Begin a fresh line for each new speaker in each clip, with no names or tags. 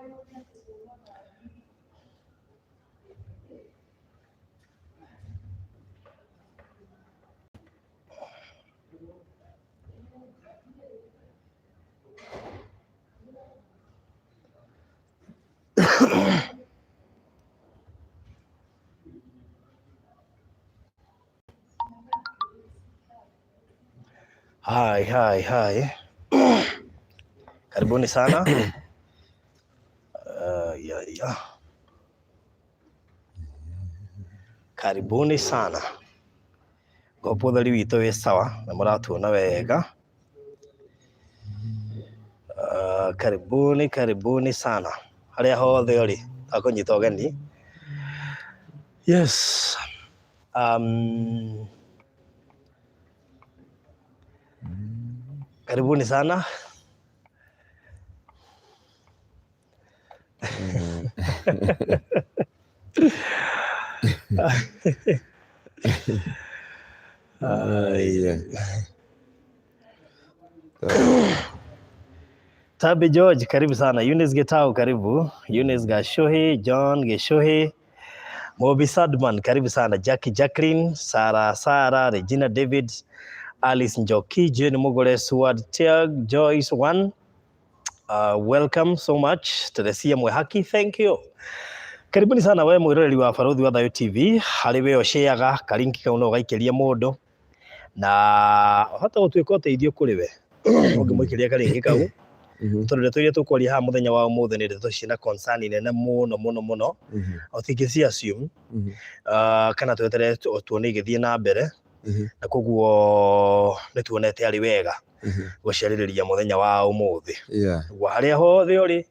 Hi, hi, hi. Karibuni sana. Ya, ya. Karibuni sana. Ngopo ũtheri witũ wĩ sawa na mũratuona wega. Karibuni, karibuni sana. Harĩa hothe ũrĩ, twakũnyita ũgeni. Yes. Karibuni sana.
Aya.
Tabi George, karibu sana. Eunice Getau, karibu. Eunice Gashuhi, John Geshuhi, Mobi Sadman, karibu sana. Jackie Jacqueline, Sara Sara, Regina David, Alice Njoki, Jane Mugore, Suad Tiag, Joyce One. Welcome so much to the CM Haki. Thank you. Karibuni sana we mwiroreri wa Baruthi wa Thayu TV, harĩ we ũceaga karinki kau no ũgaikĩria mũndũ na ũhote gũtuĩka ũteithio kũrĩ we ũngĩmũikĩria karinki kau, tondũ ndeto iria tũkwaria haha mũthenya wa ũmũthĩ nĩ ndeto ciĩna concern nene mũno mũno mũno, ũtingĩ ci assume kana tweterere tuone igĩthiĩ na mbere, na koguo nĩ tuonete arĩ wega gũcarĩrĩria mũthenya wa ũmũthĩ. Ũguo harĩa hothe ũrĩ,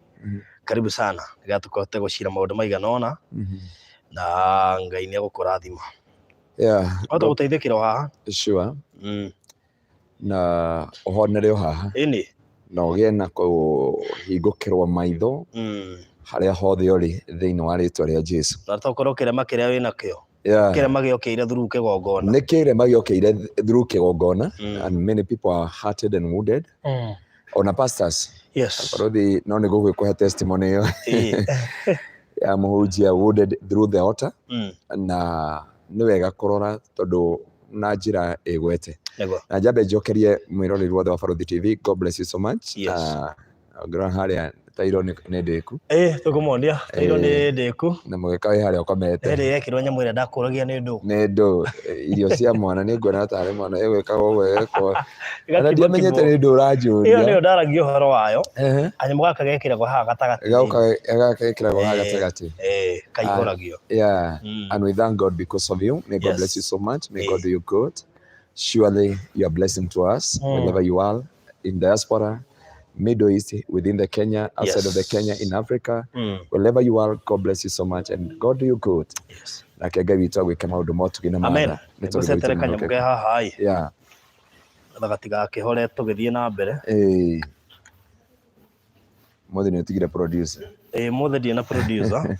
karibu sana nĩgetha tũhote gũcira maũndũ maigana ũna, na Ngai nĩ egũkũrathima. Wahota gũteithĩkĩra o haha.
Na ũhonere o haha.
Ĩni.
Na ũgĩe na kũhingũkĩrwo maitho harĩa hothe ũrĩ thĩinĩ wa rĩtwa rĩa Jesu.
Na tokorwo kĩrema kĩrĩa wĩnakĩo. Kĩrema gĩokĩire through kĩgongona.
Nĩ kĩrema gĩokĩire through kĩgongona, and many people are hurted and wounded. Ona pastors. Baruthi no nĩ gũgĩkũhe testimony ĩyo. Ya mũhunjia wounded through the altar. Na nĩ wega kũrora tondũ na njĩra ĩgwete. Na njambe njokerie mwĩroreri wothe wa Baruthi TV, God bless you so much. Ngĩrora harĩa tairo nĩ ndĩku.
Tũkũmonia tairo nĩ ndĩku.
Na mũgĩka wĩ harĩa ũkomete.
Ĩrĩ yekĩrwo nyamũ ĩrĩa ndakũragia nĩ ndũ.
Nĩ ndũ. Irio cia mwana nĩ nguona tarĩ mwana ĩgwĩkaga ũguo ĩgekwo.
Ĩgakimwo
Na ndiamenyete nĩ ndũ ũranjũria.
Ĩyo nĩyo ndaragia ũhoro wayo. Kanyamũ gaka gekĩragwo haha gatagatĩ.
Gauka gaka gekĩragwo haha gatagatĩ.
Kaihũragio.
And we thank God because of you. May God bless you so much. May God do you good. Surely you are blessing to us wherever you are in diaspora, Middle East, within the Kenya, outside of the Kenya, in Africa, wherever you are, God bless you so much and God do you good. Nake Ngai witũ agwĩke maũndũ ma ũtugi na
Amen.
matha. Nĩ tondũ
Nĩgũcetere
witũ
kanyamũ
mwĩhokeku.
ke haha ĩ. Getha gatigakĩhore tũgĩthiĩ na mbere.
Mũthĩ nĩ ũtigire producer.
Mũthĩ ndirĩ na producer.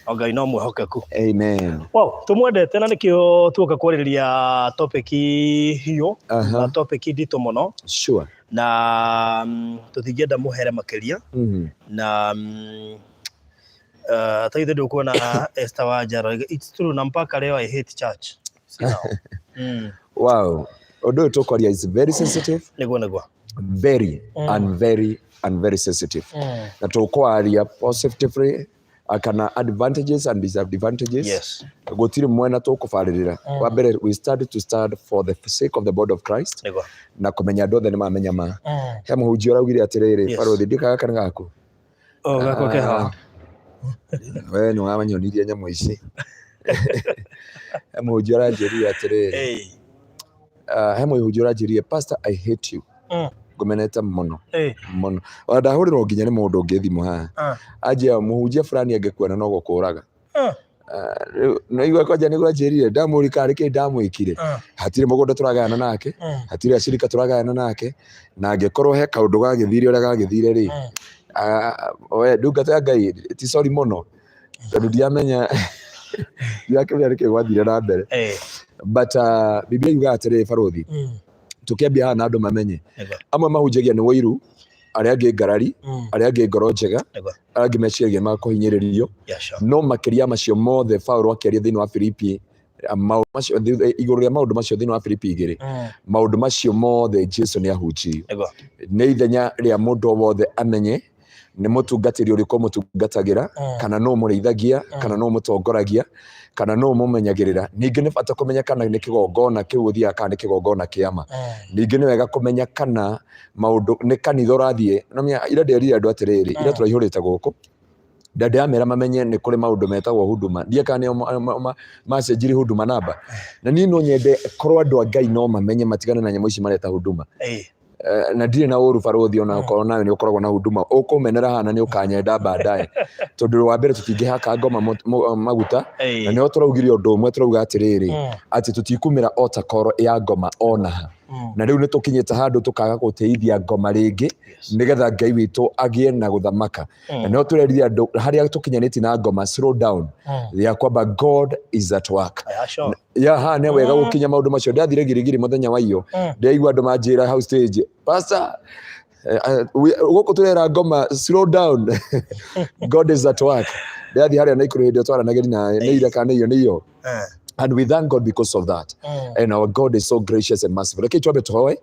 O Ngai no mwĩhokeku.
Amen.
Wow, tũmwendete na nĩkĩo tuoka kwarĩrĩria topic hiũ, na topic nditũ mũno. Na tũtingĩenda mũhere makĩria. Na ta ithuĩ ndũkuona Esther Wanjara, it's true, na mpaka leo I hate church. See now.
Wow. Ũndũ ũyũ tũkwaria is very sensitive.
Nĩguo, nĩguo.
Very and very and very sensitive. Na tũkwaria positively kana advantages and disadvantages. Gũtirĩ mwena tũkũbarĩrĩra. Wa mbere, we start to start for the sake of the body of Christ.
Nĩguo.
Na kũmenya andũ othe nĩ mamenya ma. He mũhunjia ũraugire atĩrĩrĩ, Baruthi, ndikaga gaka nĩ gaku.
Oh, gakwa ke haha.
We nĩ wanyonirie nyamũ ici. He mũhunjia ũranjĩrire atĩrĩrĩ. He mũhunjia ũranjĩrire, Pastor, I hate you. Ngũmenete mũno. Mũno. Ona ndahũrĩrwo nginya nĩ mũndũ ũngĩ thimũ haha. Anjĩra mũhunjia fulani angĩkuona no gũkũraga. Rĩu, nĩ igua kwanja nĩguo anjĩrire, ndamũria karĩ kĩ ndamwĩkire. Hatirĩ mũgũnda tũragayana nake, hatirĩ acirika tũragayana nake, na angĩkorwo he kaũndũ gagĩthire ũrĩa gagĩthire rĩ, we ndungata ya Ngai ti sorry mũno, tondũ ndiamenya, ndirakĩmenya nĩkĩ gwathire na mbere. But Biblia yugaga atĩrĩrĩ, Baruthi, tũkĩambia haha na andũ mamenye. Amwe mahunjagia nĩ ũiru, Arĩa angĩ ngarari, arĩa angĩ ngoro njega, arĩa angĩ meciragia makũhinyĩrĩrio. No makĩria macio mothe, Paulo akĩaria thĩinĩ wa Filipi maũndũ macio, igũrũ rĩa maũndũ macio thĩinĩ wa Filipi 2, maũndũ macio mothe Jesu nĩ ahunjirio. Nĩ ithenya rĩa mũndũ o wothe amenye nĩ mũtungatĩri ũrĩkũ mũtungatagĩra, kana nũ mũrĩithagia, kana nũ mũtongoragia, kana nũ mũmenyagĩrĩra. Ningĩ nĩ bata kũmenya kana nĩ kĩgongona kĩu ũthiaga kana nĩ kĩgongona kĩama. Ningĩ nĩ wega kũmenya kana maũndũ nĩ kanitha ũrathiĩ. No ira nderire andũ atĩrĩrĩ, ira tũraihũrĩte gũkũ na ndĩramera mamenye nĩ kũrĩ maũndũ metagwo huduma. Ndiĩ kana nĩo macenjirie huduma namba, na niĩ no nyende korwo andũ a Ngai no mamenye matigane na nyamũ ici mareta huduma. Na ndirĩ na ũru, barũthi, ona okorwo nawe nĩ ũkoragwo na huduma ũkũmenera hana nĩ ũkanyenda baadaye, tondũ wa mbere tũtingĩhaka ngoma maguta. Na nĩho tũraugire ũndũ ũmwe, tũrauga atĩrĩrĩ, atĩ tũtikumĩra o ta koro ya ngoma ona ha. Na rĩu nĩ tũkinyĩte handũ tũkaga gũtĩithia ngoma rĩngĩ, nĩgetha Ngai witũ agĩe na gũthamaka. Na nĩho tũrerire andũ harĩa tũkinyanĩtie na ngoma, slow down, ya kwamba God is at work. Ya ha nĩ wega gũkinya maũndũ macio. Ndathire Girigiri mũthenya wa iyo, ndĩraigua andũ manjĩra hau stage, "Pastor, gũkũ tũrera ngoma slow down, God is at work." Ndĩrathiĩ harĩa Naikuru hĩndĩ ĩyo twaranagĩria nawe, nĩ ira kana nĩ iyo nĩ iyo. And we thank God because of that. And our God is so gracious and merciful. Reke twambe tũhoe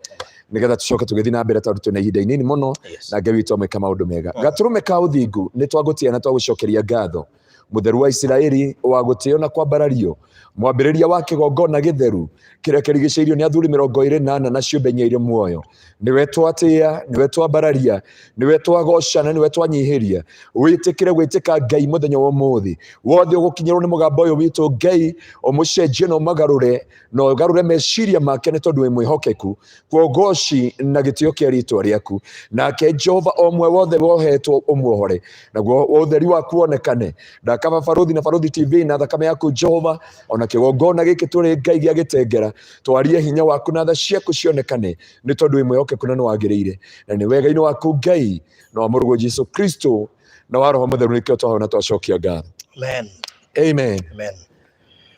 nĩgetha tũcoke tũgĩthiĩ na mbere, tondũ twĩna ihinda inini mũno. Na Ngai witũ amwĩka maũndũ mega. Gatũrũme ka ũthingu, nĩ twagũtĩa na twagũcokeria ngatho. Mũtheru wa Isiraeli, wa gũtĩo na kwambarario, mwambĩrĩria wa kĩgongona gĩtheru kĩrĩa kĩrigicĩirio nĩ athuri 24 na ciũmbe inya irĩ muoyo, nĩwe twatĩa, nĩwe twambararia, nĩwe twagoca na nĩwe twanyihĩria. Wĩtĩkĩre gwĩtĩka Ngai mũthenya wa ũmũthĩ. Wothe ũgũkinyĩrwo nĩ mũgambo ũyũ witũ, Ngai ũmũcenjie na ũmagarũre na ũgarũre meciria make, nĩ tondũ wĩ mwĩhokeku. Kuogoci na gĩtĩo kĩa rĩtwa rĩaku. Nake Jehova, o ũmwe wothe wohetwo ũmuohore, naguo ũtheri waku wonekane. Ndakaba Barũthi na Barũthi TV na thakame yaku, Jehova. Ona kĩgongona gĩkĩ tũrĩ, Ngai, gĩa gĩtengera, twarie hinya waku na tha ciaku cionekane, nĩ tondũ wĩ mwĩhokeku na nĩ wagĩrĩire. Na nĩ wega-inĩ waku, Ngai, na wa mũrũguo Jesu Kristo na wa Roho Mũtheru, nĩkĩo twahoya na twacokia ngatho.
Amen.
Amen.
Amen.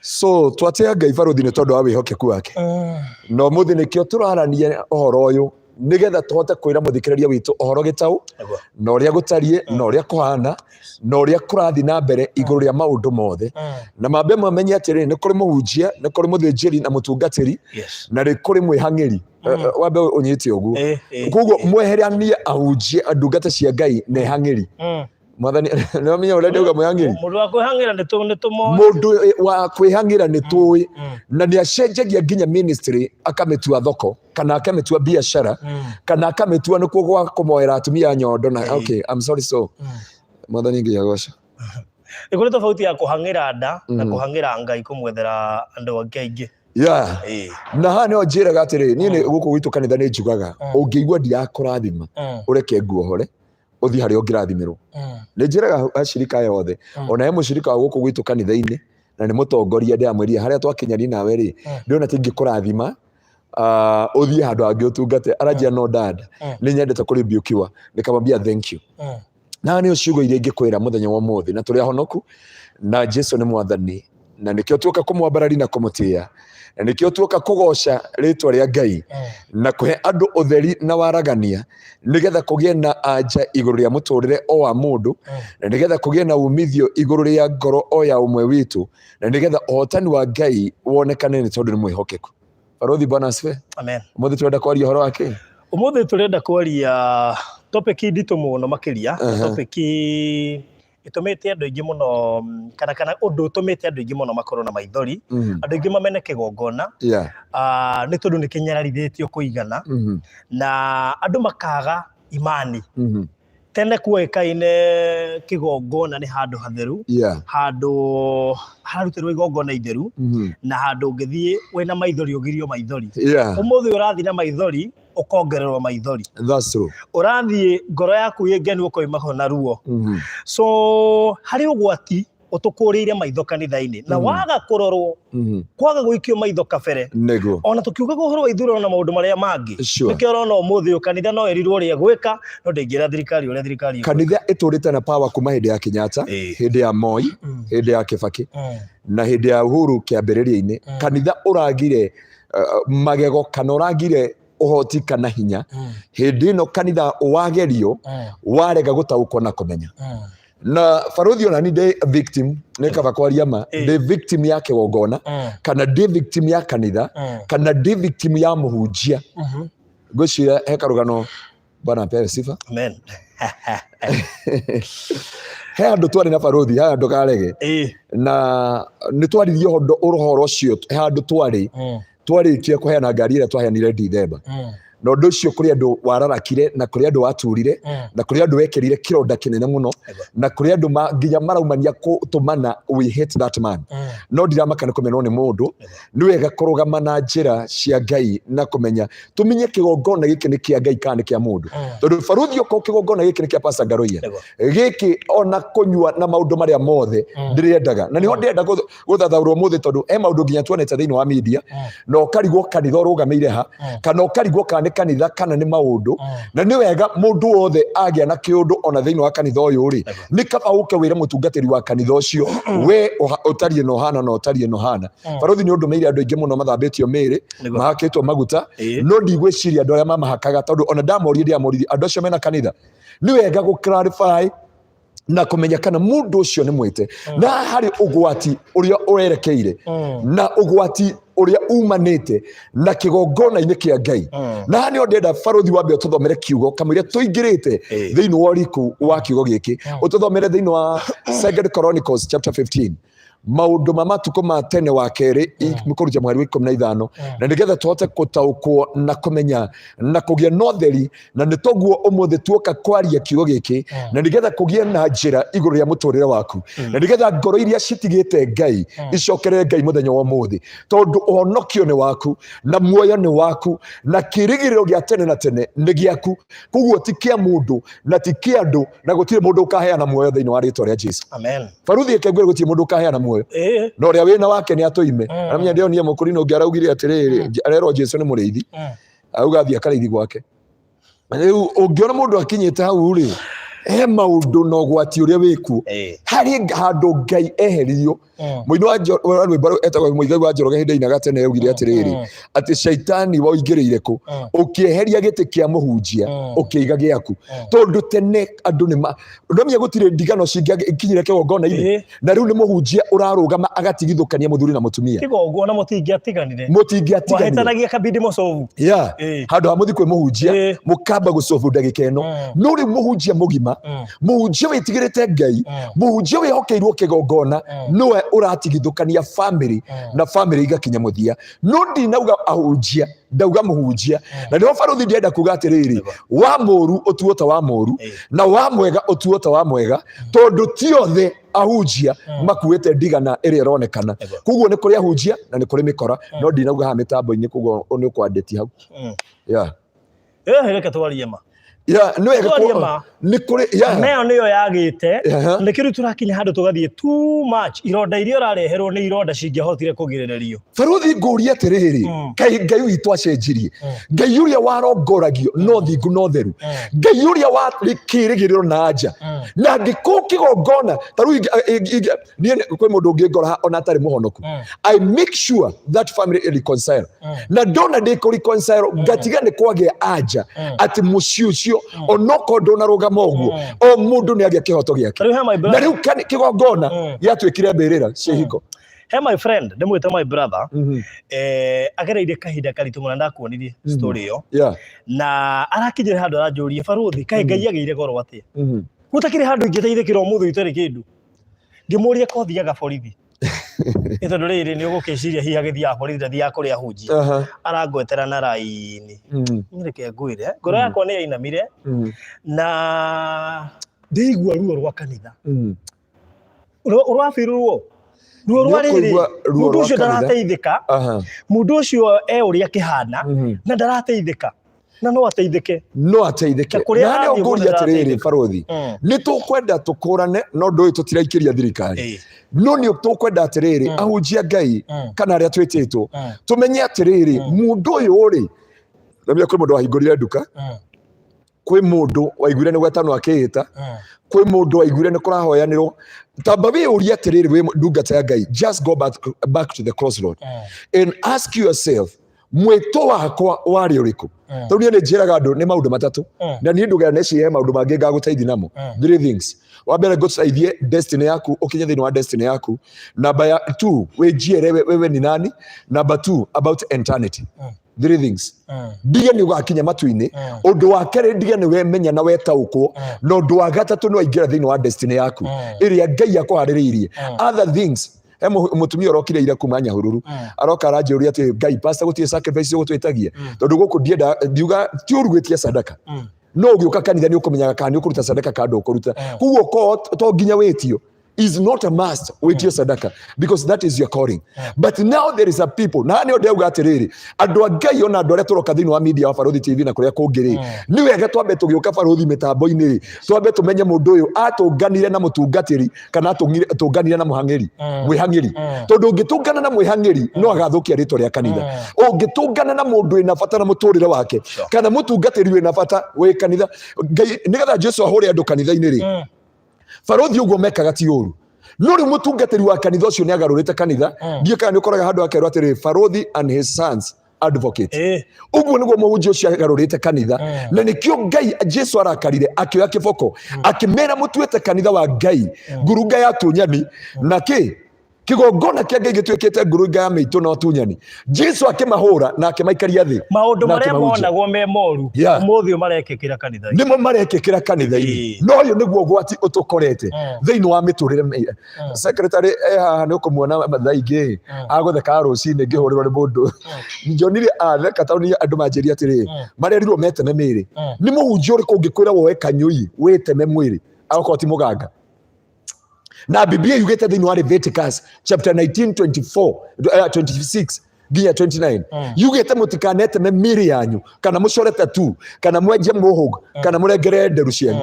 So twatĩa Ngai, barũthi, nĩ tondũ wa wĩhokeku wake. Na ũmũthĩ nĩkĩo tũrarania ũhoro ũyũ, nĩgetha tũhote kwĩra mũthikĩrĩria witũ ũhoro gĩtaũ na ũrĩa gũtariĩ na ũrĩa kũhana na ũrĩa kũrathiĩ na mbere igũrũ rĩa maũndũ mothe, na mambe mamenye atĩrĩrĩ, nĩ kũrĩ mũhunjia, nĩ kũrĩ mũthĩnjĩri na mũtungatĩri, na nĩ kũrĩ mwĩhang'ĩri. Wambe ũnyite ũguo. Koguo mweheranie ahunjia, ndungata cia Ngai na ehang'ĩri. Mwathani nĩ wamenya ũrĩa ndauga mwĩhang'ĩri.
Mũndũ wa kwĩhang'ĩra nĩ tũmoĩ.
Mũndũ wa kwĩhang'ĩra nĩ tũĩ, na nĩ acenjagia nginya ministry akamĩtua thoko, kana akamĩtua biacara, kana akamĩtua nĩkuo gwa kũmoera atumia nyondo na okay, I'm sorry. So Mwathani nginya goca.
Nĩ kũrĩ tofauti ya kũhang'ĩra nda na kũhang'ĩra Ngai, kũmwethera andũ angĩ aingĩ.
Na haha nĩho njĩraga atĩrĩrĩ, niĩ nĩ gũkũ gwitũ kanitha nĩ njugaga, ũngĩigua ndirakũrathima, ũreke nguohore ũthiĩ harĩa ũngĩrathimĩrwo. Nĩ njĩraga acirika aya othe, ona he mũcirika wa gũkũ gwitũ kanitha-inĩ na nĩ mũtongoria, ndĩramwĩrire harĩa twakinyani nawe rĩ, ndĩrona ta ingĩkũrathima, ũthiĩ handũ hangĩ ũtungate. Aranjia, "No dad, nĩ nyendete kũrebukiwa." Nikamwambia, "Thank you." Na nĩo ciugo iria ingĩkwĩra mũthenya wa ũmũthĩ. Na tũrĩ ahonoku na Jesu nĩ Mwathani, na nĩkĩo tuoka kũmwambarari na kũmũtĩĩa, na nĩkĩo tuoka kũgoca rĩtwa rĩa Ngai na kũhe andũ ũtheri na waragania, nĩgetha kũgĩe na anja igũrũ rĩa mũtũrĩre o wa mũndũ, na nĩgetha kũgĩe na umithio igũrũ rĩa ngoro o ya ũmwe witũ, na nĩgetha ũhotani wa Ngai wonekane, nĩ tondũ nĩ mwĩhokeku. Barũthi, Bwana asifiwe.
Amen.
Ũmũthĩ tũrenda kwaria ũhoro wa kĩ?
Ũmũthĩ tũrenda kwaria topic nditũ mũno makĩria, topic ĩtũmĩte andũ aingĩ mũno, kana ũndũ ũtũmĩte andũ aingĩ mũno makorwo na maithori, andũ aingĩ mamene kĩgongona, nĩ tondũ nĩ kĩnyararithĩtio kũigana, na andũ makaga imani. Tene kuoĩkaine kĩgongona nĩ handũ hatheru, handũ hararutĩrwo igongona itheru, na handũ ũngĩthiĩ wĩna maithori ũgirio maithori. Ũmũthĩ ũrathiĩ na maithori ũkongererwo maithori.
That's true.
Ũrathiĩ ngoro yaku ĩ ngenu ũkoima ho na ruo. So harĩ ũgwati ũtũkũrĩire maitho kanitha-inĩ, na waga kũrorwo, kwaga gũikio maitho kabere, ona tũkiugaga ũhoro wa ithurano na maũndũ marĩa mangĩ. Nĩkĩo ũrona ũmũthĩ ũyũ kanitha no ĩrirwo ũrĩa ĩgwĩka, no ndĩngĩra thirikari ũrĩa thirikari ĩgwĩka.
Kanitha ĩtũrĩte na power kuma hĩndĩ ya Kenyatta, hĩndĩ ya Moi, hĩndĩ ya Kibaki na hĩndĩ ya Uhuru kĩambĩrĩria-inĩ. Kanitha ũragire magego kana ũragire. Ũhoti kana hinya hĩndĩ ĩno kanitha wagerio warega gũtaũkwo na kũmenya. Na barothi, ona ni ndĩ victim, nĩ kaba kwaria ma. Ndĩ victim ya kĩgongona kana ndĩ victim ya kanitha kana ndĩ victim ya mũhunjia. Ngwĩciria he karũgano. Bwana apewe sifa.
Amen.
He handũ twarĩ na barothi haha, ndũkarege, na nĩ twaririe ũhoro ũcio. He handũ twarĩ twarĩkia kũheana ngari ĩrĩa twaheanire Dithemba, na ũndũ ũcio kũrĩ andũ wararakire, na kũrĩ andũ waturire, na kũrĩ andũ wekĩrire kĩronda kĩnene mũno, na kũrĩ andũ nginya maraumania kũtũmana, "We hate that man." No ndiramaka nĩ kũmenwo nĩ mũndũ. Nĩ wega kũrũgama na njĩra cia Ngai na kũmenya, tũmenye kĩgongona gĩkĩ nĩ kĩa Ngai kana nĩ kĩa mũndũ. Tondũ baruthi, okorwo kĩgongona gĩkĩ nĩ kĩa Pastor Ngaruiya, gĩkĩ ona kũnyua na maũndũ marĩa mothe ndĩrĩendaga, na nĩho ndĩrenda gũthathaũrwo ũmũthĩ, tondũ he maũndũ nginya tuonete thĩinĩ wa media, na ũkarigwo kanitha ũrũgamĩire ha, kana ũkarigwo kana nĩ kanitha kana nĩ maũndũ. Na nĩ wega mũndũ wothe agĩa na kĩũndũ ona thĩinĩ wa kanitha ũyũ rĩ, nĩ kaba ũke wĩre mũtungatĩri wa kanitha ũcio, we ũtariĩ na ũhana na ũtariĩ na ũhana. Barothi, nĩ ũndũmĩire andũ aingĩ mũno mathambĩtio mĩĩrĩ, mahakĩtwo maguta, no ndigwĩciria andũ arĩa mamahakaga, tondũ ona ndamorie, ndiamoririe andũ acio mena kanitha. Nĩ wega gũ clarify na kũmenya kana mũndũ ũcio nĩ mwĩte, na harĩ ũgwati ũrĩa ũrerekeire na ũgwati ũrĩa umanĩte na kĩgongona-inĩ kĩa Ngai. Na haha nĩho ndĩrenda barothi wambe ũtũthomere kiugo kamũira tũingĩrĩte thĩinĩ wa ũriku wa kiugo gĩkĩ. Ũtũthomere thĩinĩ wa Second Chronicles chapter 15, Maũndũ ma Matukũ ma Tene wa Kerĩ, kũruta mweri wa 15, na nĩgetha tũhote gũtaũkwo na kũmenya na kũgĩa na ũtheri. Na nĩ toguo ũmũthĩ tuoka kwaria kiugo gĩkĩ, na nĩgetha kũgĩe na njĩra igũrũ rĩa mũtũrĩre waku, na nĩgetha ngoro iria citigĩte Ngai icokerere Ngai mũthenya wa ũmũthĩ, tondũ ũhonokio nĩ waku, na muoyo nĩ waku, na kĩrĩgĩrĩro gĩa tene na tene nĩ gĩaku. Koguo ti kĩa mũndũ na ti kĩa andũ, na gũtirĩ mũndũ ũkaheana muoyo thĩinĩ wa rĩtwa rĩa Jesu.
Amen.
Baruthi, ĩke ngwĩre, gũtirĩ mũndũ ũkaheana muoyo, na ũrĩa wĩna wake nĩ atũime. Aramenya ndĩonire mũkũrinũ ũngĩ araugire atĩrĩrĩ, arerwo Jesu nĩ mũrĩithi, auga athiĩ akarĩithi gwake. Rĩu ũngĩona mũndũ akinyĩte hau rĩ, he maũndũ na ũgwati ũrĩa wĩkuo. Harĩ handũ Ngai eheririo. Mũini wa rwĩmbo etagwo Mũigai wa Njoroge, hĩndĩ ainaga tene augire atĩrĩrĩ, atĩ caitani waingĩrĩire kũ ũkĩeheria gĩtĩ kĩa mũhunjia, ũkĩiga gĩaku. Tondũ tene andũ nĩ ma ndamenya gũtirĩ ndigano cingĩkinyire kĩgongona-inĩ, na rĩu nĩ mũhunjia ũrarũgama agatigithũkania mũthuri na mũtumia.
Kĩgongona mũtingĩatiganire.
Mũtingĩatiganire.
Mwahĩtanagia kabindi mũcovu.
Handũ ha mũthi kwĩ mũhunjia, mũkamba gũcobu ndagĩka ĩno. No rĩu mũhunjia mũgima, mũhunjia wĩtigĩrĩte Ngai, mũhunjia wĩhokeirwo kĩgongona, nĩwe ũratigithũkania family, na family igakinya mũthia. No ndinauga ahunjia, ndauga mũhunjia. Na nĩho baruthi ndĩrenda kuga atĩrĩrĩ, wa mũru ũtuo ta wa mũru, na wa mwega ũtuo ta wa mwega, tondũ ti othe ahunjia makuĩte ndigana ĩrĩa ĩronekana. Koguo nĩ kũrĩ ahunjia na nĩ kũrĩ mĩkora, no ndinauga haha mĩtambo-inĩ, koguo nĩ ũkwandĩti hau.
Reke twarie ma.
Yeah, nĩ wega.
Twarie ma.
Nĩ kũrĩ, yeah.
Nayo nĩyo yagĩte. Nĩkĩo rĩu tũrakinya handũ tũgathiĩ too much. Ironda iria ũrareherwo nĩ ironda cingĩahotire kũgirĩrĩrio.
Baruthi, ngũrie atĩrĩrĩ, kaĩ Ngai witũ acenjirie? Ngai ũrĩa warongoragio no thingu no theru, Ngai ũrĩa warĩ kĩrĩgĩrĩro na anja, na angĩkorwo kĩgongona ta rĩu niĩ kwĩ mũndũ ũngĩngora haha ona atarĩ mũhonoku, I make sure that family reconcile, na ndona ndĩ kũ reconcile, ngatiga nĩ kwagĩa anja atĩ mũciĩ ũcio onokorwo ndũnarũgama ũguo, o mũndũ nĩ agĩa kĩhoto gĩake.
Rĩu he my
Na
brother,
rĩu kĩgongona gĩatuĩkire mbĩrĩra cia hingo.
He my friend, ndĩmwĩte my brother, agereire kahinda karitũ mũno, ndakuonirie story ĩyo, na arakinyire handũ aranjũria, "Baruthi, kaĩ Ngai agĩire goro atĩa? Gũtakĩrĩ handũ ingĩteithĩkĩra ũmũthĩ itarĩ kĩndũ?" Ngĩmũria ko thiaga borithi, nĩ tondũ rĩrĩ nĩ ũgũkĩciria hihi agĩthiaga borithi ndathiaga kũrĩ ahunjia. Arangwetera na raini. Reke ngwĩre, ngoro yakwa nĩ yainamire, na ndĩigua ruo rwa kanitha. Ũrabĩrwo ruo rwa
Nĩ
rĩrĩ,
ũkũigua ruo
mũndũ
rwa
ũcio
kanitha.
ndarateithĩka. Mũndũ ũcio e ũrĩa akĩhana, na ndarateithĩka, na no ateithĩke.
No ateithĩke.
Na kũrĩa
Na nĩ
arathiĩ
ngũria
guothe
atĩrĩrĩ,
ndarateithĩka.
barothi, nĩ tũkwenda tũkũrane, no ndũĩ tũtiraikĩria thirikari, no nĩ tũkwenda atĩrĩrĩ, ahunjia Ngai kana arĩa twĩtĩtwo, tũmenye atĩrĩrĩ, mũndũ ũyũ rĩ, namenya kwĩ mũndũ wahingũrire nduka, kwĩ mũndũ waiguire nĩ gwetanwo akĩĩta, kwĩ mũndũ waiguire nĩ kũrahoyanĩrwo. Tamba wĩyũrie atĩrĩrĩ, wĩ ndungata ya Ngai, just go back to the crossroad and ask yourself, Mwĩto wakwa warĩ ũrĩkũ? Tondũ niĩ nĩ njĩraga andũ nĩ maũndũ matatũ, na niĩ ndũgera neciria he maũndũ mangĩ ngagũteithia namo. Three things. Wa mbere, ngũteithie destiny yaku, ũkinye thĩinĩ wa destiny yaku. Namba ya two, wĩnjiere wewe ni nani. Namba two, about eternity. Three things. Ndige nĩ ũgakinya matu-inĩ. Ũndũ wa kerĩ, ndige nĩ wemenya na wetaũkwo. Na ũndũ wa gatatũ, nĩ waingĩra thĩinĩ wa destiny yaku ĩrĩa Ngai akũharĩrĩirie. Other things, he mũtumia ũrokire ira kuma Nyahururu, aroka aranjũria atĩ, "Ngai, pastor, gũtirĩ sacrifice ũgũtwĩtagia?" Tondũ gũkũ ndienda ndiuga ti ũru gwĩtia sadaka, no ũgĩũka kanitha nĩ ũkũmenyaga kana nĩ ũkũruta sadaka kana ndũkũruta. Koguo ko to nginya wĩtio, is not a must wĩtio sadaka, because that is your calling. But now there is a people, na nĩ ndauga atĩrĩrĩ, andũ a Ngai, ona andũ arĩa tũroka thĩinĩ wa media wa Barũthi TV na kũrĩa kũngĩ rĩ, nĩ wega twambe tũgĩũka Barũthi mĩtambo-inĩ rĩ, twambe tũmenye mũndũ ũyũ atũnganire na mũtungatĩri kana atũnganire na mũhang'ĩri, mwĩhang'ĩri. Tondũ ũngĩtũngana na mwĩhang'ĩri, no agathũkia rĩtwa rĩa kanitha. Ũngĩtũngana na mũndũ wĩna bata na mũtũrĩre wake kana mũtungatĩri wĩna bata wĩ kanitha Ngai, nĩgetha Jesu ahũre andũ kanitha-inĩ rĩ, barũthi, ũguo mekaga ti ũru, no rĩu mũtungatĩri wa kanitha ũcio nĩ agarũrĩte kanitha. Ndiũ kana nĩ ũkoraga handũ akerwo atĩrĩ, "Barũthi and his sons advocate." Ũguo nĩguo mũhunjia ũcio agarũrĩte kanitha. Na nĩkĩo Ngai Jesu arakarire, akĩoya kĩboko, akĩmera, "Mũtuĩte kanitha wa Ngai ngurunga ya tunyani, na kĩ kĩgongona kĩa Ngai gĩtuĩkĩte ngurunga ya mĩitũ na ũtunyani." Jesu akĩmahũra na akĩmaikaria thĩ
Maũndũ
na
marĩa
akĩmahunjia.
Monagwo me moru, ũmũthĩ ũyũ marekĩkĩra kanitha-inĩ.
Nĩmo marekĩkĩra kanitha-inĩ. No ũyũ nĩguo ũgwati ũtũkorete thĩinĩ wa mĩtũrĩre. Secretary e haha, nĩ ũkũmuona mathaa ingĩ agũtheka rũcinĩ ngĩhũrĩrwo nĩ mũndũ. Njonire atheka tondũ nĩ andũ manjĩria atĩrĩ, marerirwo meteme mĩĩrĩ. Nĩ mũhunjia ũrĩkũ ũngĩkwĩra woe kanyũi wĩteme mwĩrĩ agokorwo ti mũganga? Na Biblia yugĩte thĩinĩ wa Leviticus chapter 19 24, 26 nginya 29, yugĩte mũtikaneteme mĩĩrĩ yanyu, kana mũcore tattoo, kana mwenje mũhũg, kana mũrengere nderu cianyu.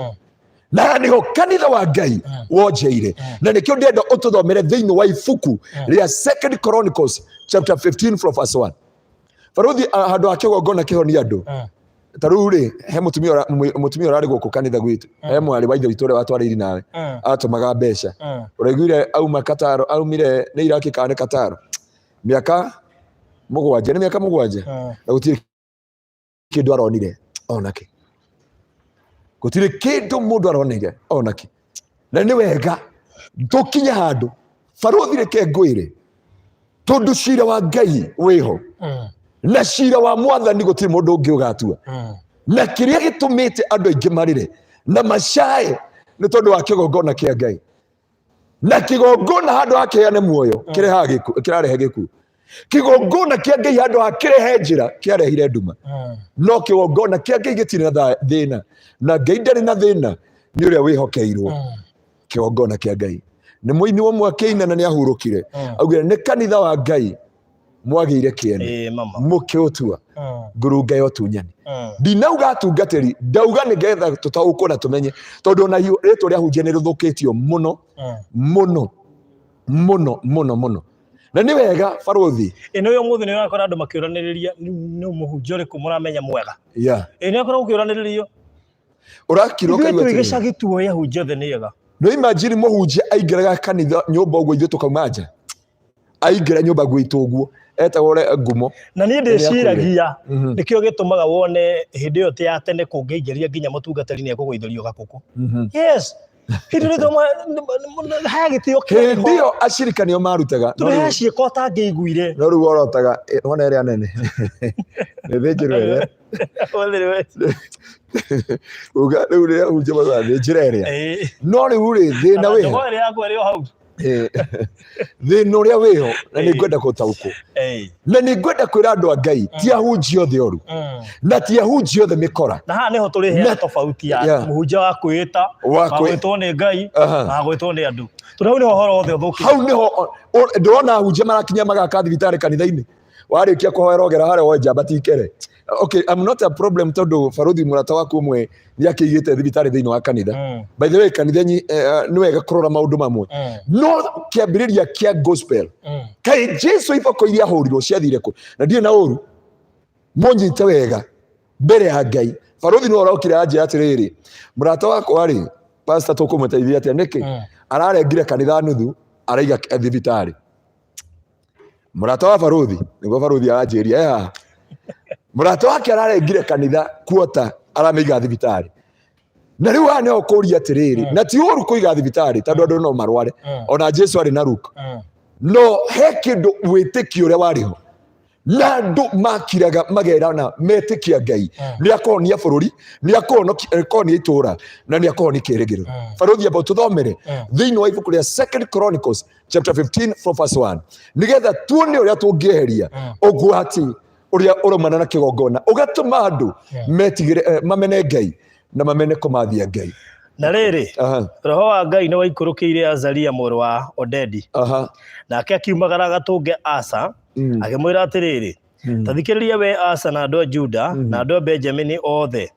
Na nĩho kanitha wa Ngai wonjeire. Na nĩkĩo ndĩrenda ũtũthomere thĩinĩ wa ibuku rĩa Second Chronicles chapter 15 from verse 1. Barũthi, handũ ha kĩgongona kĩhonia andũ, ta rĩu rĩ, he mũtumia mũtumia ũrarĩ gũkũ kanitha gwitũ, he mwarĩ wa ithe witũ ũrĩa watwarĩiri nawe, atũmaga mbeca. Ũraiguire auma Kataro, aumire nĩ Iraki kana nĩ Kataro, mĩaka 7, nĩ mĩaka 7, na gũtirĩ kĩndũ aronire onake, gũtirĩ kĩndũ mũndũ aronire onake. Na nĩ wega tũkinye handũ, barũthi, reke ngwĩre, tondũ cira wa Ngai wĩho, na cira wa Mwathani gũtirĩ mũndũ ũngĩ ũgatua. Na kĩrĩa gĩtũmĩte andũ aingĩ marĩre na macae nĩ tondũ wa kĩgongona kĩa Ngai, na kĩgongona handũ ha kĩheane muoyo, kĩrehaga gĩkuũ, kĩrarehe gĩkuũ. Kĩgongona kĩa Ngai handũ ha kĩrehe njĩra, kĩarehire nduma. No kĩgongona kĩa Ngai gĩtirĩ na thĩna, na Ngai ndarĩ na thĩna nĩ ũrĩa wĩhokeirwo kĩgongona kĩa Ngai. Nĩ mũini ũmwe akĩina na nĩ ahurũkire, augire nĩ kanitha wa Ngai mwagĩire kĩene,
Ĩĩ, mama.
Mũkĩũtua ngurunga ya ũtunyani. Ndinauga atungatĩri, ndauga nĩgetha tũtaũkwo na tũmenye, tondũ ona rĩtwa rĩa hunjia nĩ rĩthũkĩtio mũno, mũno mũno mũno mũno. Na nĩ wega, barũthi.
Ĩ nĩ ũmũthĩ nĩ ũrakora andũ makĩũranĩrĩria, nĩ mũhunjia ũrĩkũ mũramenya mwega? Ĩ nĩ ũkoragwo ũkĩũranĩrĩrio.
Ũrakira
Ithuĩ
ũkaigua
twĩ
atĩrĩrĩ,
gĩcagi tuoĩ ahunjia othe nĩ ega.
No imagine mũhunjia aingĩraga kanitha nyũmba ũguo, ithuĩ tũkauma nja, aingĩra nyũmba gwitũ ũguo, etagwo ngumo.
Na niĩ
Nĩ akuire.
ndĩciragia nĩkĩo gĩtũmaga wone hĩndĩ ĩyo ti ya tene kũngĩingĩria nginya mũtungatĩri nĩ ekũgũithĩrio gakũkũ. Yes, hĩndĩ ĩrĩa haya gĩtĩo
Hĩndĩ ĩyo acirika nĩo marutaga, no
tondũ he ciĩko ũtangĩiguire.
No rĩu orotaga, wona ĩrĩa nene nĩ thĩnjĩrwo ĩrĩa uga rĩu rĩrĩa hunjia maga thĩnjĩra ĩrĩa. No rĩu rĩ, thĩna wĩho.
Njogoo ĩrĩa yakwa ĩrĩ o hau.
Thĩna ũrĩa wĩho, na nĩ ngwenda gũtaũkwo, na nĩ ngwenda kwĩra andũ a Ngai, ti ahunjia othe oru, na ti ahunjia othe mĩkora.
Na haha nĩho tũrĩheana tofauti ya mũhunjia wa kwĩĩta,
Wa
wa gwĩtwo nĩ Ngai, na wa gwĩtwo nĩ andũ, tondũ hau nĩho ũhoro wothe ũthũkire.
Hau nĩho ndĩrona ahunjia marakinya magaka thibitarĩ kanitha-inĩ. Warĩkia kũhoera, ogera harĩa woe njamba tikere. Okay, I'm not a problem, tondũ barũthi, mũrata waku ũmwe nĩ akĩigĩte thibitarĩ thĩinĩ wa kanitha. By the way, kanitha nĩ wega kũrora maũndũ mamwe, no kĩambĩrĩria kĩa gospel, kaĩ Jesu iboko iria ahũrirwo ciathire kũ? Na ndirĩ na ũru, mũnyite wega mbere ya Ngai. Barũthi nĩ ũrokire anjĩra atĩrĩrĩ, "Mũrata wakwa rĩ, pastor, tũkũmũteithia atĩa?" Nĩkĩ ararengire kanitha nuthu araiga thibitarĩ? Mũrata wa barũthi, nĩguo barũthi aranjĩria haha. Mũrata wake ararengire kanitha kuota aramĩiga thibitarĩ. Na rĩu haha nĩho kũria atĩrĩrĩ, na ti ũru kũiga thibitarĩ tondũ andũ no marware. Ona Jesu arĩ na Luke. No he kĩndũ wĩtĩkio ũrĩa warĩ ho na andũ makiraga magerana metĩkia Ngai nĩ akũhonia bũrũri, nĩ akũhonia itũũra na nĩ akũhonia kĩĩrĩgĩrĩro. Barũthi amba tũthomere thĩinĩ wa ibuku rĩa Second Chronicles chapter 15 from verse 1 nĩgetha tuone ũrĩa tũngĩeheria ũgwati ũrĩa ũraumana na kĩgongona ũgatũma andũ metigĩre, mamene Ngai na mamene kũmathia Ngai.
Na rĩrĩ, roho wa Ngai nĩ waikũrũkĩire Azaria mũrũ wa Odedi, nake akiumagara agatũnge Asa, akĩmwĩra atĩrĩrĩ, ta thikĩrĩria we Asa na andũ a Juda na andũ a Benjamini othe,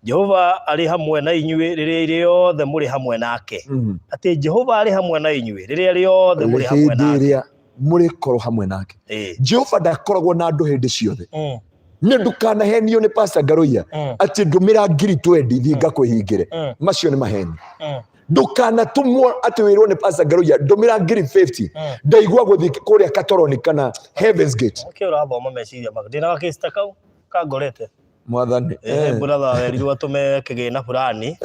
Jehova arĩ hamwe na inyuĩ rĩrĩa rĩothe mũrĩ hamwe nake. Atĩ Jehova arĩ hamwe na inyuĩ rĩrĩa rĩothe mũrĩ hamwe
Hĩndĩ
nake.
ĩrĩa mũrĩkorwo hamwe nake. Jehova ndakoragwo na andũ hĩndĩ ciothe. Nĩ ndũkanahenio nĩ Pastor Ngaruiya atĩ ndũmĩra ngiri twendi thiĩ ngakwĩhingĩre. Macio nĩ maheni. Ndũkanatũmwo atĩ wĩrwo nĩ Pastor Ngaruiya ndũmĩra ngiri 50 ndaigua gũthiĩ kũrĩa Katoroni kana Heavens Gate.
Nĩkĩo ũrathoma meciria maku. Ndĩna gakĩsta kau kangorete.
Mwathani.
Brother werirwo atũme kĩgĩna fulani.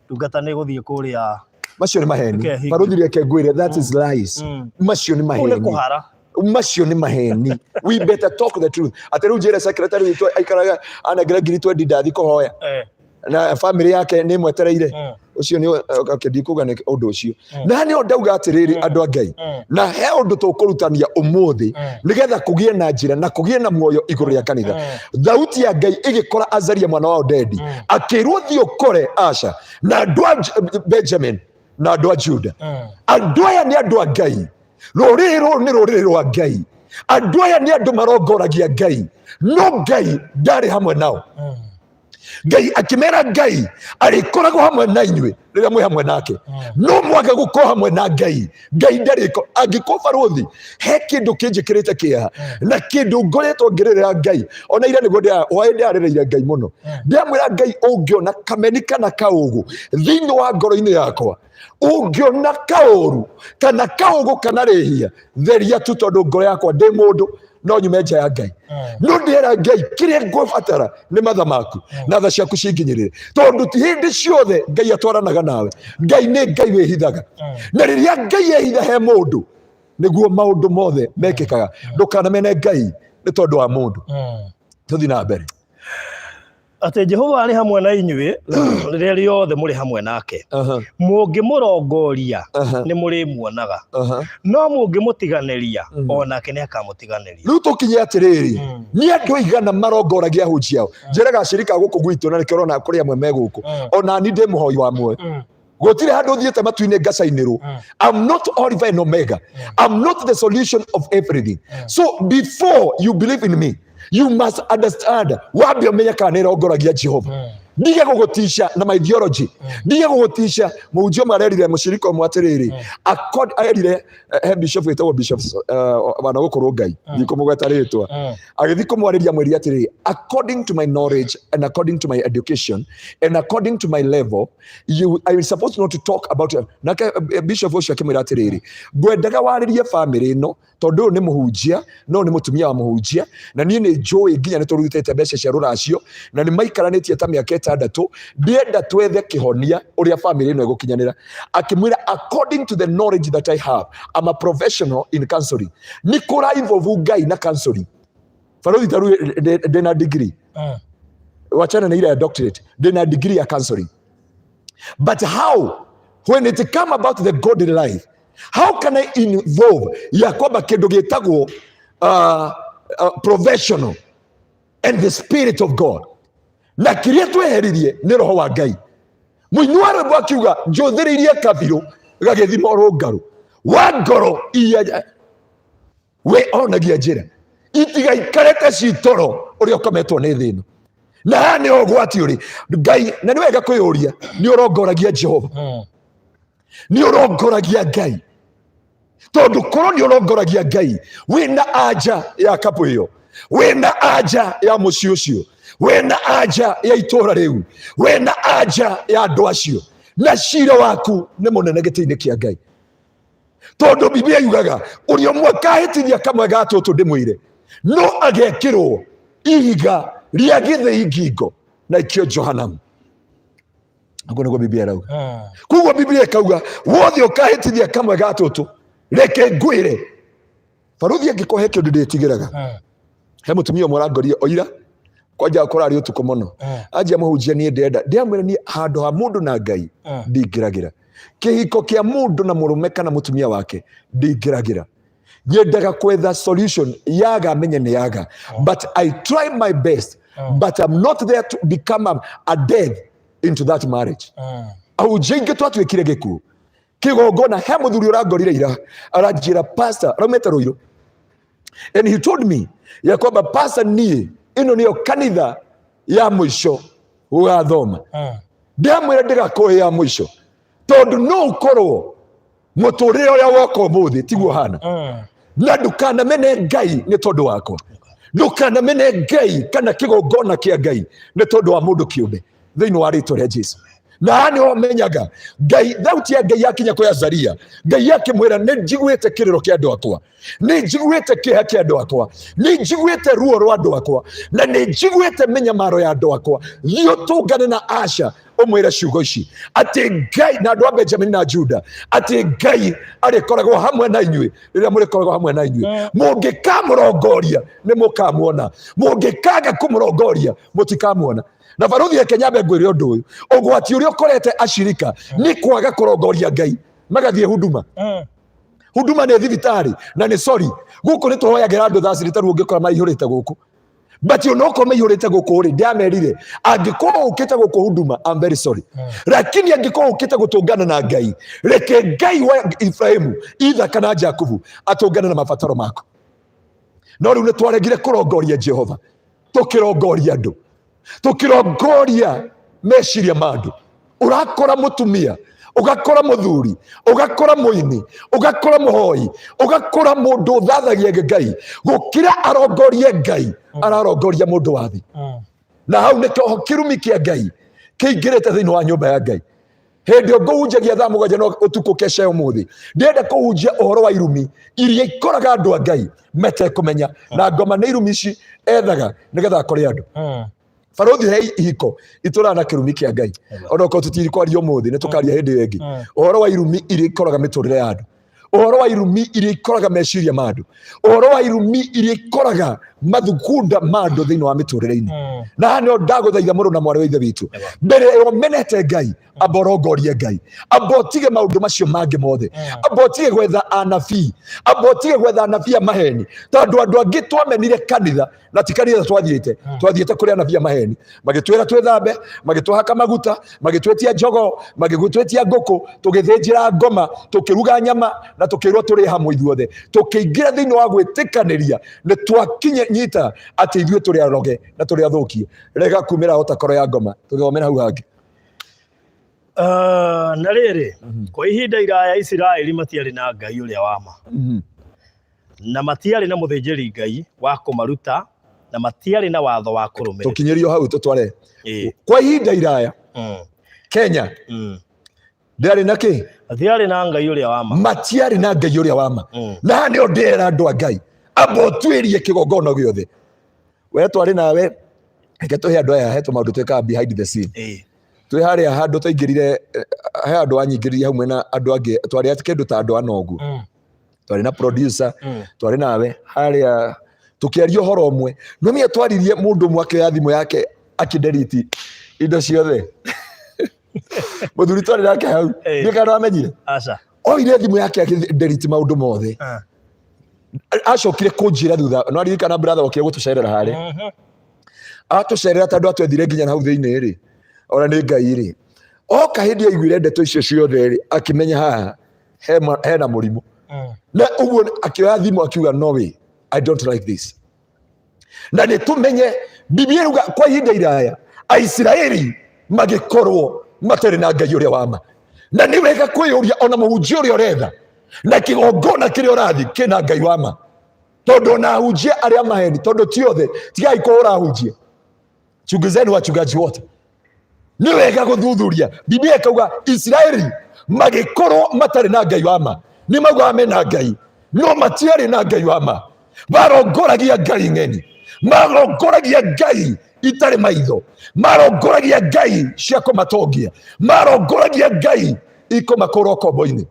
Ndungata nĩ gũthiĩ kũrĩa.
Macio nĩ maheni.
Reke
Barũthi, reke ngwĩre, that is lies. Macio nĩ
Kũu nĩ
maheni.
kũhara.
Macio nĩ maheni. We better talk the truth. Atĩ rĩu njĩre secretary witũ aikaraga anengere ngiri twendi ndathi kũhoya na family yake nĩ mwetereire. Ũcio nĩ okay, ndikuga nĩ ũndũ ũcio. Na nĩho ndauga atĩrĩrĩ, andũ a Ngai, na he ũndũ tũkũrutania ũmũthĩ nĩgetha kũgĩe na njĩra na kũgĩe na muoyo igũrũ rĩa kanitha. Thauti ya Ngai ĩgĩkora Azaria mwana wa Odedi, akĩrwo thiĩ ũkore Asha na andũ a Benjamin na andũ a Juda. Andũ aya nĩ andũ a Ngai, rũrĩrĩ rũrũ nĩ rũrĩrĩ rwa Ngai, andũ aya nĩ andũ marongoragia Ngai, no Ngai ndarĩ hamwe nao. Ngai akĩmera Ngai arĩkoragwo hamwe na inyuĩ rĩrĩa mwĩ hamwe nake, no mwaga gũkorwo hamwe na Ngai, Ngai ndarĩko. Angĩkorwo barũthi he kĩndũ kĩnjĩkĩrĩte kĩeha na kĩndũ ngoretwo ngĩrĩrĩra Ngai ona ira nĩguo hwaĩ ndĩrarĩrĩire Ngai mũno, ndĩramwĩra Ngai ũngĩona kameni kana kaũgũ thĩinĩ wa ngoro-inĩ yakwa, ũngĩona kaũru kana kaũgũ kana rĩhia, theria tu, tondũ ngoro yakwa ndĩ mũndũ no nyume nja ya Ngai. No ndĩra Ngai kĩrĩa ngũbatara nĩ matha maku na tha ciaku cinginyĩrĩre, tondũ ti hĩndĩ ciothe Ngai atwaranaga nawe. Ngai nĩ Ngai wĩhithaga, na rĩrĩa Ngai ehitha he mũndũ nĩguo maũndũ mothe mekĩkaga. Ndũkanamene Ngai nĩ tondũ wa mũndũ. Tũthiĩ na mbere.
Atĩ Jehova arĩ hamwe na inyuĩ rĩrĩa rĩothe mũrĩ hamwe nake. Mũngĩmũrongoria, nĩ mũrĩmuonaga, no mũngĩmũtiganĩria, o nake nĩ akamũtiganĩria.
Rĩu tũkinye atĩrĩrĩ, nĩ andũ aigana marongoragia ahunjia ao? Njĩraga acirika gũkũ gwitũ, na nĩkĩo ũrona kũrĩ amwe me gũkũ. Ona ni ndĩ mũhoi wa muoyo. Gũtirĩ handũ thiĩte matu-inĩ ngacainĩrwo. I'm not Alpha and Omega. I'm not the solution of everything. So before you believe in me, you must understand, wambe ũmenye kana nĩ ĩrongoragia Jehova. Ndige gũgũtisha na my theology, ndige gũgũtisha. Mũhunjia ũmwe arerire mũcirika ũmwe atĩrĩrĩ, erire he bishop wĩtagwo Bishop wana gũkũrũ Ngai, ndikũmũgweta rĩtwa, agĩthiĩ kũmwarĩria mwĩri atĩrĩrĩ, according to my knowledge and according to my education and according to my level, you I was supposed not to talk about it. Nake bishop ũcio akĩmwĩra atĩrĩrĩ, ngwendaga warĩrie famĩlĩ ĩno tondũ ũyũ nĩ mũhunjia no nĩ mũtumia wa mũhunjia, na niĩ nĩ njũĩ nginya nĩ tũrutĩte mbeca cia rũracio na nĩ maikaranĩtie ta mĩaka 6, ndĩenda twethe kĩhonia ũrĩa famĩlĩ ĩno ĩgũkinyanĩra. Akĩmwĩra, according to the knowledge that I have, I'm a professional in counseling, nĩ kũra involve Ngai na counseling. Barothi, ta rĩu ndĩna degree, wachana na ile ya doctorate, ndĩna degree ya counseling, but how, when it come about the godly life, how can I involve ya kwamba kĩndũ gĩtagwo professional and the spirit of God? Na kĩrĩa tweheririe nĩ roho wa Ngai. Mũini wa rwĩmbo akiuga, njũthĩrĩirie kabirũ gagĩthima ũrũngarũ wa ngoro iria we onagia njĩra itigaikarĩte citoro ũrĩa ũkometwo nĩ thĩ ĩno. Na haha nĩ ũgwati ũrĩ Ngai, na nĩ wega kwĩyũria, nĩ ũrongoragia Jehova? Nĩ ũrongoragia Ngai? Tondũ korwo nĩ ũrongoragia Ngai, wĩna anja ya kapu ĩyo, wĩna anja ya mũciĩ ũcio, wĩna anja ya itũũra rĩu, wĩna anja ya andũ acio, na cira waku nĩ mũnene gĩtĩ-inĩ kĩa Ngai, tondũ Biblia yugaga ũrĩa ũmwe akahĩtithia kamwe ga tũtũ ndĩmwĩre. No agekĩrwo ihiga rĩa gĩthĩi ngingo na ikio Johanamu. Ũguo nĩguo Biblia ĩrauga. Koguo Biblia ĩkauga wothe ũkahĩtithia kamwe ga tũtũ, reke ngwĩre baruthi, angĩkorwo he kĩndũ ndĩtigĩraga, he mũtumia ũmwe ũrangoria oira kwanja kũrarĩ ũtukũ mũno, anjia mũhunjia, niĩ ndĩrenda ndĩramwĩra niĩ handũ ha mũndũ na Ngai ndingĩragĩra kĩhiko kĩa mũndũ na mũrũme kana mũtumia wake, ndingĩragĩra. Nyendaga kwetha solution, yaga menye nĩ yaga, but I try my best, but I'm not there to become a death into that marriage. Ahunjia aingĩ twatuĩkire gĩkuũ kĩgongona. He mũthuri ũrangorire ira aranjĩra, "Pastor," araumĩte Rũirũ, and he told me ya kwamba, "Pastor, niĩ ĩno nĩyo kanitha ya mũico gũgathoma." Ndĩramwĩra ndĩgakorwo ĩ ya mũico, tondũ no ũkorwo mũtũrĩre ũrĩa woka ũmũthĩ tiguo hana. Na ndũkanamene Ngai nĩ tondũ wakwa, ndũkanamene Ngai kana kĩgongona kĩa Ngai nĩ tondũ wa mũndũ kĩũmbe, thĩinĩ wa rĩtwa rĩa Jesu. Na haha nĩho menyaga Ngai, thauti ya Ngai yakinya kwĩ Azaria, Ngai akĩmwĩra, "Nĩ njiguĩte kĩrĩro kĩa andũ akwa, nĩ njiguĩte kĩeha kĩa andũ akwa, nĩ njiguĩte ruo rwa andũ akwa, na nĩ njiguĩte mĩnyamaro ya andũ akwa. Thiĩ ũtũngane na Asha, ũmwĩre ciugo ici, atĩ Ngai na andũ a Benjamin na Juda, atĩ Ngai arĩkoragwo hamwe na inyuĩ rĩrĩa mũrĩkoragwo hamwe na inyuĩ. Mũngĩkamũrongoria nĩ mũkamuona, mũngĩkaga kũmũrongoria mũtikamuona." Na baruthi ya Kenya, ngwĩre ũndũ ũyũ, ũgwati ũrĩa ũkorete ashirika nĩ kwaga kũrongoria Ngai, magathiĩ huduma. Huduma nĩ thibitarĩ, na nĩ sorry, gũkũ nĩ tũhoyagĩra andũ thaa cirĩ tarĩu ũngĩkora maihũrĩte gũkũ, but onokorwo maihũrĩte gũkũ rĩ, ndĩamerire angĩkorwo ũkĩte gũkũ huduma, I'm very sorry, lakini angĩkorwo ũkĩte gũtũngana na Ngai, reke Ngai wa Ibrahimu, Ithaka na Jakubu atũngane na mabataro maku. No rĩu nĩ twaregire kũrongoria Jehova, tũkĩrongoria andũ, tũkĩrongoria meciria ma andũ. Ũrakora mũtumia, ũgakora mũthuri, ũgakora mũini, ũgakora mũhoi, ũgakora mũndũ ũthathagia Ngai, gũkĩra arongorie Ngai, ararongoria mũndũ wa thĩ. Na hau nĩkĩo kĩrumi kĩa Ngai kĩingĩrĩte thĩinĩ wa nyũmba ya Ngai. Hĩndĩ ĩyo ngũhunjagia thaa 7 no ũtukũ kesha ya ũmũthĩ, ndĩrenda kũhunjia ũhoro wa irumi iria ikoraga andũ a Ngai metekũmenya, na ngoma nĩ irumi ici ethaga nĩgetha akore andũ. Barothi, he ihiko itũraga na kĩrumi kĩa Ngai. Onokorwo tũtiri kwaria ũmũthĩ, nĩ tũkaria hĩndĩ ĩyo ĩngĩ ũhoro wa irumi iria ikoraga mĩtũrĩre ya andũ, ũhoro wa irumi iria ikoraga meciria ma andũ, ũhoro wa irumi iria ikoraga mathugunda ma andũ thĩinĩ wa mĩtũrĩre-inĩ. Na haha nĩho ndagũthaitha, mũrũ na mwarĩ wa ithe witũ, mbere ĩyo menete Ngai, amba ũrongorie Ngai, amba ũtige maũndũ macio mangĩ mothe, amba ũtige gwetha anabii, amba ũtige gwetha anabii a maheni, tondũ andũ angĩ twamenire kanitha na ti kanitha twathiĩte, twathiĩte kũrĩ anabii a maheni, magĩtwĩra twĩthambe, magĩtũhaka maguta, magĩtwĩtia njogoo, magĩtwĩtia ngũkũ, tũgĩthĩnjĩra ngoma, tũkĩruga nyama na tũkĩrwo tũrĩ hamwe ithuothe. Tũkĩingĩra thĩinĩ wa gwĩtĩkanĩria, nĩ twakinya nyita atĩ ithuĩ tũrĩ aroge na tũrĩ athũkie. Rega kumĩra ota koro ya ngoma, tũthomere hau hangĩ.
Na rĩrĩ, kwa ihinda iraya Isiraeli matiarĩ na Ngai ũrĩa wa ma, na matiarĩ na mũthĩnjĩri Ngai wa kũmaruta, na matiarĩ na watho wa kũrũmĩrĩra.
Tũkinyĩrio hau tũtware. Kwa ihinda iraya Kenya ndĩarĩ na kĩ?
Matiarĩ na Ngai ũrĩa wa ma.
Matiarĩ na Ngai ũrĩa wa ma. Na haha nĩho ndĩrera andũ a Ngai, amba ũtuĩrie kĩgongona gĩothe we twarĩ nawe. Reke tũhe andũ aya, he tũmaũndũ twĩkaga behind the scene. Twĩ harĩa handũ twaingĩrire, he handũ wanyingĩririe hamwe na andũ angĩ, twarĩ kĩndũ ta andũ ana ũguo. Twarĩ na producer, twarĩ nawe harĩa, tũkĩaria ũhoro ũmwe. No mĩa twaririe, mũndũ ũmwe akĩoya thimũ yake akĩnderiti indo ciothe. Mũthuri twarĩ nake hau, ndiũ kana wamenyire.
Aca.
Oire thimũ yake akĩnderiti maũndũ mothe. Acokire kũnjĩra thutha, no aririkana brother okire gũtũcerera harĩa, atũcerera tondũ atwethire nginya hau thĩinĩ rĩ, ona nĩ Ngai rĩ, oka hĩndĩ aiguire ndeto icio ciothe rĩ, akĩmenya haha hena mũrimũ. Na ũguo akĩoya thimũ akiuga, "No way, I don't like this." Na nĩ tũmenye Biblia ĩruga kwa ihinda iraya Aisiraeli magĩkorwo matarĩ na Ngai ũrĩa wa ma. Na nĩ wega kwĩyũria, ona mũhunjia ũrĩa ũretha na kĩgongona kĩrĩa ũrathiĩ kĩna Ngai wa ma, tondũ ona ahunjia arĩa maheni, tondũ ti othe, tigai kũhũra ahunjia, chunguzeni wachungaji wote. Nĩ wega gũthuthuria. Biblia ĩkauga Isiraeli magĩkorwo matarĩ na Ngai wa ma. Nĩ maugaga mena Ngai, no matiarĩ na Ngai wa ma. Marongoragia ngai ng'eni, marongoragia ngai itarĩ maitho, marongoragia ngai cia kũmatongia, marongoragia ngai ikũmakũra ũkombo-inĩ.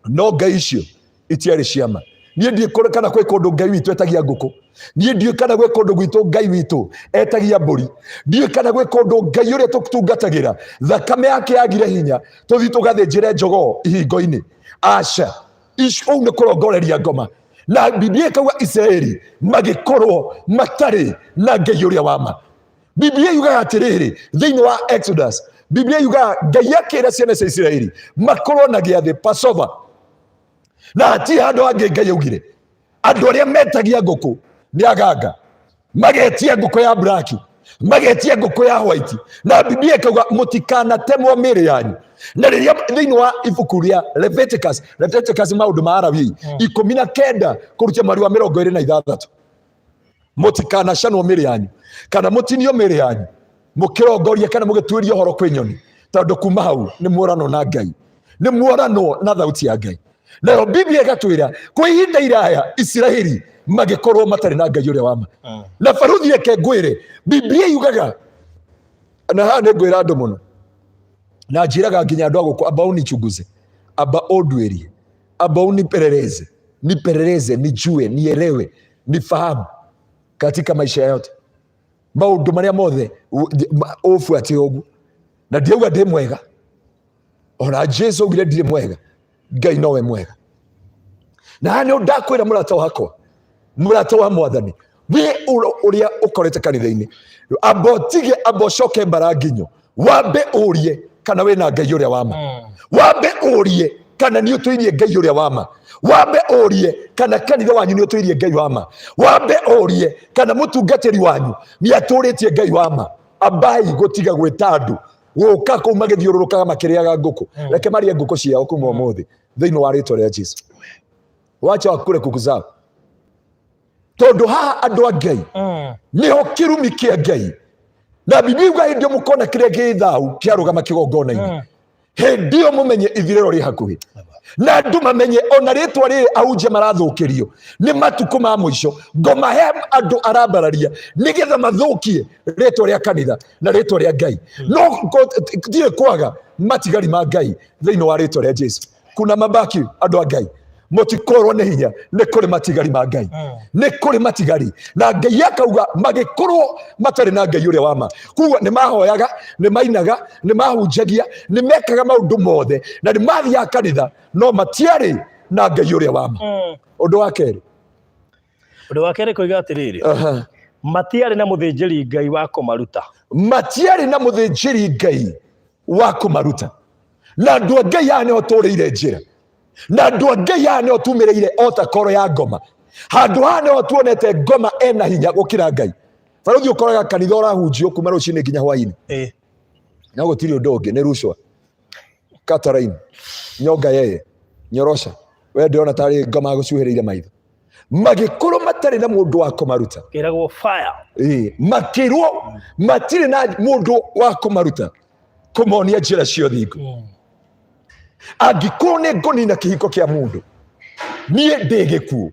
No ngai icio itiarĩ ciama. Niĩ ndiũĩ kana kwĩ kũndũ Ngai witũ etagia ngũkũ, niĩ ndiũĩ kana gwĩ kũndũ gwitũ Ngai witũ etagia mbũri, ndiũĩ kana gwĩ kũndũ Ngai ũrĩa tũtungatagĩra thakame yake yagire hinya tũthiĩ tũgathĩnjĩre njogoo ihingo-inĩ. Aca, ũu nĩ kũrongoreria ngoma. Na Biblia ĩkauga Isiraeli magĩkorwo matarĩ na Ngai ũrĩa wa ma. Biblia yugaga atĩrĩrĩ thĩinĩ wa Exodus, Biblia yugaga Ngai akĩra ciana cia Isiraeli makorwo na gĩathĩ Passover, na hatirĩ handũ hangĩ Ngai augire andũ arĩa metagia ngũkũ nĩ aganga, magetia ngũkũ ya black, magetia ngũkũ ya white, na Biblia ĩkauga mũtikanatemwo mĩĩrĩ yanyu. Na rĩrĩa thĩinĩ wa ibuku rĩa Leviticus, Leviticus maũndũ ma Alawii 19 kũrutia mweri wa 26, mũtikanacanwo mĩĩrĩ yanyu kana mũtinio mĩĩrĩ yanyu mũkĩrongoria kana mũgĩtuĩria ũhoro kwĩ nyoni, tondũ kuma hau nĩ muoranwo na Ngai, nĩ muoranwo na thauti ya Ngai. Nayo Biblia ĩgatwĩra kwa ihinda iraya Isiraeli magĩkorwo matarĩ na Ngai ũrĩa wa ma. Na baruthi eke ngwĩre, Biblia yugaga, na haha nĩ ngwĩra andũ mũno, na njĩraga nginya andũ a gũkũ, amba unichunguze, amba ũnduĩrie, amba unipeleleze, nipeleleze, nijue, nielewe, nifahamu katika maisha yote maũndũ marĩa mothe ũbuate ũguo. Na ndiauga ndĩ mwega, ona Jesu augire ndirĩ mwega, Ngai nowe mwega. Na haha nĩ ndakwĩra mũrata wakwa, mũrata wa Mwathani, wĩ ũrĩa ũkorete kanitha-inĩ, amba ũtige, amba ũcoke mbara nginyo, wambe ũrie kana wĩna Ngai ũrĩa wa ma, wambe ũrie kana nĩ ũtũirie Ngai ũrĩa wa ma, wambe ũrie kana kanitha wanyu nĩ ũtũirie Ngai wa ma, wambe ũrie kana mũtungatĩri wanyu nĩ atũrĩtie Ngai wa ma. Ambai gũtiga gwĩta andũ gũka kũu magĩthiũrũrũkaga makĩrĩaga ngũkũ. Reke marĩe ngũkũ ciao kuma ũmũthĩ thĩinĩ wa rĩtwa rĩa Jesu. Wacha wakule kuku zao, tondũ haha andũ a Ngai nĩho kĩrumi kĩa Ngai. Na Biblia yuga hĩndĩ ĩyo mũkona kĩrĩa gĩ thahu kĩarũgama kĩgongona-inĩ, hĩndĩ ĩyo mũmenye ithirĩro rĩ hakuhĩ, na andũ mamenye ona rĩtwa rĩrĩ ahunjia marathũkĩrio nĩ matukũ ma mũico. Ngoma he andũ arambararia nĩgetha mathũkie rĩtwa rĩa kanitha na rĩtwa rĩa Ngai, no ndirĩ kwaga matigari ma Ngai thĩinĩ wa rĩtwa rĩa Jesu. Kuna mabaki andũ a Ngai, mũtikorwo nĩ hinya, nĩ kũrĩ matigari ma Ngai, nĩ kũrĩ matigari. Na Ngai akauga magĩkorwo matarĩ na Ngai ũrĩa wa ma. Koguo nĩ mahoyaga, nĩ mainaga, nĩ mahunjagia, nĩ mekaga maũndũ mothe, na nĩ mathiaga kanitha, no matiarĩ na Ngai ũrĩa wa ma. Ũndũ wa kerĩ,
Ũndũ wa kerĩ koiga atĩrĩrĩ, matiarĩ na mũthĩnjĩri Ngai wa kũmaruta.
Matiarĩ na mũthĩnjĩri Ngai wa kũmaruta. Na andũ a Ngai aya nĩo tũrĩire njĩra, na andũ a Ngai aya nĩo tumĩrĩire o ta koro ya ngoma. Handũ haha nĩho tuonete ngoma ena hinya gũkĩra Ngai. Barũthi ũkoraga kanitha ũrahunjio kuma rũcinĩ nginya hwainĩ, no gũtirĩ ũndũ ũngĩ, nĩ rucwa Kataraini, nyonga yeye, nyorosha, we ndĩrona tarĩ ngoma gũcuhĩrĩire maitho. Magĩkorwo matarĩ na mũndũ wa kũmaruta.
Ĩragwo fire.
Makĩrwo matirĩ na mũndũ wa kũmaruta, kũmonia njĩra cia ũthingu. Angĩkorwo nĩ ngũnina kĩhiko kĩa mũndũ, niĩ ndĩ gĩkuũ.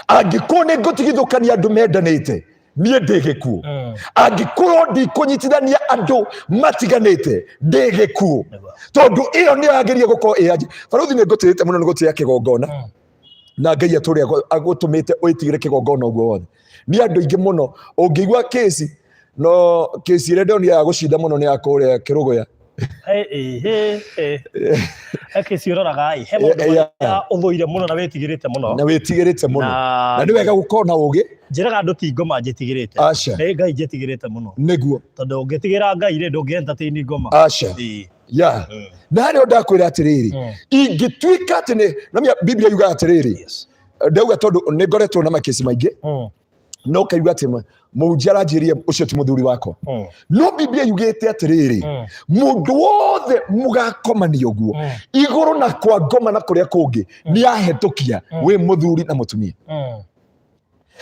Angĩkorwo nĩ ngũtigithũkania andũ mendanĩte, niĩ ndĩ gĩkuũ. Angĩkorwo ndikũnyitithania andũ matiganĩte, ndĩ gĩkuũ. Tondũ ĩyo nĩyo yagĩrĩire gũkorwo ĩ ya Barũthi. Nĩ ngũtĩĩte mũno nĩ gũtĩĩa kĩgongona, na Ngai atũrĩa agũtũmĩte wĩtigĩre kĩgongona ũguo wothe. Nĩ andũ aingĩ mũno ũngĩigua kĩci, no kĩci ĩrĩa ndonire ya gũcinda mũno nĩ ya kũrĩa Kĩrũgũya.
Kĩci ũroraga ĩ, he maũndũ marĩa ũthũire mũno na wĩtigĩrĩte mũno.
Na wĩtigĩrĩte mũno, na nĩ wega gũkorwo na ũgĩ.
Njĩraga andũ ti ngoma njĩtigĩrĩte.
Aca.
Nĩ Ngai njĩtigĩrĩte mũno.
Nĩguo.
Tondũ ũngĩtigĩra Ngai rĩ, ndũngĩ entertain ngoma.
Aca. Ya. Na harĩa ndakwĩra atĩrĩrĩ, ingĩtuĩka atĩ nĩ namia Biblia yugaga atĩrĩrĩ, ndauga tondũ nĩ ngoretwo na makesi maingĩ, no kaigua atĩ mũhunjia aranjĩrie ũcio ti mũthuri wakwa, no Biblia yugĩte atĩrĩrĩ, mũndũ wothe mũgakomania ũguo igũrũ na kwa ngoma na kũrĩa kũngĩ nĩ ahetũkia wĩ mũthuri na mũtumia.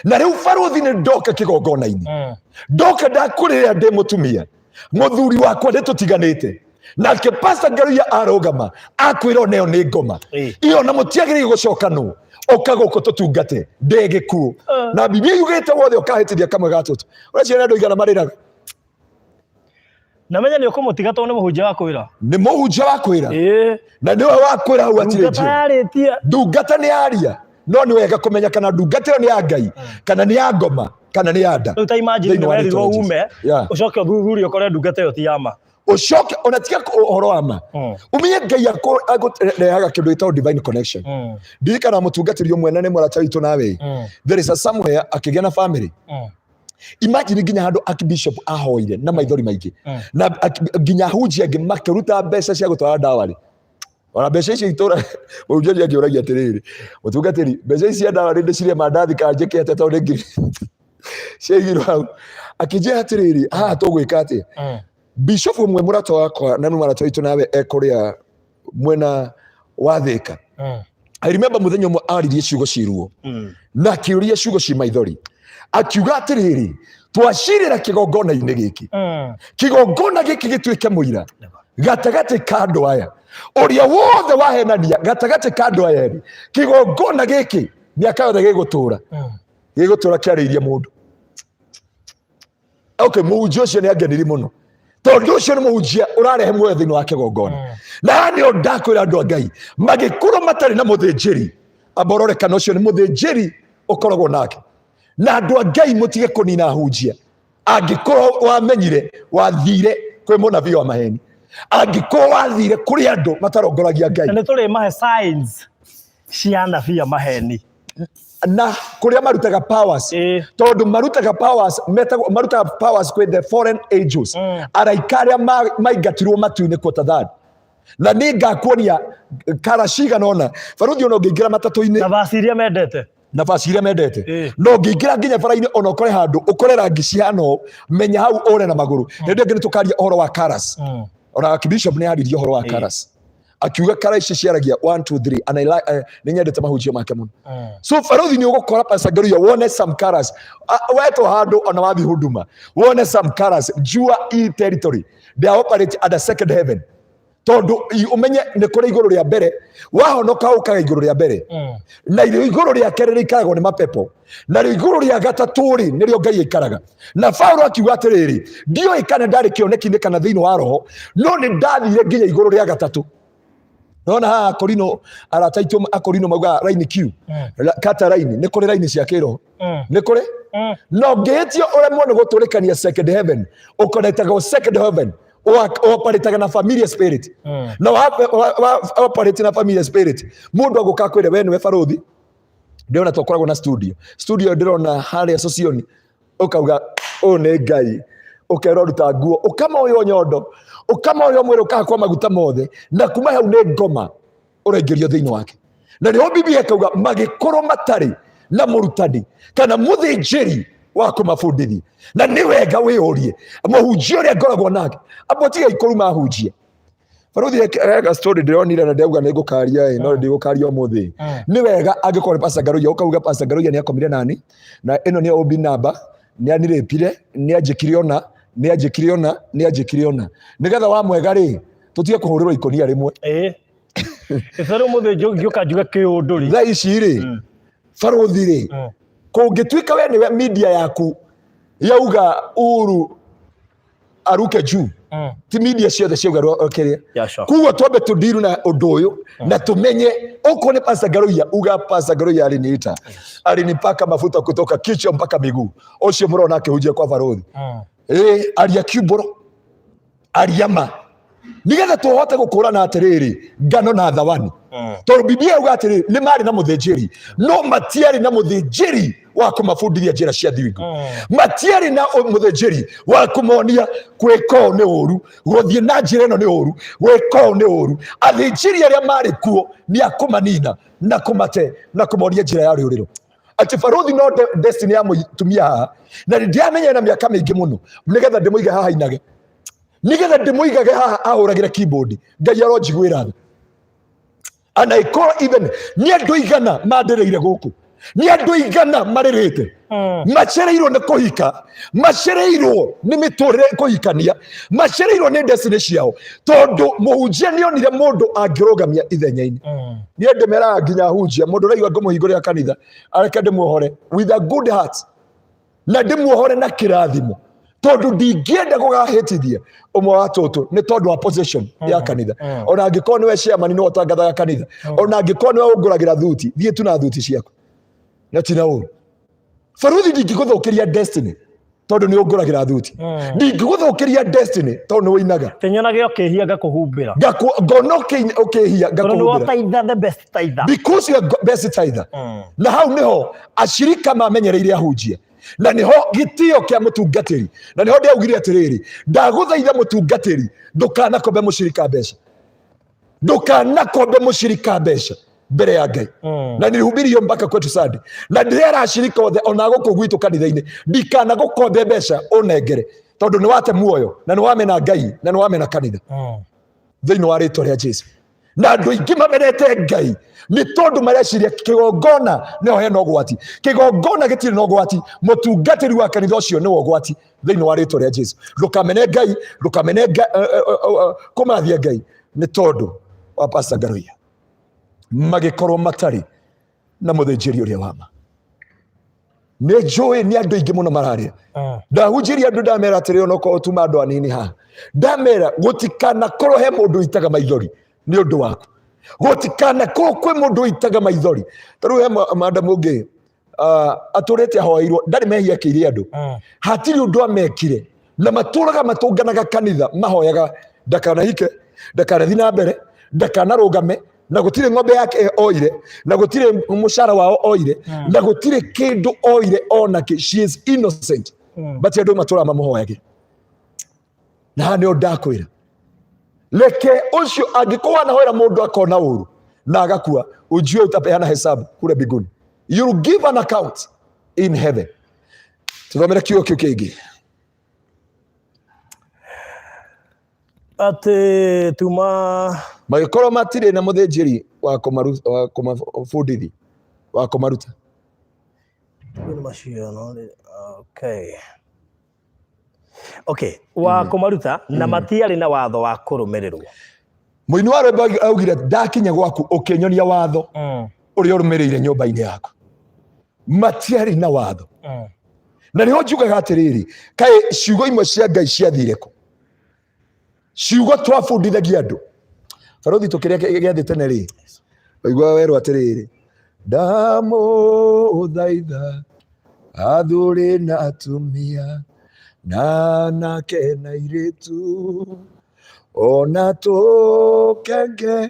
Na rĩu barũthi nĩ ndoka kĩgongona-inĩ, ndoka ndakũrĩra ndĩ mũtumia, mũthuri wakwa nĩ tũtiganĩte nake. Pastor Ngaruiya arũgama akwĩra oneyo nĩ ngoma iyo na mũtiagĩrĩire gũcoka nũ. Ũka gũkũ tũtungate ndĩ gĩkuũ. Na Biblia yugĩte wothe ũkahĩtithia kamwe ga tũtũ, ũreciria andũ igana marĩraga.
Na menya nĩ ũkũmũtiga tondũ nĩ mũhunjia wa kwĩra.
Nĩ mũhunjia wa kwĩra. Na nĩwe wa kwĩra hau hatirĩ
Ndungata
njĩra.
Yarĩtie.
Ndungata nĩ yaria, no nĩ wega kũmenya kana ndungata ĩyo nĩ ya Ngai kana nĩ ya ngoma kana nĩ ya nda.
Rĩu ta imagine
Thĩinĩ
nĩ
wa
werirwo
rĩtwa rĩa
ume
Jesu. Yeah.
ũcoke ũthuthurie ũkore ndungata ĩyo ti ya ma.
Ũcoke ona tiga ũhoro wa ma, ũmenye Ngai akũrehaga kĩndũ gĩtagwo divine connection. Ndirikana mũtungatĩri ũmwe na nĩ mũrata witũ nawe, there is a somewhere akĩgĩa na family. Imagine nginya handũ archbishop ahoire na maithori maingĩ na nginya ahunjia angĩ makĩruta mbeca cia gũtwara ndawa rĩ, ona mbeca icio itũra mũhunjia ũcio akĩũragia atĩrĩrĩ, mũtungatĩri, mbeca ici cia ndawa rĩ, ndĩcirĩe mandathi kana njĩke atĩa? Tondũ nĩ ngiri ciaigirwo hau. Akĩnjĩra atĩrĩrĩ, haha tũgwĩka atĩa? Bishop ũmwe mũrata wakwa na nĩ mũrata witũ nawe ekũrĩa mwena wa Thĩka. I remember mũthenya ũmwe aririe ciugo ciruo na akĩũria ciugo ci maithori, akiuga atĩrĩrĩ, twacirĩra kĩgongona-inĩ gĩkĩ, kĩgongona gĩkĩ gĩtuĩke mũira gatagatĩ ka andũ aya, ũrĩa wothe wahenania gatagatĩ ka andũ aya erĩ, kĩgongona gĩkĩ mĩaka yothe gĩgũtũra gĩgũtũra kĩarĩirie mũndũ. Okay, mũhunjia ũcio nĩ angeniri mũno tondũ ũcio nĩ mũhunjia ũrarehe muoyo thĩinĩ wa kĩgongona. Na haha nĩho ndakwĩra andũ a Ngai magĩkorwo matarĩ na mũthĩnjĩri, amba ũrore kana ũcio nĩ mũthĩnjĩri ũkoragwo nake. Na andũ a Ngai, mũtige kũnina ahunjia. Angĩkorwo wamenyire wathire kwĩ mũnabii wa maheni, angĩkorwo wathire kũrĩ andũ matarongoragia Ngai,
Na nĩ tũrĩmahe signs cia anabii a maheni.
Na kũrĩa marutaga powers, tondũ marutaga powers, metagwo marutaga powers kwĩ the foreign angels, araika arĩa maingatirwo matu-inĩ, quarter third. Na nĩ ngakuonia kara cigana ũna, baruthi, ona ũngĩingĩra matatũ-inĩ,
Na vaci iria mendete.
Na baci iria mendete. No ũngĩingĩra nginya bara-inĩ, ona ũkore handũ ũkore rangi cihana ũũ, menya hau ũre na magũrũ. Hĩndĩ ĩngĩ nĩ tũkaria ũhoro wa karas. Ona archbishop nĩ aririe ũhoro wa karas, akiuga kara ici ciaragia 1 2 3, and I like, nĩ nyendete mahunjio make mũno. So baruthi, nĩ ũgũkora Pastor Ngaruiya wone some colours. Wetwo handũ, ona wathiĩ huduma wone some colours, jua e territory they are operate under second heaven, tondũ ũmenye nĩ kũrĩ igũrũ rĩa mbere. Wahonoka ũkaga igũrũ rĩa mbere, na irĩ igũrũ rĩa kerĩ rĩikaragwo nĩ mapepo, na rĩo igũrũ rĩa gatatũ rĩ, nĩrĩo Ngai aikaraga. Na Paulo akiuga atĩrĩrĩ, ndiũĩ kana ndarĩ kĩoneki-inĩ kana thĩinĩ wa roho, no nĩ ndathire nginya igũrũ rĩa gatatũ. Nona haha Korino, arata aitũ a Korino maugaga raini Q. Kata raini, nĩ kũrĩ raini cia kĩroho. Nĩ kũrĩ na ũngĩhĩtio ũremwo nĩ gũtũrĩkania second heaven, ũconnectaga second heaven, operataga na familiar spirit, na operate na familiar spirit, mũndũ agũka kwĩre we nĩwe barũthi. Ndĩrona tũkoragwo na studio ndĩrona harĩa Socioni, ũkauga ũyũ nĩ Ngai, ũkerwo ruta nguo, ũkamoywo nyondo, ũkamoywo mwĩrĩ, ũkahakwo maguta mothe, na kuma hau nĩ ngoma ũraingĩrio thĩinĩ wake. Na nĩho Biblia ĩkauga magĩkorwo matarĩ na mũrutani kana mũthĩnjĩri wa kũmabundithia. Na nĩ wega wĩyũrie, mũhunjia ũrĩa ngoragwo nake, amba tigai kũruma ahunjia. Baruthi, ega story ndĩronire na ndauga nĩ ngũkaria ĩ, no ndigũkaria ũmũthĩ. Nĩ wega angĩkorwo nĩ Pastor Ngaruiya, ũkauga Pastor Ngaruiya nĩ akomire nani, na ĩno nĩ OB number, nĩ anirĩpire, nĩ anjĩkire ũna, nĩ anjĩkire ũna, nĩ anjĩkire ũna, nĩgetha wa mwega rĩ, tũtige kũhũrĩrwo ikũnia rĩmwe.
Ĩta rĩu mũthĩ ngĩũka njuge kĩũndũ rĩ.
Thaa ici rĩ, baruthi rĩ, kũngĩtuĩka we nĩwe media yaku yauga Uhuru aruke juu, ti media ciothe ciauga kĩrĩa.
Yeah, sure.
Koguo twambe tũndiru na ũndũ ũyũ na tũmenye okorwo nĩ Pastor Ngaruiya, uga Pastor Ngaruiya aliniita, alinipaka mafuta kutoka kichwa mpaka miguu, ũcio mũrona akĩhunjia kwa baruthi. Ĩ aria kiumbũro, aria ma, nigetha tũhote gũkũrana atĩrĩrĩ ngano na thawani, tondũ Biblia yauga atĩrĩrĩ, nĩ marĩ na mũthĩnjĩri no matiarĩ na mũthĩnjĩri wa kũmabundithia njĩra cia thingu. Matiarĩ na mũthĩnjĩri wa kũmonia gwĩka ũũ nĩ ũru, gũthiĩ na njĩra ĩno nĩ ũru, gwĩka ũũ nĩ ũru. Athĩnjĩri arĩa marĩ kuo nĩ a kũmanina na kũmate na kũmonia njĩra ya rĩũrĩro. Atĩ baruthi, no destiny ya mũtumia haha, na nĩ ndiamenyere na mĩaka mĩingĩ mũno nĩgetha ndĩmũige haha inage, nĩgetha ndĩmũigage haha ahũragĩre keyboard. Ngai aronjiguĩra tha. And I call even nĩ andũ igana mandĩrĩire gũkũ, nĩ andũ igana marĩrĩte, macereirwo nĩ kũhika, macereirwo nĩ mĩtũrĩre kũhikania, macereirwo nĩ destiny ciao, tondũ mũhunjia nĩ onire mũndũ angĩrũgamia ithenya-inĩ. Niĩ ndĩmeraga nginya hunjia mũndũ ũraigua ngũmũhingũrĩra kanitha areke ndĩmuohore with a good heart na ndĩmuohore na kĩrathimo, tondũ ndingĩenda gũgahĩtithia ũmwe wa tũtũ nĩ tondũ wa position ya kanitha. Ona angĩkorwo nĩwe chairman, nĩwe ũtangathaga kanitha, ona angĩkorwo nĩwe ũngũragĩra thuti, thiĩ tu na thuti ciaku na tina ũru. Baruthi, ndingĩgũthũkĩria destiny tondũ nĩ ũngũragĩra thuti. Ndingĩgũthũkĩria destiny tondũ nĩ ũinaga.
Tenyonage ũkĩhia ngakũhumbĩra.
Ngona ũkĩhia
tondũ nĩ
ngakũhumbĩra.
Ũtaitha the best tither.
Because you are best tither. Na hau niho ashirika mamenyereire ahunjia, na niho gĩtĩo kĩa mũtungatĩri, na niho ndĩaugire atĩrĩrĩ, ndagũthaitha mũtungatĩri, ndũkanakombe mũcirika mbeca, ndũkanakombe mũcirika mbeca mbere ya Ngai. Na nilihubiri hiyo mpaka kwetu Sunday, na ndĩrera ashirika othe ona gũkũ gwitũ kanitha-inĩ, ndikanagũkombe mbeca ũnengere, tondũ nĩ wate muoyo na nĩ wamena Ngai na nĩ wamena kanitha. Thĩinĩ wa rĩtwa rĩa Jesu. Na andũ aingĩ mamenete Ngai nĩ tondũ mareciria kĩgongona nĩho hena ũgwati. Kĩgongona gĩtirĩ na ũgwati, mũtungatĩri wa kanitha ũcio nĩwe ũgwati. Thĩinĩ wa rĩtwa rĩa Jesu, ndũkamene Ngai, ndũkamene kũmathia Ngai nĩ tondũ wa Pastor Ngaruiya. Magĩkorwo matarĩ na mũthĩnjĩri ũrĩa wa ma. Nĩ njũĩ nĩ andũ aingĩ mũno mararĩa. Ndahunjĩria andũ, ndamera atĩrĩ, onokorwo tuma andũ anini haha, ndamera gũtikanakorwo he mũndũ ũitaga maithori nĩ ũndũ waku, gũtikanakorwo kwĩ mũndũ ũitaga maithori. Ta rĩu he madam ũngĩ atũrĩte ahoeirwo, ndarĩ mehia akĩire andũ. Hatirĩ ũndũ amekire, na matũraga matũnganaga kanitha mahoyaga ndakanahike, ndakanathi na mbere, ndakanarũgame, na gũtirĩ ng'ombe yake oire, na gũtirĩ mũcara wao oire, na gũtirĩ kĩndũ oire onakĩ. She is innocent. But andũ matũraga mamũhoyage, na haha nĩho ndakwĩra, reke ũcio angĩkorwo anahoera mũndũ akona ũru na agakua, ujue utapeana hesabu kule mbinguni. You'll give an account in heaven. Tuthomere kiugo kĩu kĩngĩ.
Atĩ tuma
Magĩkorwo matirĩ na mũthĩnjĩri wa wa kũmabundithia, wa kũmaruta.
Nĩ macio no okay wa kũmaruta, na matiarĩ na watho wa kũrũmĩrĩrwo.
Mũini wa rwĩmbo augire, ndakinya gwaku ũkĩnyonia watho ũrĩa ũrũmĩrĩire nyũmba-inĩ yaku. Matiarĩ na watho. Na nĩho njugaga atĩrĩrĩ, kaĩ ciugo imwe cia Ngai ciathire kũ? Ciugo twabundithagia andũ, barothi, tũkĩrĩa gĩathĩ tene rĩ, waiguaga werwo atĩrĩrĩ, ndamũthaitha athuri na atumia na anake na airĩtu ona tũkenge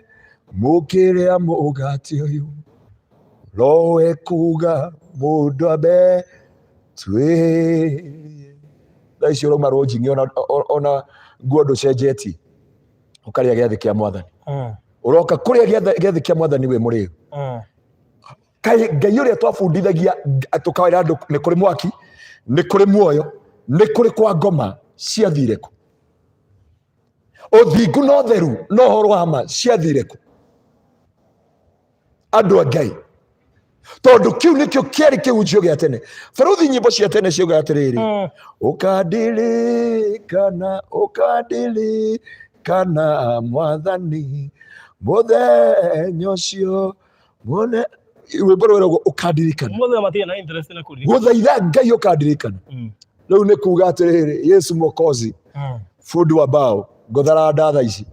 mũkĩrĩa mũgate ũyũ, rowe kuga mũndũ ambe twĩrie. Thaa ici ũrauma rũnjing'i, ona nguo ndũcenjetie, ũkarĩa gĩathĩ kĩa Mwathani. Ũroka kũrĩa gĩathĩ kĩa Mwathani wĩ mũrĩu. Kaĩ Ngai ũrĩa twabundithagia tũkawĩra andũ nĩ kũrĩ mwaki, nĩ kũrĩ muoyo, nĩ kũrĩ kwa ngoma, ciathire kũ? Ũthingu na ũtheru na ũhoro wa ma ciathire kũ, andũ a Ngai? Tondũ kĩu nĩkĩo kĩarĩ kĩhunjio gĩa tene. Baruthi, nyĩmbo cia tene ciaugaga atĩrĩrĩ, ũkandirikana, ũkandirikana Mwathani mũthenya ũcio mũne. Rwĩmbo rwĩragwo ũkandirikana.
Mũthenya matirĩ na interest na kũririkana.
Gũthaitha Ngai ũkandirikana. Rĩu nĩ kuga atĩrĩrĩ, Yesu Mwokozi, fundi wa bao, ngothara ndatha ici.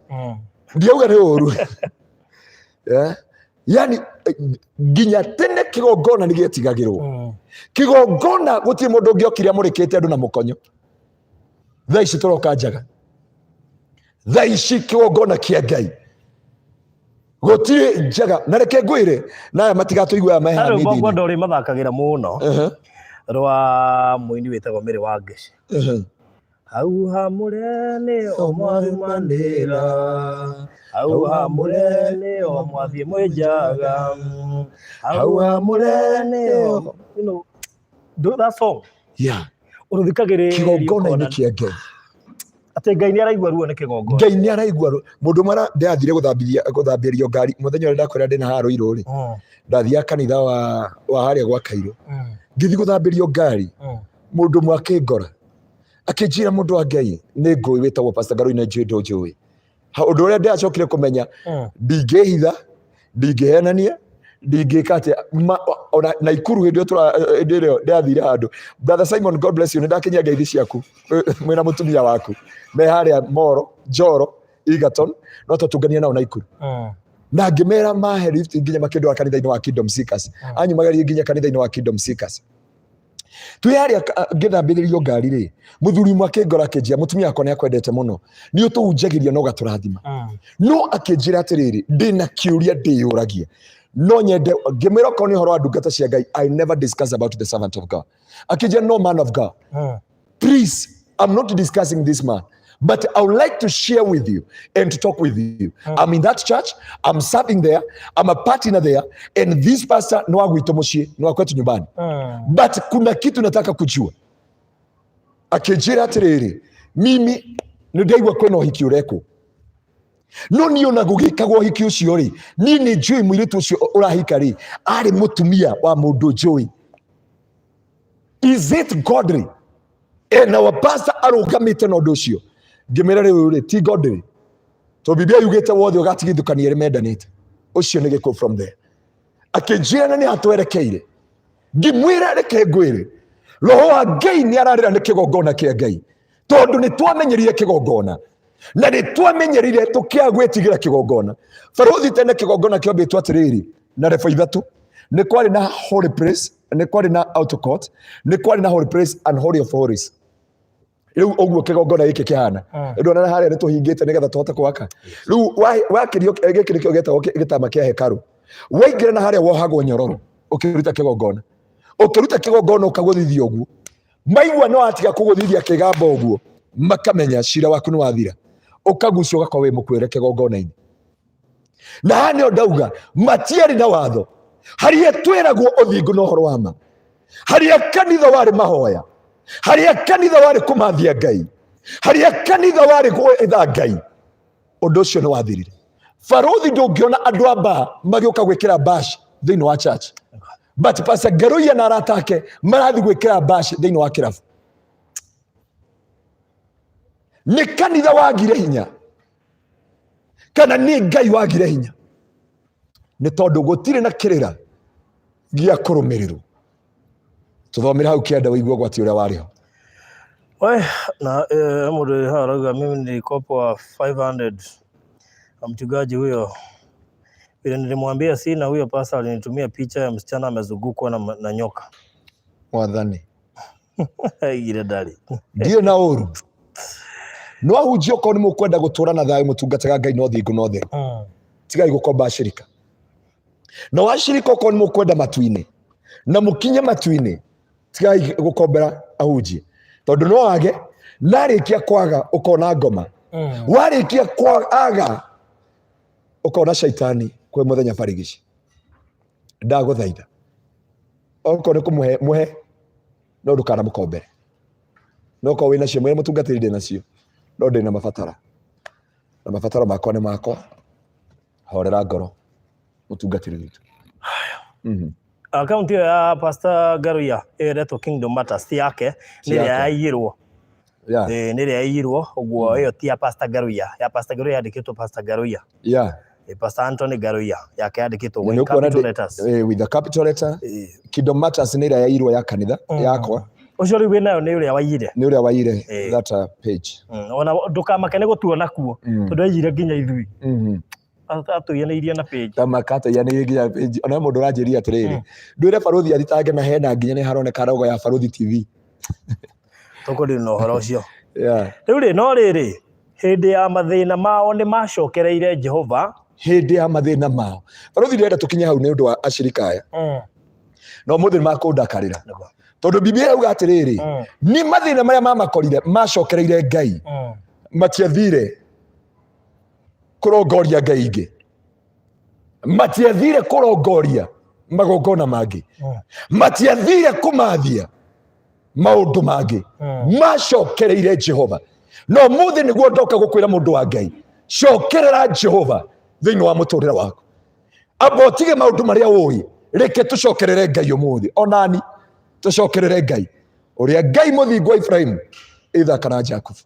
Ndiauga nĩ ũru. Yeah. Yani nginya tene kĩgongona nĩ gĩetigagĩrwo. Kĩgongona gũtirĩ mũndũ ũngĩokire amũrĩkĩte andũ na mũkonyo. Thaa ici tũroka njaga. Thaa ici kĩgongona kĩa Ngai gũtirĩ njaga. Na reke ngwĩre, na aya matigatũigua aya mehaha
Rwĩmbo
mĩthĩ-inĩ.
ngwenda ũrĩ mathakagĩra mũno rwa mũini wĩtagwo Mary wa Ngeci. Hau hamũre nĩho mwarumanĩra, hau hamũre nĩho mwathiĩ mwĩnjaga, hau hamũre nĩho, you know, do that song. Ũrũthikagĩrĩria
Kĩgongona-inĩ kĩa Ngai.
Atĩ Ngai nĩ araigua ruo nĩ kĩgongona.
Ngai nĩ araigua ruo. Mũndũ ũmwe ndĩrathire gũthambithia gũthambĩrio ngari mũthenya ũrĩa ndakwĩra ndĩna haha Rũirũ rĩ, ndathiaga kanitha wa harĩa gwa Kairũ, ngĩthiĩ gũthambĩrio ngari. Mũndũ ũmwe akĩngora, akĩnjĩra, mũndũ wa Ngai, nĩ ngũĩ wĩtagwo Pastor Ngarũi na njũĩ ndũnjũĩ. Ũndũ ũrĩa ndĩracokire kũmenya, ndingĩhitha. Ndingĩhenania, ndingĩka atĩa. Ona Naikuru hĩndĩ ĩyo hĩndĩ ĩrĩa ndĩrathire handũ, Brother Simon, God bless you, nĩ ndakinyia ngeithi ciaku mwĩna mũtumia waku me harĩa Moro Njoro Egerton, no twatũngania nao Naikuru. Na ngĩmera mahe lift nginya makĩndwara kanitha-inĩ wa Kingdom Seekers. Anyumagarie nginya kanitha-inĩ wa Kingdom Seekers. Twĩ harĩa ngĩthambĩrĩrio ngari rĩ, mũthuri ũmwe akĩngora akĩnjĩra, mũtumia wakwa nĩ akwendete mũno, nĩ ũtũhunjagĩria na ũgatũrathima. No akĩnjĩra atĩrĩrĩ, ndĩna kĩũria ndĩyũragia, no nyende ngĩmwĩra okorwo nĩ ũhoro wa ndungata cia Ngai, I never discuss about the servant of God. Akĩnjĩra, no man of God, please, I'm not discussing this man, but I would like to share with you and to talk with you. I'm in that church, I'm serving there, I'm a partner there, and this pastor no agwitũ mũciĩ, no akwetu nyumbani. But kuna kitu nataka kujua. Akĩnjĩra atĩrĩrĩ, mimi nĩ ndaigua kwĩna ũhiki ũrekwo, no niĩ ona gũgĩkagwo ũhiki ũcio rĩ, niĩ nĩ njũĩ mũirĩtu ũcio ũrahika rĩ, arĩ mũtumia wa mũndũ njũĩ. Is it godly? And our pastor arũgamĩte na ũndũ ũcio. Ngĩmĩra rĩu rĩ, ti godly, tondũ Biblia yugĩte wothe ũgatigithũkania erĩ mendanĩte, ũcio nĩ gĩkuũ. From there akĩnjĩra na nĩ hatwerekeire. Ngĩmwĩra reke ngwĩre, roho wa Ngai nĩ ararĩra nĩ kĩgongona kĩa Ngai, tondũ nĩ twamenyerire kĩgongona na nĩ twamenyerire tũkĩaga gwĩtigĩra kĩgongona. Barũthi, tene kĩgongona kĩombĩtwo atĩrĩrĩ na rebo ithatũ. Nĩ kwarĩ na holy place, nĩ kwarĩ na outer court, nĩ kwarĩ na holy place and holy of holies. Rĩu ũguo kĩgongona gĩkĩ kĩhana. Rĩu ona harĩa nĩ tũhingĩte nĩgetha tũhote gwaka. Rĩu wakĩrio gĩkĩ nĩkĩo gĩtagwo gĩtama kĩa hekarũ. Waingĩra na harĩa wohagwo nyororo ũkĩruta kĩgongona, ũkĩruta kĩgongona ũkagũthithia ũguo, maigua no atiga kũgũthithia kĩgamba ũguo, makamenya cira waku nĩ wathira, ũkagucio ũgakorwo wĩ mũkwĩre kĩgongona-inĩ. Na haha nĩho ndauga matiarĩ na watho, harĩa twĩragwo ũthingu na ũhoro wa ma, harĩa kanitha warĩ mahoya, harĩa kanitha warĩ kũmathia Ngai, harĩa kanitha warĩ gwetha Ngai, ũndũ ũcio nĩ wathirire. Barũthi, ndũngĩona andũ a mbaa magĩũka gwĩkĩra bash thĩinĩ wa church, but Pastor Ngaruiya na arata ake marathiĩ gwĩkĩra bash thĩinĩ wa kĩrabu. Nĩ kanitha wagire hinya kana nĩ Ngai wagire hinya? Nĩ tondũ gũtirĩ na kĩrĩra gĩa kũrũmĩrĩrwo. Tũthomere hau kĩanda ũigue ũgwati ũrĩa warĩ ho.
We, na mũndũ haha arauga, mimi nilikopwa 500 na mchungaji huyo, vile nilimwambia sina, huyo pasta alinitumia picha ya msichana amezungukwa na nyoka.
Mwathani.
Igire ndari.
Ndiĩ na ũru, no ahunjia, okorwo nĩ mũkwenda gũtũra na thayũ, mũtungataga Ngai no thingu no theru, tigai gũkomba ashirika. Na washirika, okorwo nĩ mũkwenda matu-inĩ na mũkinye matu-inĩ, tigai gũkombera ahunjia, tondũ no age narĩkia kwaga ũkona ngoma. Warĩkia kwaga ũkona caitani kwĩ mũthenya barigici. Ndagũthaitha, okorwo nĩ kũmũhe mũhe, no ndũkanamũkombere. No korwo wĩnacio, mwĩre mũtungatĩri, ndĩ nacio no ndĩ na mabatara, na mabataro makwa nĩ makwa. Horera ngoro, mũtungatĩri witũ.
Akaunti ĩyo ya Pastor Ngaruiya ĩyo ĩretwo Kingdom Matters ti yake,
Ti
nĩ ĩrĩa
yake.
yaiyirwo. Nĩ ĩrĩa yaiyirwo ũguo. Ĩyo ti ya Pastor Ngaruiya. Ya Pastor Ngaruiya yandĩkĩtwo Pastor Ngaruiya. Pastor Anthony Ngaruiya yake yandĩkĩtwo
Na
with
nĩ ũkuona
capital letters.
With the capital letter. Kingdom Matters nĩ ĩrĩa yairwo ya kanitha yakwa.
Ũcio rĩu wĩnayo nĩ ũrĩa waiyire.
Nĩ ũrĩa waire that page.
Ona ndũkamake nĩ gũtuona kuo, tondũ aiyire nginya ithuĩ. Atũiyanĩirie na page.
Tamakataiyanĩirie nginya page. Ona mũndũ ũranjĩria atĩrĩrĩ, ndwĩre barũthi athitange na hena nginya nĩ haroneka logo ya Barũthi TV.
Tũkũrĩ na ũhoro ũcio. Rĩu rĩ, no rĩrĩ, hĩndĩ ya mathĩna mao nĩ macokereire Jehova.
Hĩndĩ ya mathĩna mao. Barũthi, ndĩrenda tũkinye hau nĩ ũndũ wa ashirika aya, na ũmũthĩ nĩ makũndakarĩra, tondũ Biblia yauga atĩrĩrĩ, nĩ mathĩna marĩa mamakorire macokereire Ngai. Matiathire kũrongoria ngai ingĩ, matiathire kũrongoria magongona mangĩ, matiathire kũmathia maũndũ mangĩ, macokereire Jehova. No mũthĩ nĩguo ndoka gũkwĩra, mũndũ wa Ngai, cokerera Jehova thĩinĩ wa mũtũrĩre waku. Amba ũtige maũndũ marĩa ũĩ. Reke tũcokerere Ngai ũmũthĩ, onani tũcokerere Ngai ũrĩa Ngai mũthingu wa Ibrahimu, Ithaka na Jakubu.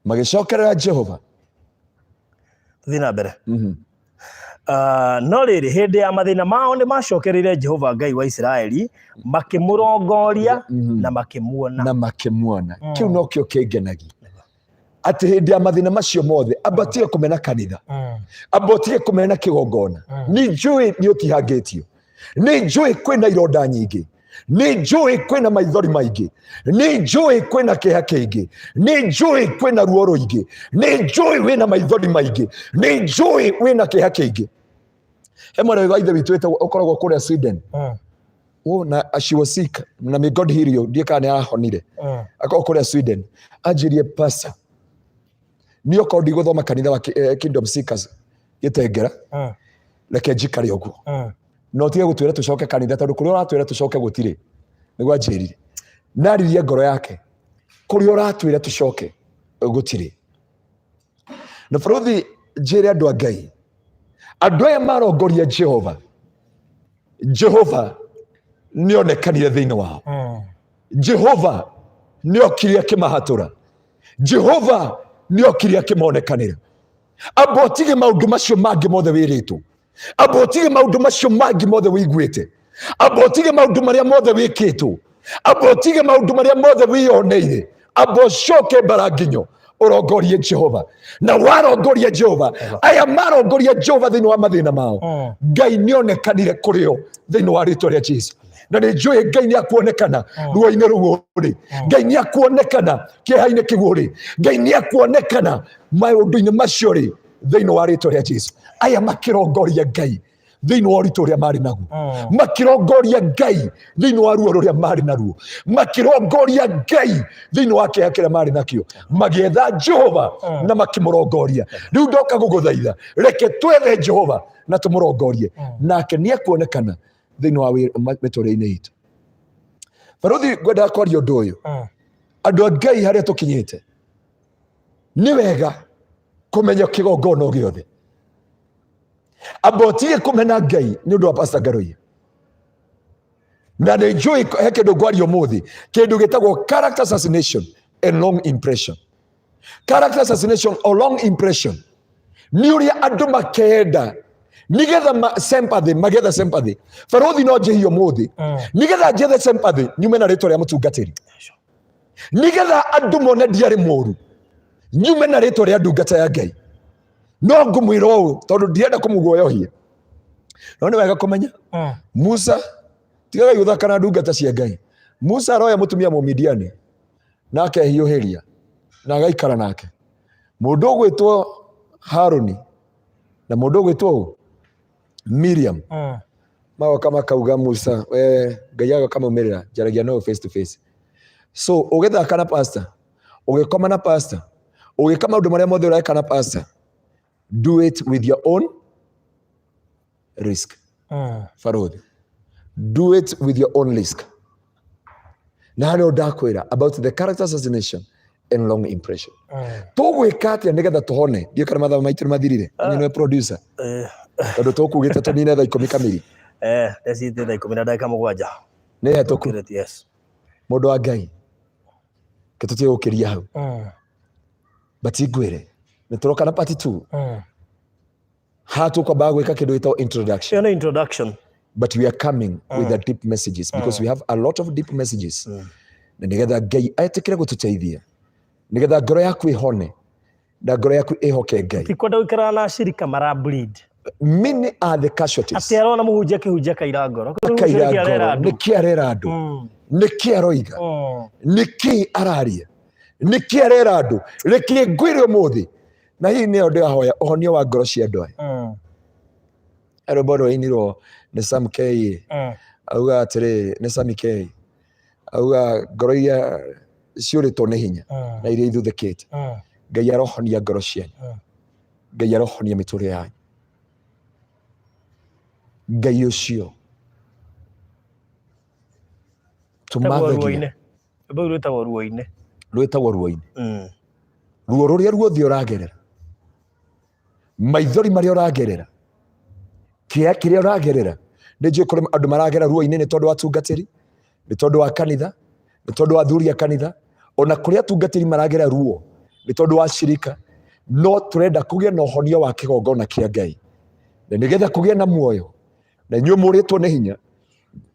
Magĩcokerera Jehova.
Thiĩ na mbere. No rĩrĩ, hĩndĩ ya mathĩna mao nĩ macokereire Jehova Ngai wa Isiraeli, makĩmũrongoria na makĩmuona.
Na makĩmuona. Kĩu nokĩo kĩngenagia, atĩ hĩndĩ ya mathĩna macio mothe, amba ũtige kũmena kanitha, amba ũtige kũmena kĩgongona. Nĩ njũĩ nĩ ũtihangĩtio, nĩ njũĩ kwĩna ironda nyingĩ, nĩ njũĩ kwĩna maithori maingĩ, nĩ njũĩ kwĩna kĩeha kĩingĩ, nĩ njũĩ kwĩna ruo rũingĩ, nĩ njũĩ wĩna maithori maingĩ, nĩ njũĩ wĩna kĩeha kĩingĩ. He mwarĩ wa ithe witũ ũkoragwo kũrĩa Sweden. Oh, na she was sick, na may God heal you. Ndiĩ kana nĩ arahonire. Akoragwo kũrĩa Sweden. Anjĩrie, "Pastor, niĩ okorwo ndigũthoma kanitha wa Kingdom Seekers Gĩtengera, reke njikare ũguo, no tige gũtwĩra tũcoke kanitha, tondũ kũrĩa ũratwĩra tũcoke gũtirĩ." Nĩguo anjĩrire, naririe ngoro yake, kũrĩa ũratwĩra tũcoke gũtirĩ. Na bũrũthi, njĩre andũ a Ngai, andũ aya marongoria Jehova, Jehova nĩonekanire thĩinĩ wao. Jehova nĩokire akĩmahatũra. Jehova nĩokire akĩmonekanĩra. Amba ũtige maũndũ macio mangĩ mothe wĩrĩtwo, amba ũtige maũndũ macio mangĩ mothe wĩiguĩte, amba ũtige maũndũ marĩa mothe wĩkĩtwo, amba ũtige maũndũ marĩa mothe wĩyoneire, amba ũcoke mbara nginyo ũrongorie Jehova. Na warongoria Jehova, aya marongoria Jehova thĩinĩ wa mathĩna mao, Ngai nĩonekanire kũrĩ o thĩinĩ wa rĩtwa rĩa Jesu. Na nĩ njũĩ Ngai nĩ akuonekana ruo-inĩ rũu ũrĩ, Ngai nĩ akuonekana kĩeha-inĩ kĩu ũrĩ, Ngai nĩ akuonekana maũndũ-inĩ macio rĩ, thĩinĩ wa rĩtwa rĩa Jesu. Aya makĩrongoria Ngai thĩinĩ wa ũritũ ũrĩa marĩ naguo, makĩrongoria Ngai thĩinĩ wa ruo rũrĩa marĩ naruo, makĩrongoria Ngai thĩinĩ wa kĩeha kĩrĩa marĩ nakĩo, magĩetha Jehova na makĩmũrongoria. Rĩu ndoka gũgũthaitha, reke twethe Jehova na tũmũrongorie, nake nĩ ekuonekana thĩinĩ wa mĩtũrĩre-inĩ itũ. Barũthi, ngwendaga kwaria ũndũ ũyũ. Andũ a Ngai, harĩa tũkinyĩte, nĩ wega kũmenya kĩgongona o gĩothe. Amba ũtige kũmena Ngai nĩ ũndũ wa Pastor Ngaroia. Na nĩ njũĩ he kĩndũ ngwaria ũmũthĩ, kĩndũ gĩtagwo character assassination and long impression. Character assassination or long impression nĩ ũrĩa andũ makenda nigetha sympathy, magetha sympathy. Barũthi, no njĩhie ũmũthĩ, nigetha njethe sympathy, nyume na rĩtwa rĩa mũtungatĩri, nigetha andũ mone ndiarĩ mũru, nyume na rĩtwa rĩa ndungata ya Ngai. No ngũmwĩra ũũ, tondũ ndirenda kũmũguoyohia, no nĩ wega kũmenya Musa, tigagai gũthaka na ndungata cia Ngai. Musa aroya mũtumia Mũmidiani na akehiũhĩria na agaikara nake. Mũndũ ũgwĩtwo Haruni na mũndũ ũgwĩtwo ũ? Miriam. Magoka makauga, "Musa, we." Ngai agoka maumĩrĩra, njaragia no face to face. So ũgĩthaka na pastor, ũgĩkoma na pastor, ũgĩka maũndũ marĩa mothe ũreka na pastor, do it with your own risk. Barũthi, do it with your own risk. Na harĩa ndakwĩra about the character assassination and long impression, tũgwĩka atĩa nĩgetha tũhone? Ndiũ kana mathaa maitũ nĩ mathirire. Niĩ nĩwe producer. Tondũ tũkugĩte tũnine thaa 10 kamiri.
Thecite thaa 10:07.
Nĩ hetũku.
Tũkĩrĩtie, yes.
Mũndũ wa Ngai, ke tũtige gũkĩria hau. But ngwĩre nĩ tũroka na part 2. Haha tũkwambaga gwĩka kĩndũ gĩtagwo introduction.
Ĩyo nĩ introduction.
But we are coming with the deep messages, because we have a lot of deep messages, na nĩgetha Ngai etĩkĩre gũtũteithia, nĩgetha ngoro yaku ĩhone na ngoro yaku ĩhoke Ngai.
Tikwenda gũikara na acirika mara bleed.
Many are the casualties.
Atĩ arona mũhunjia akĩhunjia kaira ngoro.
Akaira ngoro, nĩkĩ arera andũ? Nĩkĩ aroiga? Nĩkĩ araria? Nĩkĩ arera andũ? Reke ngwĩre ũmũthĩ, na hihi nĩyo ndĩrahoya ũhonio wa ngoro cia andũ aya. Rwĩmbo rwainirwo nĩ Sam K, auga atĩrĩrĩ, nĩ Sammy K, auga ngoro iria ciũrĩtwo nĩ hinya na iria ithuthĩkĩte, Ngai arohonia ngoro cianyu. Ngai arohonia mĩtũrĩre yanyu. Ngai ũcio tũmathagia.
Ruo-inĩ. Rwĩmbo rũu rwĩtagwo Ruo-inĩ.
Rwĩtagwo Ruo-inĩ. Ruo rũrĩa ruothe ũragerera, maithori marĩa ũragerera, kĩeha kĩrĩa ũragerera, nĩ njũĩ kũrĩ andũ maragera ruo-inĩ nĩ tondũ wa atungatĩri, nĩ tondũ wa kanitha, nĩ tondũ wa athuri a kanitha. Ona kũrĩ atungatĩri maragera ruo nĩ tondũ wa cirika. No tũrenda kũgĩe na ũhonia wa kĩgongona kĩa Ngai, na nĩgetha kũgĩe na muoyo, na inyuĩ mũrĩtwo nĩ hinya,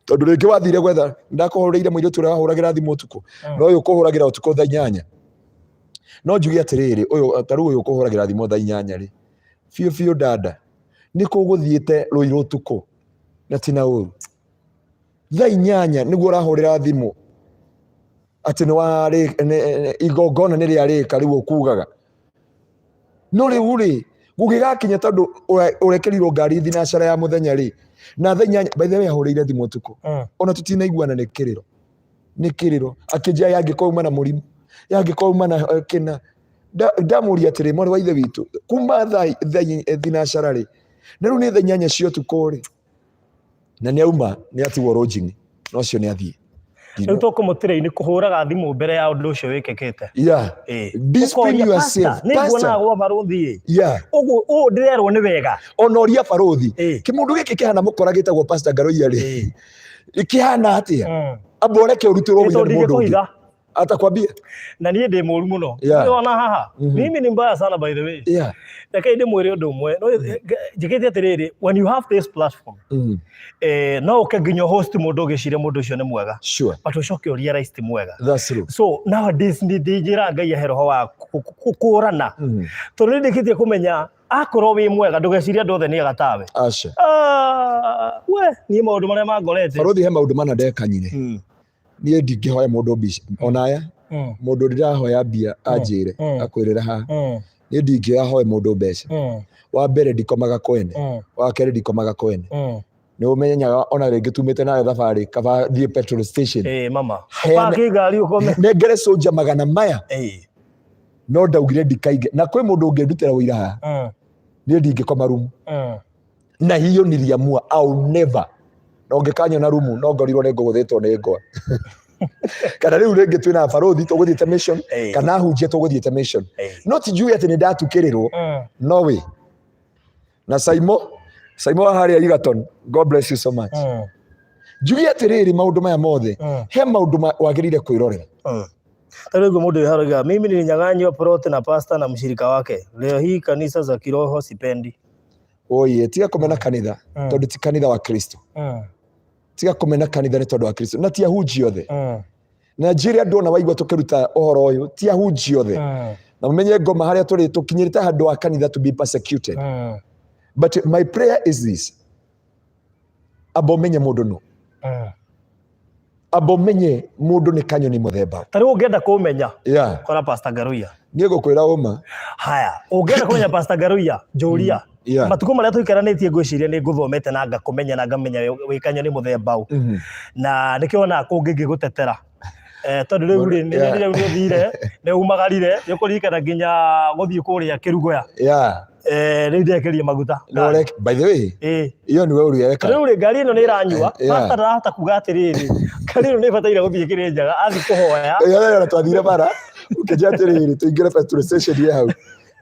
tondũ rĩngĩ wathire gwetha, ndakũhũrĩire mũirĩtu ũrĩa wahũragĩra thimũ ũtukũ, no ũyũ ũkũhũragĩra ũtukũ thaa 8. No njuge atĩrĩrĩ, ũyũ ta rĩu ũyũ ũkũhũragĩra thimũ thaa 8 rĩ, biũ biũ dada, nĩ kũ ũgũthiĩte Rũirũ ũtukũ na ti na ũru? Thaa 8 nĩguo ũrahũrĩra thimũ atĩ nĩ warĩ igongona nĩ rĩarĩka, rĩu ũkugaga. No rĩu rĩ, gũgĩgakinya tondũ ũrekerirwo ngari thinacara ya mũthenya rĩ, na thaa 8, by the way, ahũrĩire thimũ ũtukũ, ona tũtinaiguana, nĩ kĩrĩro, nĩ kĩrĩro, akĩnjĩra yangĩkorwo uma na mũrimũ, yangĩkorwo uma na kĩna. Ndamũria atĩrĩ, mwarĩ wa ithe witũ, kuma thaa thinacara rĩ, na rĩu nĩ thaa 8 cia ũtukũ rĩ, na nĩ auma, nĩ atigwo rũnjini, na ũcio nĩ athiĩ.
Rĩu tũkũmũtĩrĩ-inĩ kũhũraga thimũ mbere ya ũndũ ũcio wĩkĩkĩte.
Discipline
Ũkoria,
yourself.
"Pastor, nĩ
Pastor.
nguonaga gwa barũthi ĩ, ũguo ũũ ndĩrerwo nĩ wega?"
Ona ũria barũthi, kĩmũndũ gĩkĩ kĩhana mũkora gĩtagwo Pastor Ngaroia rĩ, kĩhana atĩa? Amba ũreke ũrutĩrwo
Ĩ,
wĩra
tondũ
nĩ mũndũ ũngĩ.
ndingĩkũhitha.
Atakwambia.
Na niĩ ndĩ mũru mũno. Ona haha, mimi ni mbaya sana, by the way. Reke ndĩmwĩre ũndũ ũmwe. No njĩkĩte atĩrĩrĩ, when you have this platform, no ũke nginya host mũndũ ũgĩciria mũndũ ũcio nĩ mwega, but ũcoke ũrealize ti mwega.
That's true.
So nowadays nĩ ndĩnjĩra Ngai ahe roho wa kũrana, tondũ nĩ ndĩkĩtie kũmenya akorwo wĩ mwega, ndũgecirie andũ othe nĩ ega tawe.
Aca.
Ah, we niĩ maũndũ marĩa mangorete.
Barũthi, he maũndũ mana ndekanyire. Niĩ ndingĩhoya mũndũ mbica onaya. Mũndũ ndĩrahoya mbia anjĩre, akwĩrĩra haha. Niĩ ndingĩoya hoe mũndũ mbeca. Wa mbere, ndikomaga kwene. Wa kerĩ, ndikomaga kwene. Nĩ ũmenyaga ona rĩngĩ tumĩte nawe thabarĩ, kaba thiĩ petrol station,
Ĩ mama,
Heane-
ũpaki ngari ũkome.
Nengere cũnja magana maya. No ndaugire ndikaige, na kwĩ mũndũ ũngĩndutĩra ũira haha. Niĩ ndingĩkoma rumu, na hiyo niliamua I'll never. Na ũngĩkanyona rumu, no ngorirwo nĩ ngũgũthĩtwo nĩ ngwa, kana rĩu rĩngĩ twĩna barũthi tũgũthiĩte mission, kana hunjia tũgũthiĩte mission. No ti njuge atĩ nĩ ndatukĩrĩrwo. No way. Na Saimo, Saimo wa harĩa Egerton, God bless you so much. Njuge atĩrĩrĩ, maũndũ maya mothe, he maũndũ wagĩrĩire kwĩrorera.
Ta rĩu mũndũ ũyũ arauga, "Mimi nilinyang'anywa plot na pastor na mshirika wake. Leo hii kanisa za kiroho sipendi."
Oye, tiga kũmena kanitha, tondũ ti kanitha wa Kristo. Tiga kũmena kanitha nĩ tondũ wa Kristo, na ti ahunjia othe. Na njĩre andũ, ona waigua tũkĩruta ũhoro ũyũ, ti ahunjia othe. Na mũmenye ngoma harĩa tũrĩ, tũkinyĩrĩte handũ wa kanitha to be persecuted. But my prayer is this: amba ũmenye mũndũ no, amba ũmenye mũndũ nĩ kanyoni mũthemba.
Ta rĩu ũngĩenda kũmenya, kora Pastor Ngaruiya.
Niĩ ngũkwĩra ũma.
Haya, ũngĩenda kũmenya Pastor Ngaruiya, njũria. Matukũ marĩa tũikaranĩtie, ngwĩciria nĩ ngũthomete na ngakũmenya na ngamenya wĩ kanyoni mũthemba ũ. Na nĩkĩo onaga kũngĩ ngĩgũtetera. Tondũ rĩu rĩ, nĩ nyonire rĩu nĩ ũthire, nĩ umagarire, nĩ ũkũririkana nginya gũthiĩ kũrĩa Kĩrugoya. Rĩu ndekĩrie maguta.
No, like, by the way, iyo nĩwe ũrĩa.
Rĩu rĩ, ngari ĩno nĩ ĩranyua. Pastor ndarahota kuga atĩrĩrĩ, ngari ĩno nĩ ĩbataire gũthiĩ Kĩrĩnyaga, athiĩ kũhoya.
Ĩyo twathire bara, ũkĩnjĩra atĩrĩrĩ, tũingĩre petrol station ĩ hau.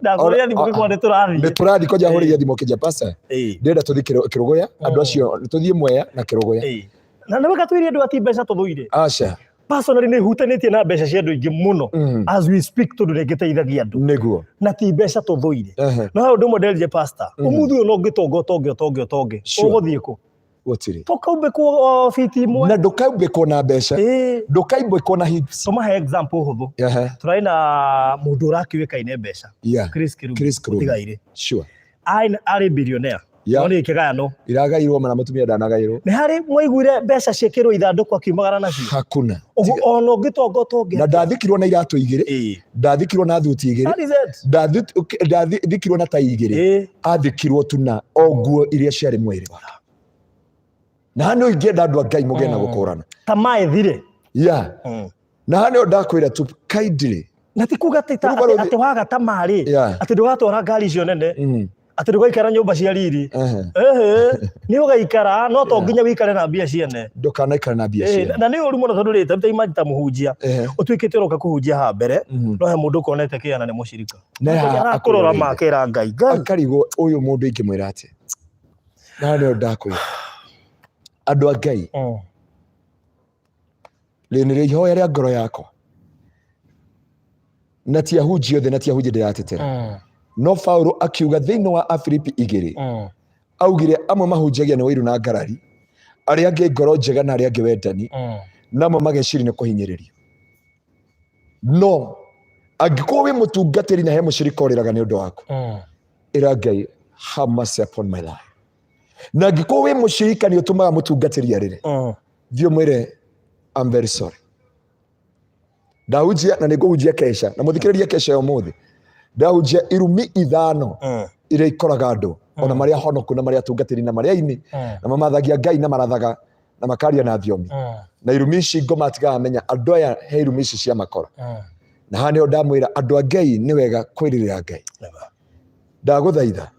Ndakũrĩra thimũ ngĩkorwo nĩ tũrathiĩ.
Nĩ tũrathiĩ kwanja, hũrĩria thimũ ũkĩnjia, "Pastor, ndĩrenda tũthiĩ Kĩrũgũya, andũ acio tũthiĩ Mwea na Kĩrũgũya."
Na nĩ wega twĩre andũ ati mbeca tũthũire.
Aca.
Personally, nĩ hutanĩtie na mbeca cia andũ aingĩ mũno as we speak, tondũ nĩ ngĩteithagia andũ, na ti mbeca tũthũire. No he ũndũ ũmwe nderire pastor, ũmũthĩ ũyũ no ngĩtonga, ũtonge, ũtonge, ũtonge, ũgũthiĩ kũ?
Gũtirĩ.
Tũkaumbĩkwo o biti imwe.
Na ndũkaumbĩkwo na mbeca, ndũkaumbĩkwo na hips.
Tũmahe example hũthũ. Tũrarĩ na mũndũ ũrakĩũĩkaine mbeca, Chris Kirumi.
Chris Kirumi.
Mũtigairĩ. Arĩ billionaire. No nĩ kĩgayano.
Iragairwo mana mũtumia ndanagairwo.
Nĩ harĩ mwaiguire mbeca ciĩkĩrwo ithandũkũ akiumagara nacio?
Hakuna.
Ũguo ona ũngĩtonga ũtonge
Na ndathikirwo na iratũ igĩrĩ, ndathikirwo na thuti igĩrĩ,
That is it.
Ndathikirwo na tai igĩrĩ. Athikirwo tu na o nguo iria ciarĩ mwĩrĩ wake. Na haha nĩ ingĩenda andũ a Ngai mũgĩe na gũkũrana.
Ta maethire.
Na haha nĩho ndakwĩra tu kindly.
Na ti kuga atĩ
Rĩu barũthi-
atĩ waga ta marĩ, atĩ ndũgatwara ngari icio nene, atĩ ndũgaikara nyũmba cia riri. Ehe, nĩ ũgaikara, no to nginya wĩikare na mbia ciene.
Ndũkanaikara na mbia ciene.
Na nĩ ũru mũno, tondũ rĩ, ta imagine ta mũhunjia ũtuĩkĩte ũroka kũhunjia haha mbere, no he mũndũ ũkonete kĩana nĩ mũcirika.
Na haha
arakũrora
akũroreire.
Makera Ngai Ngai.
Akarigwo ũyũ mũndũ ingĩmwĩra atĩa. Na haha nĩho ndakwĩra andũ a Ngai, rĩ nĩrĩo ihoya rĩa ngoro yakwa, na ti ahunjia othe, na ti ahunjia ndĩratetera. No Paulo akiuga thĩinĩ wa Afilipi 2, augire amwe mahunjagia nĩ ũiru na ngarari, arĩa angĩ ngoro njega na arĩa angĩ wendani, na amwe mageciria nĩ kũhinyĩrĩrio. No angĩkorwo wĩ mũtungatĩri na he mũcirika ũrĩraga nĩ ũndũ waku, ĩra Ngai, have mercy upon my life. Na angĩkorwo wĩ mũcirika nĩ ũtũmaga mũtungatĩri arĩre, thiĩ ũmwĩre I'm very sorry. Ndahunjia na nĩngũhunjia kesha na mũthikĩrĩrie kesha ya ũmũthĩ. Ndahunjia irumi 5 iria ikoraga andũ, ona marĩa honoku na marĩa atungatĩri na marĩa aini, na mamathagia Ngai na marathaga na makaria na thiomi. Na irumi ici ngoma atigaga menya andũ aya he irumi ici cia makora. Na haha nĩho ndamwĩra andũ a Ngai nĩ wega kwĩrirĩra Ngai. Ndagũthaitha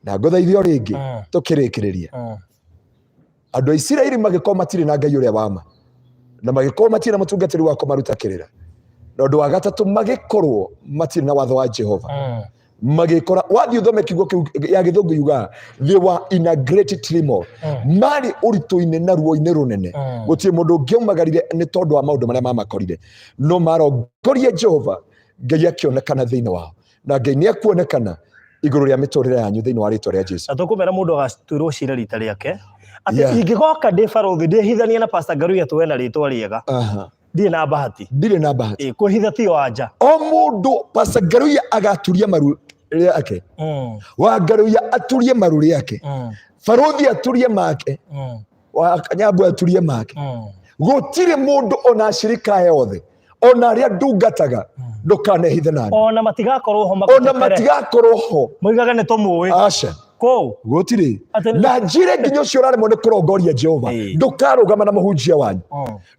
na ngũthaithe o rĩngĩ, tũkĩrĩkĩrĩria, andũ a Isiraeli magĩkorwo matirĩ na Ngai ũrĩa wa ma, na magĩkorwo matirĩ na mũtungatĩri wa kũmaruta kĩrĩra, na ũndũ wa gatatũ magĩkorwo matirĩ na watho wa Jehova. Magĩkora wathiĩ ũthome kiugo kĩu ya gĩthũngũ yugaga they were in a great turmoil, marĩ ũritũ-inĩ na ruo-inĩ rũnene. Gũtirĩ mũndũ ũngĩaumagarire nĩ tondũ wa maũndũ marĩa mamakorire, no marongoria Jehova, Ngai akĩonekana thĩinĩ wao, na Ngai nĩ ekuonekana igũrũ rĩa mĩtũrĩre yanyu thĩinĩ wa rĩtwa rĩa Jesu.
Na tũkũmera mũndũ agatuĩrwo cira rita rĩake atĩ ingĩgoka ndĩ barũthi ndĩhithanie na Pastor Ngaruiya tuwe na rĩtwa rĩega, ndirĩ na bahati.
Ndirĩ na bahati.
Ĩ, kwĩhitha ti wanja.
O mũndũ, Pastor Ngaruiya agaturia maru rĩake, wa Ngaruiya aturie maru rĩake, barũthi aturie make, wa Kanyambu aturie make. Gũtirĩ mũndũ ona ashirika aya othe, ona arĩa ndungataga, ndũkanehithe nani.
Ona matigakorwo ho
ona
magũtetere.
Matigakorwo ho.
Moigaga nĩ tũmũĩ
aca.
Kũu.
Gũtirĩ.
Atĩ-
Na njĩre nginya ũcio ũraremwo nĩ kũrongoria Jehova, ndũkarũgama na mũhunjia wanyu,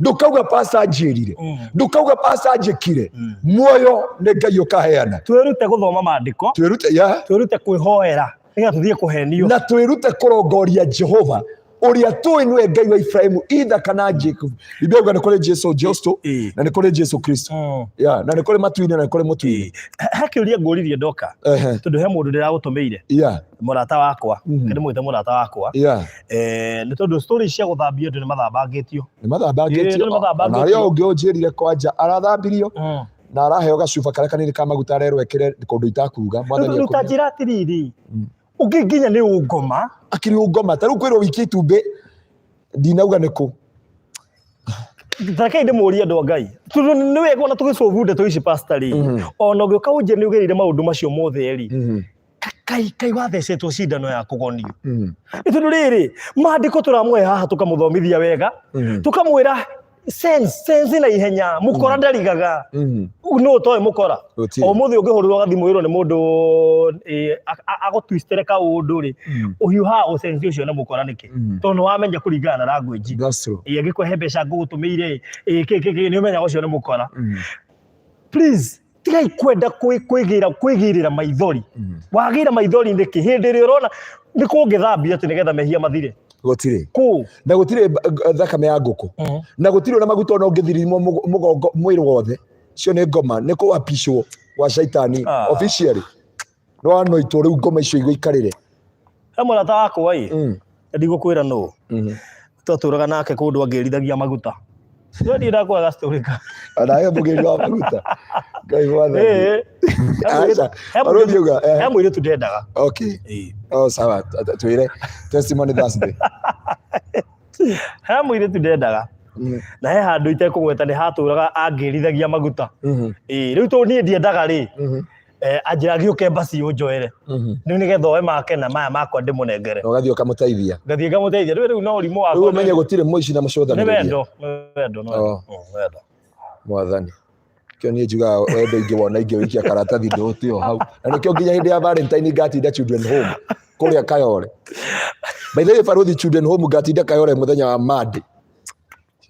ndũkauga pasta anjĩrire, ndũkauga pasta anjĩkire. Muoyo nĩ Ngai ũkaheana.
Twĩrute gũthoma maandĩko.
Twĩrute ya
Twĩrute kwĩhoera nĩgetha tũthiĩ kũhenio.
Na twĩrute kũrongoria Jehova ũrĩa tũĩ nĩwe Ngai wa Ibrahimu, itha kana Jacob. Biblia yuga nĩ kũrĩ Jesu Justo, na nĩ kũrĩ Jesu Kristo, ya na nĩ kũrĩ matu-inĩ na nĩ kũrĩ mũtu-inĩ.
He kĩũria ngũririe ndoka, tondũ he mũndũ ndĩragũtũmĩire, mũrata wakwa, ndĩmwĩte mũrata wakwa, nĩ tondũ story cia gũthambio andũ nĩ mathambangĩtio.
Nĩ mathambangĩtio.
Ĩĩ, nĩ mathambangĩtio.
Ona harĩa ũngĩ ũnjĩrire kwanja arathambirio na araheo gacuba karĩa kanini ka maguta arerwo ekĩre kũndũ itakuga. Mwathani
Rĩu ta
akũrie.
njĩra atĩrĩrĩ, ũngĩ nginya nĩ ũngoma.
Akiri ũngoma ta rĩu kwĩrwo wikie itumbĩ ndinauga nĩ kũ.
Rekei ndĩmũrie andũ a Ngai, tondũ nĩ wega ona tũgĩcovu ndeto ici, pastor rĩ, ona ũgĩũka ũnjĩre nĩ ũgereire maũndũ macio mothe rĩ, kai kai wathecetwo cindano ya kũgonio? Nĩ tondũ rĩrĩ maandĩko tũramũhe haha, tũkamũthomithia wega, tũkamwĩra sense sense na ihenya mũkora ndarigaga. Nũ ũtoĩ mũkora?
Gũtirĩ.
Ũmũthĩ ũngĩhũrĩrwo gathimũ wĩrwo nĩ mũndũ agũtwistere kaũndũ rĩ, ũhiũhaga gũcenjia ũcio na mũkora nĩkĩ? Tondũ nĩ wamenya kũringana na language.
That's true.
Ĩ, angĩkũhe mbeca ngũgũtũmĩire ĩ, kĩ kĩ kĩ, nĩ ũmenyaga ũcio nĩ mũkora. Please tigai kwenda kwĩgĩrĩra maithori. Wagĩra maithori nĩkĩ hĩndĩ ĩrĩa ũrona nĩ kũngĩthambio atĩ nĩgetha mehia mathire?
Gũtirĩ.
Kũ?
Na gũtirĩ thakame ya ngũkũ, na gũtirĩ ona maguta ona ũngĩthirimwo mũgongo mwĩrĩ wothe. Cio nĩ ngoma, nĩ kũapishwo gwa caitani. Officially nĩ wanoitwo rĩu ngoma icio igũikarĩre.
He mũrata wakwa ĩ, ndigũkwĩra nũ, twatũraga nake kũndũ angĩrithagia maguta. No niĩ ndakwaga story ka.
Ona he mũgĩri wa maguta, Ngai mwathani.
Ĩ,
Aca,
he
barũthi uga,
he mũirĩtu ndendaga.
Okay. Oh, sawa, twĩre testimony Thursday.
He mũirĩtu ndendaga, na he handũ itekũgweta nĩ hatũraga angĩrithagia maguta. Ĩ, rĩu tondũ niĩ ndiendaga rĩ, anjĩra gĩũke mbasi ũnjoere, rĩu nĩgetha oe make na maya makwa ndĩmũnengere.
Na ũgathiĩ ũkamũteithia.
Ngathiĩ ngamũteithia rĩu no ũrimũ
Rĩu
wakwa.
ũmenye gũtirĩ mũici na
Nĩ
mũcũthanĩrĩria.
wendo, nĩ wendo, nĩ wendo.
Oh.
Wendo.
Mwathani kĩo niĩ njugaga wendo ingĩwona ingĩwĩikia karatathi ndũũte o hau, na nĩkĩo nginya hĩndĩ ya Valentine ngatinda children home kũrĩa Kayole. By the way, barũthi, children home ngatinda Kayole mũthenya wa Monday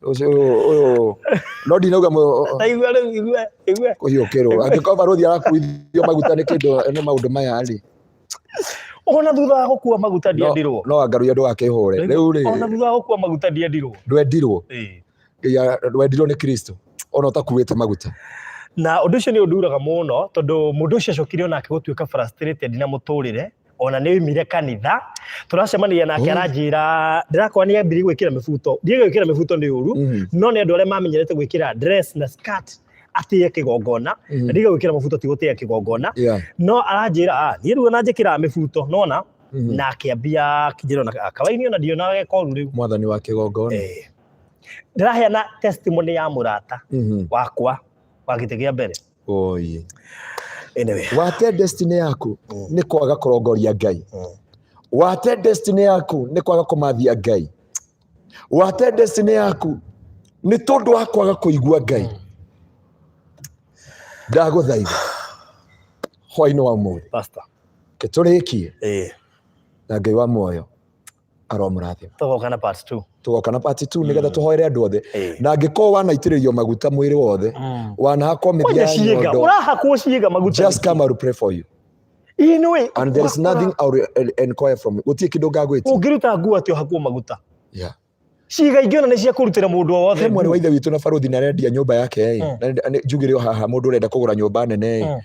ũcio ũyũ, no ndinauga
Ta igua rĩu, igua igua.
Kũhiũkĩrwo angĩkorwo barũthi arakuithio maguta nĩ kĩndũ nĩ maũndũ maya rĩ.
Ona thutha wa gũkua maguta ndiendirwo.
No angaruia ndũgakĩhũre rĩu rĩ.
Ona thutha wa gũkua maguta ndiendirwo.
Ndwendirwo.
Ĩĩ.
Ndwendirwo nĩ Kristo ona ũtakuĩte maguta.
Na ũndũ ũcio nĩ ũnduraga mũno, tondũ mũndũ ũcio acokire onake gũtuĩka frustrated na mũtũrĩre, ona nĩ oimire kanitha. Tũracemania nake, aranjĩra ndĩrakora nĩ ambire gwĩkĩra mĩbuto. Ndiĩ gwĩkĩra mĩbuto nĩ ũru, no nĩ andũ arĩa mamenyerete gwĩkĩra dress na skirt. Atĩe kĩgongona. Na ndiga gwĩkĩra mũbuto ti gũtĩĩa kĩgongona. No aranjĩra, "Ah, niĩ rĩu ona njĩkĩraga mĩbuto nona." Na akĩambia akĩnjĩra ona kawaini ona ndionaga gekoru rĩu.
Mwathani wa kĩgongona.
Eh. Ndĩraheana testimony ya mũrata wakwa wa gĩtĩ kĩa mbere.
Oi.
Anyway.
Wate destiny yaku nĩ kwaga kũrongoria Ngai. Wate destiny yaku nĩ kwaga kũmathia Ngai. Wate destiny yaku nĩ tondũ wa kwaga kũigua Ngai. Ndagũthaitha hwainĩ wa ũmũthĩ,
Pastor.
ke tũrĩkie na Ngai wa muoyo aromũrathima.
Tũgoka na part 2.
Tũgoka na part 2 nĩgetha tũhoere andũ othe. Na angĩkorwo wanaitĩrĩrio maguta mwĩrĩ wothe, wanahakwo mĩthia
Kwanja
ya
ciĩga,
nyondo,
ũrahakwo ciĩga maguta.
just come, I will pray for you.
Ĩĩ nĩũĩ.
And there is nothing I will inquire from you. Gũtirĩ kĩndũ ngagwĩtia.
Ũngĩruta nguo atĩ ũhakwo maguta?
Yeah.
Ciĩga ingĩ ona nĩ cia kũrutĩra mũndũ o wothe
He mwarĩ
nguo.
wa ithe witũ na barũthi na arendia nyũmba yake ĩ. Na njugire o haha mũndũ ũrenda kũgũra nyũmba nene ĩ.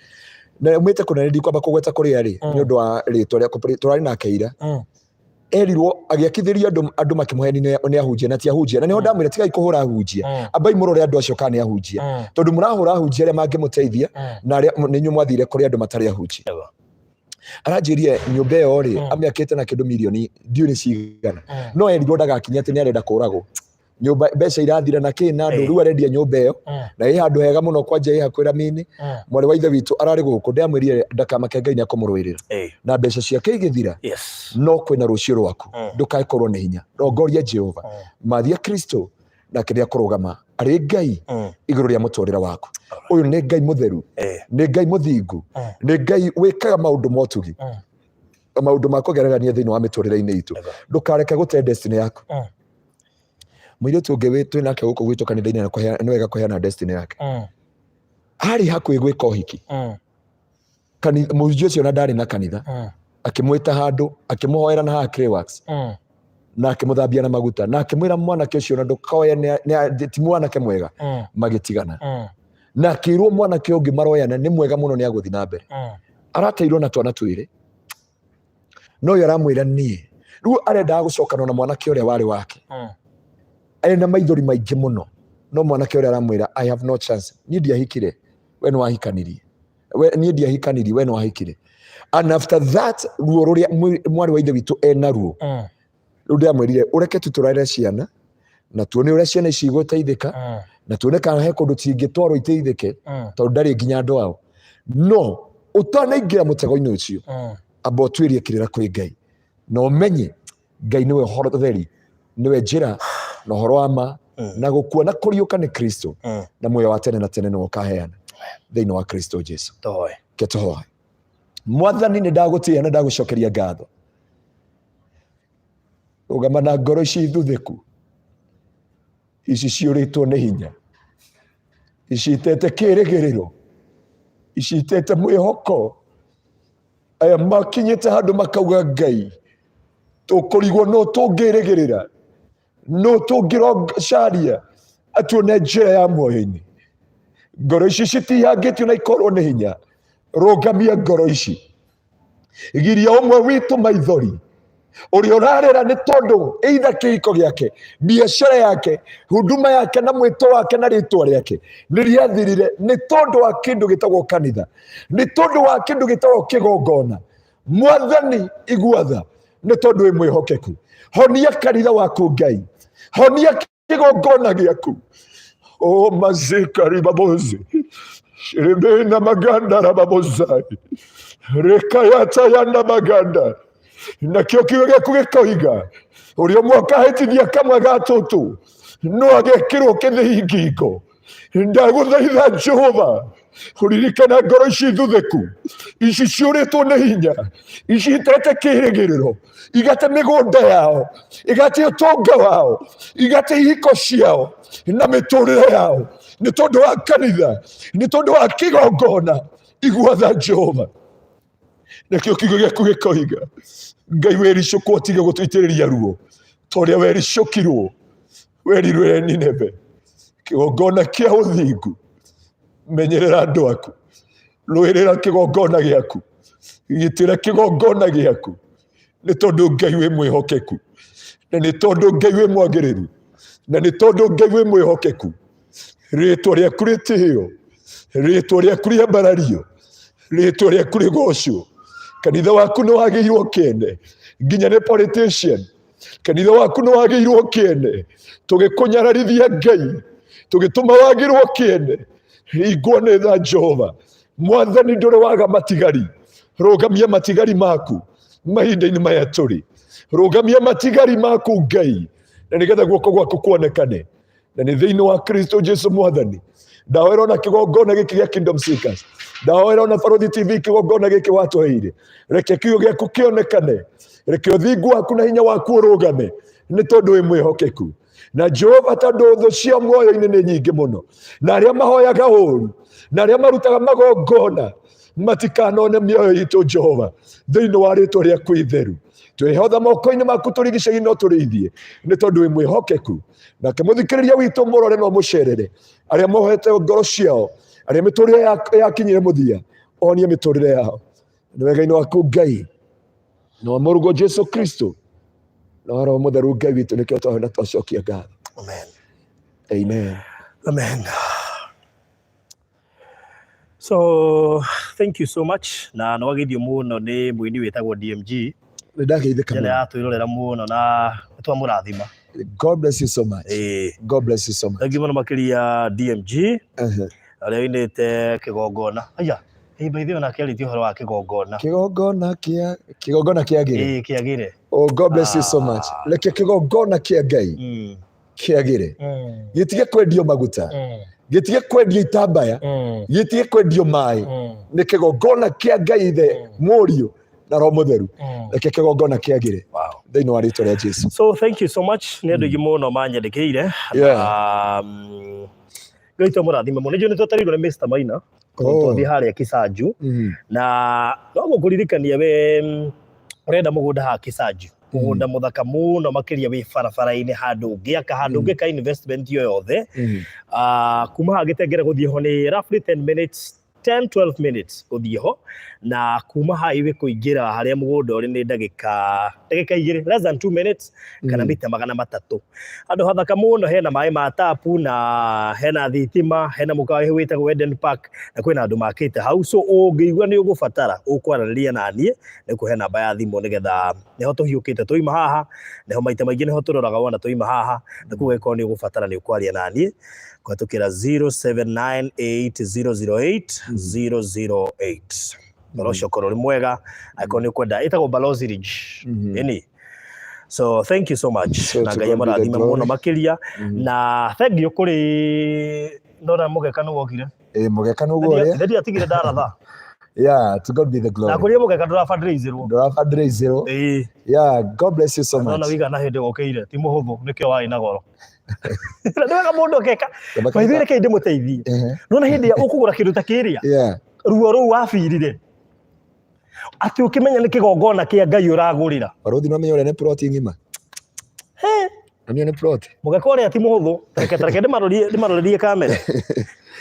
Na umĩte kũnene, ndikwamba kũgweta kũrĩa rĩ, nĩ ũndũ wa rĩtwa rĩa tũrarĩ nake ira. Erirwo agĩakithĩrio andũ, andũ makĩmũheni nĩ ahunjia na ti ahunjia, na nĩho ndamwĩra tigai kũhũra ahunjia. Ambai mũrore andũ acio kana nĩ ahunjia, tondũ mũrahũra ahunjia arĩa mangĩmũteithia na arĩa nĩ inyuĩ mwathire kũrĩ andũ matarĩ ahunjia. Aranjĩrie nyũmba ĩyo rĩ, amĩakĩte na kĩndũ mirioni ndiũĩ nĩ cigana, no erirwo ndagakinya atĩ nĩ arenda kũragwo nyũmba, mbeca irathira na kĩ na andũ. Rĩu arendia nyũmba ĩyo na ĩ handũ hega mũno, kwanja ĩ hakuhĩ ramini. Mwarĩ wa ithe witũ ararĩ gũkũ, ndamwĩrire ndakamake, Ngai nĩ akũmũrũĩrĩra na mbeca ciake igĩthira. No kwĩna rũciũ rwaku. Ndũkae kũrwo nĩ hinya, rongoria Jehova, mathia Kristo nake nĩ akũrũgama arĩ Ngai igũrũ rĩa mũtũrĩre waku. Ũyũ nĩ Ngai mũtheru, nĩ Ngai mũthingu, nĩ Ngai wĩkaga maũndũ motugi, maũndũ ma kũgererania thĩinĩ wa mĩtũrĩre-inĩ itũ. Ndũkareke gũte destiny yaku. Mũirĩtu ũngĩ twĩ nake gũkũ gwitũ kanitha-inĩ na nĩ wega kũheana destiny yake. Arĩ hakuhĩ gwĩka ũhiki. Mũhunjia ũcio na ndarĩ na kanitha, akĩmwĩta handũ, akĩmũhoera na haha Clayworks, na akĩmũthambia na maguta, na akĩmwĩra mwanake ũcio na ndũkoye ti mwanake mwega. Magĩtigana na akĩrwo mwanake ũngĩ maroyana nĩ mwega mũno, nĩ agũthiĩ na mbere. Arateirwo na twana twĩrĩ, no ũyũ aramwĩra niĩ rĩu arendaga gũcokana na mwanake ũrĩa warĩ wake. Ena maithori maingĩ mũno, no mwanake ũrĩa aramwĩra, "I have no chance, niĩ ndiahikire, we nĩ wahikanirie. We, niĩ ndiahikanirie, we nĩ wahikire." And after that, ruo rũrĩa mwarĩ wa ithe witũ ena ruo rĩu, ndĩramwĩrire ũreke tu tũrere ciana na tuone ũrĩa ciana ici igũteithĩka, na tuone kana he kũndũ cingĩtwarwo iteithĩke, tondũ ndarĩ nginya andũ ao. No ũtanaingĩra mũtego-inĩ ũcio, amba ũtuĩrie kĩrĩra kwĩ Ngai na ũmenye Ngai nĩwe ũhoro ũtheri, nĩwe njĩra na ũhoro wa ma, na gũkua na kũriũka nĩ Kristo, na muoyo wa tene na tene nĩwe ũkaheana thĩinĩ wa Kristo Jesu.
Tũhoe.
Ke tũhoe. Mwathani, nĩ ndagũtĩĩa na ndagũcokeria ngatho. Rũgama na ngoro ici thuthĩku, ici ciũrĩtwo nĩ hinya, ici itete kĩrĩgĩrĩro, ici itete mwĩhoko, aya makinyĩte handũ makauga, "Ngai, tũkũrigwo no tũngĩrĩgĩrĩra, no tũngĩrocaria atuone njĩra ya muoyo-inĩ." Ngoro ici citihangĩtio na ikorwo nĩ hinya, rũngamia ngoro ici. Giria ũmwe witũ maithori ũrĩa ũrarĩra nĩ tondũ either kĩhiko gĩake, biacara yake, huduma yake na mwĩto wake na rĩtwa rĩake nĩ rĩathirire nĩ tondũ wa kĩndũ gĩtagwo kanitha, nĩ tondũ wa kĩndũ gĩtagwo kĩgongona. Mwathani, igua tha nĩ tondũ wĩ mwĩhokeku. Honia kanitha waku, Ngai, honia kĩgongona gĩaku. O mazikari babozi shirimina maganda rababozai rekayatayanda maganda, nakĩo kiugo gĩaku gĩkoiga ũrĩa ũmwe akahĩtithia kamwe ga tũtũ no agekĩrwo kĩthĩi ngingo. Ndagũthaitha Jehova, ũririkana ngoro ici thuthĩku, ici ciũrĩtwo nĩ hinya, ici itete kĩrĩgĩrĩro, igate mĩgũnda yao, igate ũtonga wao, igate ihiko ciao na mĩtũrĩre yao nĩ tondũ wa kanitha, nĩ tondũ wa kĩgongona. Igua tha, Jehova. Nakĩo kiugo gĩaku gĩkoiga, Ngai, wericũkwo tige gũtũitĩrĩria ruo ta ũrĩa wericũkirwo werirwo Nineve. Kĩgongona kĩa ũthingu, menyerera andũ aku, rũĩrĩra kĩgongona gĩaku, gitĩra kĩgongona gĩaku, nĩ tondũ Ngai wĩ mwĩhokeku, na nĩ tondũ Ngai wĩ mwagĩrĩru, na nĩ tondũ Ngai wĩ mwĩhokeku. Rĩtwa rĩaku rĩtĩĩo. Rĩtwa rĩaku rĩambarario, rĩtwa rĩaku rĩgocwo. Kanitha waku nĩ wagĩirwo kĩene nginya nĩ politician. Kanitha waku nĩ wagĩirwo kĩene, tũgĩkũnyararithia Ngai, tũgĩtũma wagĩrwo kĩene. Hingwo nĩ tha Jehova. Mwathani, ndũrĩ waga matigari, rũgamia matigari maku mahinda-inĩ maya tũrĩ. Rũgamia matigari maku Ngai, na nĩgetha guoko gwaku kuonekane, na nĩ thĩinĩ wa Kristo Jesu Mwathani. Ndahoera ona kĩgongona gĩkĩ gĩa Kingdom Seekers, ndahoera ona Barothi TV, kĩgongona gĩkĩ watũheire, reke kiugo gĩaku kĩonekane, reke ũthingu waku na hinya waku ũrũgame, nĩ tondũ wĩ mwĩhokeku. Na Jehova, tondũ thũ cia muoyo-inĩ nĩ nyingĩ mũno, na arĩa mahoyaga ũru na arĩa marutaga magongona matikanone mĩoyo itũ, Jehova, thĩinĩ wa rĩtwa rĩaku itheru, twĩhotha moko-inĩ maku, tũrigicĩi no tũrĩithie, nĩ tondũ wĩ mwĩhokeku. Nake mũthikĩrĩria witũ mũrore no mũcerere, arĩa mohete ngoro ciao, arĩa mĩtũrĩre yakinyire mũthia, onie mĩtũrĩre yao. Nĩ wega-inĩ waku Ngai, na wa mũrũguo Jesu Kristo, na wa Roho Mũtheru Ngai witũ, nĩkĩo twahoya na twacokia ngatho.
Amen.
Amen.
Amen. So thank you so much, na nĩ wageithio mũno nĩ mũini wĩtagwo DMG.
Nĩ ndageithĩka
nĩ
mũno.
Atwĩrorera mũno na twamũrathima.
God bless you so much. God bless you so much.
Thank you mũno makĩria, DMG, ũrĩa ũinĩte kĩgongona. Aya, ĩ by the way, nake arĩtie ũhoro wa kĩgongona.
Kĩgongona kĩagĩre.
Ĩĩ, kĩagĩre.
Oh, God bless you so much.
Ah.
Reke kĩgongona kĩa Ngai kĩagĩre, gĩtige kwendio maguta, gĩtige kwendio itambaya, gĩtige kwendio maĩ. Nĩ kĩgongona kĩa Ngai Ithe, Mũriũ na Roho Mũtheru. Reke kĩgongona kĩagĩre thĩinĩ wa rĩtwa rĩa Jesu.
So thank you so much, nĩ andũ aingĩ mũno manyandĩkĩire. Na, Ngai twamũrathime mũno. Nĩnjũĩ nĩ twetereirwo nĩ Mr. Maina.
Oh.
Twathiĩ harĩa Kisanju, na no gũkũririkania we ũrenda mũgũnda haha Kisanju, mũgũnda mũthaka mũno makĩria, wĩ barabara-inĩ, handũ ũngĩaka, handũ ũngĩka investment yo yothe. Ah, kuma haha Gĩtengere gũthiĩ ho nĩ roughly 10 minutes, 10 12 minutes gũthiĩ ho, na kuma highway kũingĩra harĩa mũgũnda ũrĩ nĩ ndagĩka 2, less than 2 minutes, kana mita 300. Handũ hathaka mũno, hena maĩ ma tapu na hena thitima, hena mũkawa wĩtagwo Eden Park, na kwĩna andũ makĩte hau. So ũngĩigua nĩ ũgũbatara, ũkwaranĩria na niĩ, nĩ kũhe namba ya thimũ, nĩgetha nĩho tũhiũkĩte tũima haha, nĩho maita maingĩ nĩho tũroraga wona tũima haha, na koguo angĩkorwo nĩ ũgũbatara, nĩ ũkwaria na niĩ kũhetũkĩra 0798008008. Ũhoro ũcio ũkorwo ũrĩ mwega angĩkorwo nĩ ũkwenda. Ĩtagwo Balozi Ridge. Ĩni, so thank you so much.
So
na
to
Ngai
God be the
amũrathime
glory.
mũno makĩria. Na thank you kũrĩ ndona mũgeka nĩ wokire.
Ĩ, mũgeka nĩguo ũrĩa.
Nĩ ndiatigire ndaratha.
Yeah, to God be the glory.
Na kũrĩ mũgeka ndũra fundraiserwo.
Ndũra fundraiserwo.
Ĩĩ.
Yeah, God bless you so
Ndona
much.
wigana hĩndĩ wokĩire ti mũhũthũ, nĩkĩo warĩ na goro. Na nĩ wega mũndũ akeka.
Kaba
By the way, reke ndĩmũteithie. Nona hĩndĩ ĩrĩa ũkũgũra kĩndũ ta kĩrĩa, ruo rũu wabirire atĩ ũkĩmenya nĩ kĩgongona kĩa Ngai ũragũrĩra.
Barothi, no menya ũrĩa nĩ plot ng'ima. No nĩ plot.
Mũgeka ũrĩa ti mũhũthũ. Reke ta reke ndĩmarorerie kamera,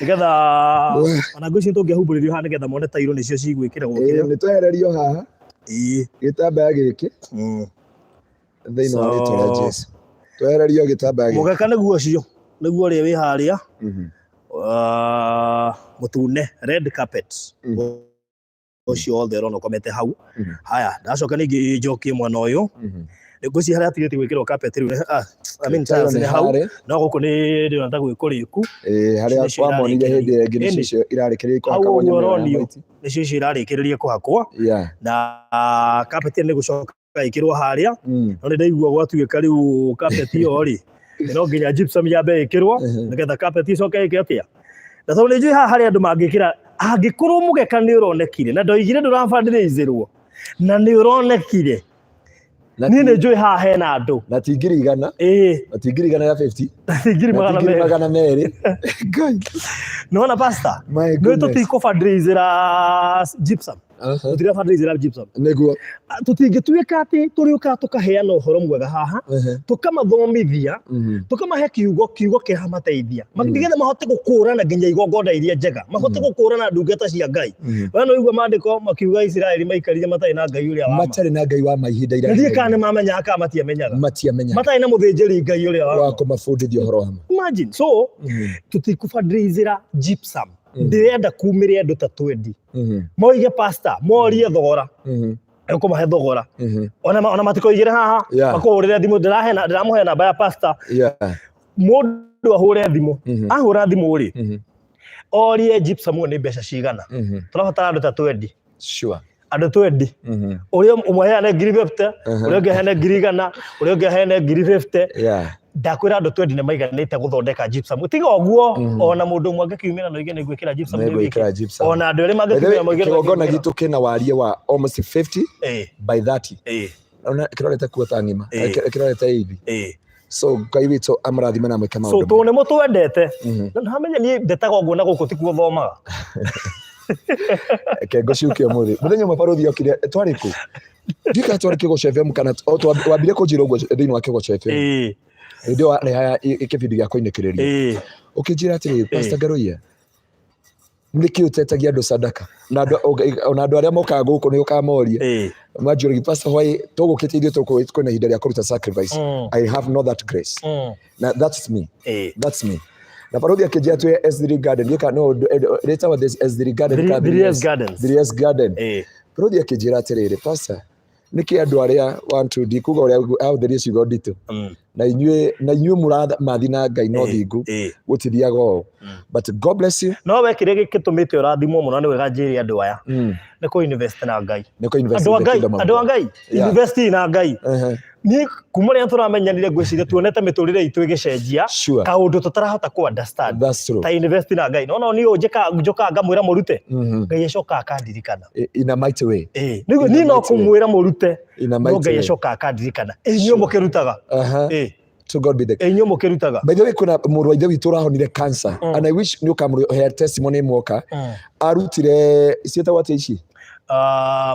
nĩgetha ona ngwĩciria tũngĩahumbũrĩrio haha, nĩgetha mone tairo nĩcio cigwĩkĩrwo kĩrĩa.
Nĩ twehererio haha gĩtambaya gĩkĩ thĩinĩ wa rĩtwa rĩa Jesu. Twehererio gĩtambaya gĩkĩ.
Mũgeka nĩguo ũcio, nĩguo ũrĩa wĩ harĩa, ah, mũtune, red carpet, ũcio wothe ũrona ũkomete hau. Haya, ndacoka ningĩ njokie mwena ũyũ. Ngwĩciria harĩa hatigĩtie gwĩkĩrwo carpet rĩu ah, I mean
Tairo
tiles
nĩ
nĩ hau.
harĩ.
No gũkũ nĩ ndĩrona ta gwĩ kũrĩku.
Ĩ, harĩa
Nĩcio
wamonire hĩndĩ ĩrĩa ĩngĩ, nĩcio
Ĩni.
icio irarĩkĩrĩria
Hau
kũhakagwo
ũguo
nyamũ ĩyo ya
ũronio
white.
Nĩcio icio irarĩkĩrĩria kũhakwo, na carpet ĩyo nĩ gũcoka ĩkĩrwo harĩa. No nĩ ndaigua gwatuĩka rĩu carpet ĩyo rĩ, nĩ no nginya gypsum yambe ĩkĩrwo, nĩgetha carpet ĩcoke ĩke atĩa. Na tondũ nĩ njũĩ haha harĩ andũ mangĩkĩra, angĩkorwo mũgeka nĩ ũronekire na ndoigire ndũra fundraiserwo na nĩ ũronekire,
Na
niĩ nĩ njũĩ haha hena andũ.
Na ti 100,000. Na ti 100,000 ya 50.
Ngiri
Na ti
magana
ngiri
merĩ.
200. Ngai.
Nĩwona, pastor,
My
nĩ
goodness.
tũtikũ fundraisera gypsum. Tũtira fundraisera gypsum.
Nĩguo.
Tũtingĩtuĩka atĩ tũrĩũkaga tũkaheana ũhoro mwega haha, tũkamathomithia, tũkamahe kiugo kĩramateithia, nĩgetha mahote gũkũrana nginya igongona iria njega, mahote gũkũrana ndungata cia Ngai. We nĩ ũigua maandĩko makiuga Isiraeli maikarire matarĩ na Ngai ũrĩa wa ma.
Matarĩ na Ngai wa ma ihinda
Na
iraya.
ndiĩ kana nĩ mamenyaga kana matiamenyaga.
Matiamenyaga.
Matarĩ na mũthĩnjĩri Ngai ũrĩa wa
wa
ma.
kũmabundithia ũhoro wa ma.
Imagine. So tũtikũ fundraisera gypsum. Ndĩrenda kumĩre andũ ta 20 moige, "Pastor," morie thogora, ũkũmahe thogora. Ona matikoigĩre haha, makũhũrĩre thimũ. Ndĩramũhe namba ya pastor. Mũndũ ahũre thimũ. Ahũra thimũ rĩ, orie gypsum nĩ mbeca cigana. Tũrabatara andũ ta 20. Andũ 20. Ũrĩa ũmwe aheane 50,000, ũrĩa ũngĩ aheane 100,000, ũrĩa ũngĩ aheane 50,000. Ndakwĩra andũ 20 nĩ maiganĩte gũthondeka gypsum. Tiga ũguo, ona mũndũ ũmwe angĩkiumĩra na oige nĩ ngwĩkĩra gypsum nĩ wiki.
Nĩngwĩkĩra gypsum.
Ona andũ erĩ
By the way,
mangĩkiumĩra moige nĩ
kĩgongona
ngwĩkĩra.
gitũ kĩna wariĩ wa almost 50 by 30. Ona kĩrorete kuota ng'ima. Kĩrorete eithi. So Ngai witũ amũrathime na mwĩke
So
maũndũ.
tondũ nĩ mũtwendete, na hamenya niĩ ndetaga ũguo na gũkũ tikuo thomaga.
Reke ngũcuke ũmũthĩ. Mũthenya ũmwe barũthi okire, twarĩ kũ? Ndiũĩ kana twarĩ Kĩgoco FM kana o wambire kũnjĩra ũguo thĩinĩ wa Kĩgoco FM. Hĩndĩ ĩyo warehaga kĩbindi gĩa kũinĩkĩrĩria. Ũkĩnjĩra atĩrĩrĩ, "Pastor Ngaruiya, nĩkĩ ũtetagia andũ sadaka?" Na andũ ona andũ arĩa mokaga gũkũ nĩ ũkamoria. Manjũragia, "Pastor, why tũgũkĩte ithuĩ tũkũ kwĩna ihinda rĩa kũruta sacrifice?" I have not that grace. Na that's me. That's me. Na barũthi akĩnjĩra twĩ S3 Garden. Ndiũĩ kana no rĩtagwo this S3 Garden kana
3S Gardens.
3S Garden. Barũthi akĩnjĩra atĩrĩrĩ, "Pastor, nĩkĩ andũ arĩa one two," ndikuga ũrĩa ahũthĩrie ciugo nditũ, "na inyuĩ mũramathi na Ngai no thingu gũtithiaga ũũ?" But God bless you.
No we kĩrĩa gĩtũmĩte ũrathimwo mũno nĩ wega njĩre andũ aya nĩ kũ invest na Ngai.
Nĩ kũ invest
Andũ a
in the
Ngai,
kingdom of
andũ a
God.
Ngai, invest na Ngai. Niĩ kuma rĩrĩa tũramenyanire ngwĩciria tuonete mĩtũrĩre itũ ĩgĩcenjia, kaũndũ tũtarahota kũ understand.
That's true.
Ta invest na Ngai no niĩ njĩkaga njũkaga ngamwĩra mũrute, Ngai acokaga akandirikana.
In a mighty way.
Nĩguo
In a
niĩ no
mighty way.
kũmwĩra mũrute,
In a
no
mighty
Ngai
way.
acokaga akandirikana. Inyuĩ mũkĩrutaga.
To God be the
Inyuĩ mũkĩrutaga.
By the way, kwĩna mũrũ wa ithe witũ ũrahonire cancer, and I wish nĩ ũkamũhe testimony mwoka. Arutire ciĩtagwo atĩa ici?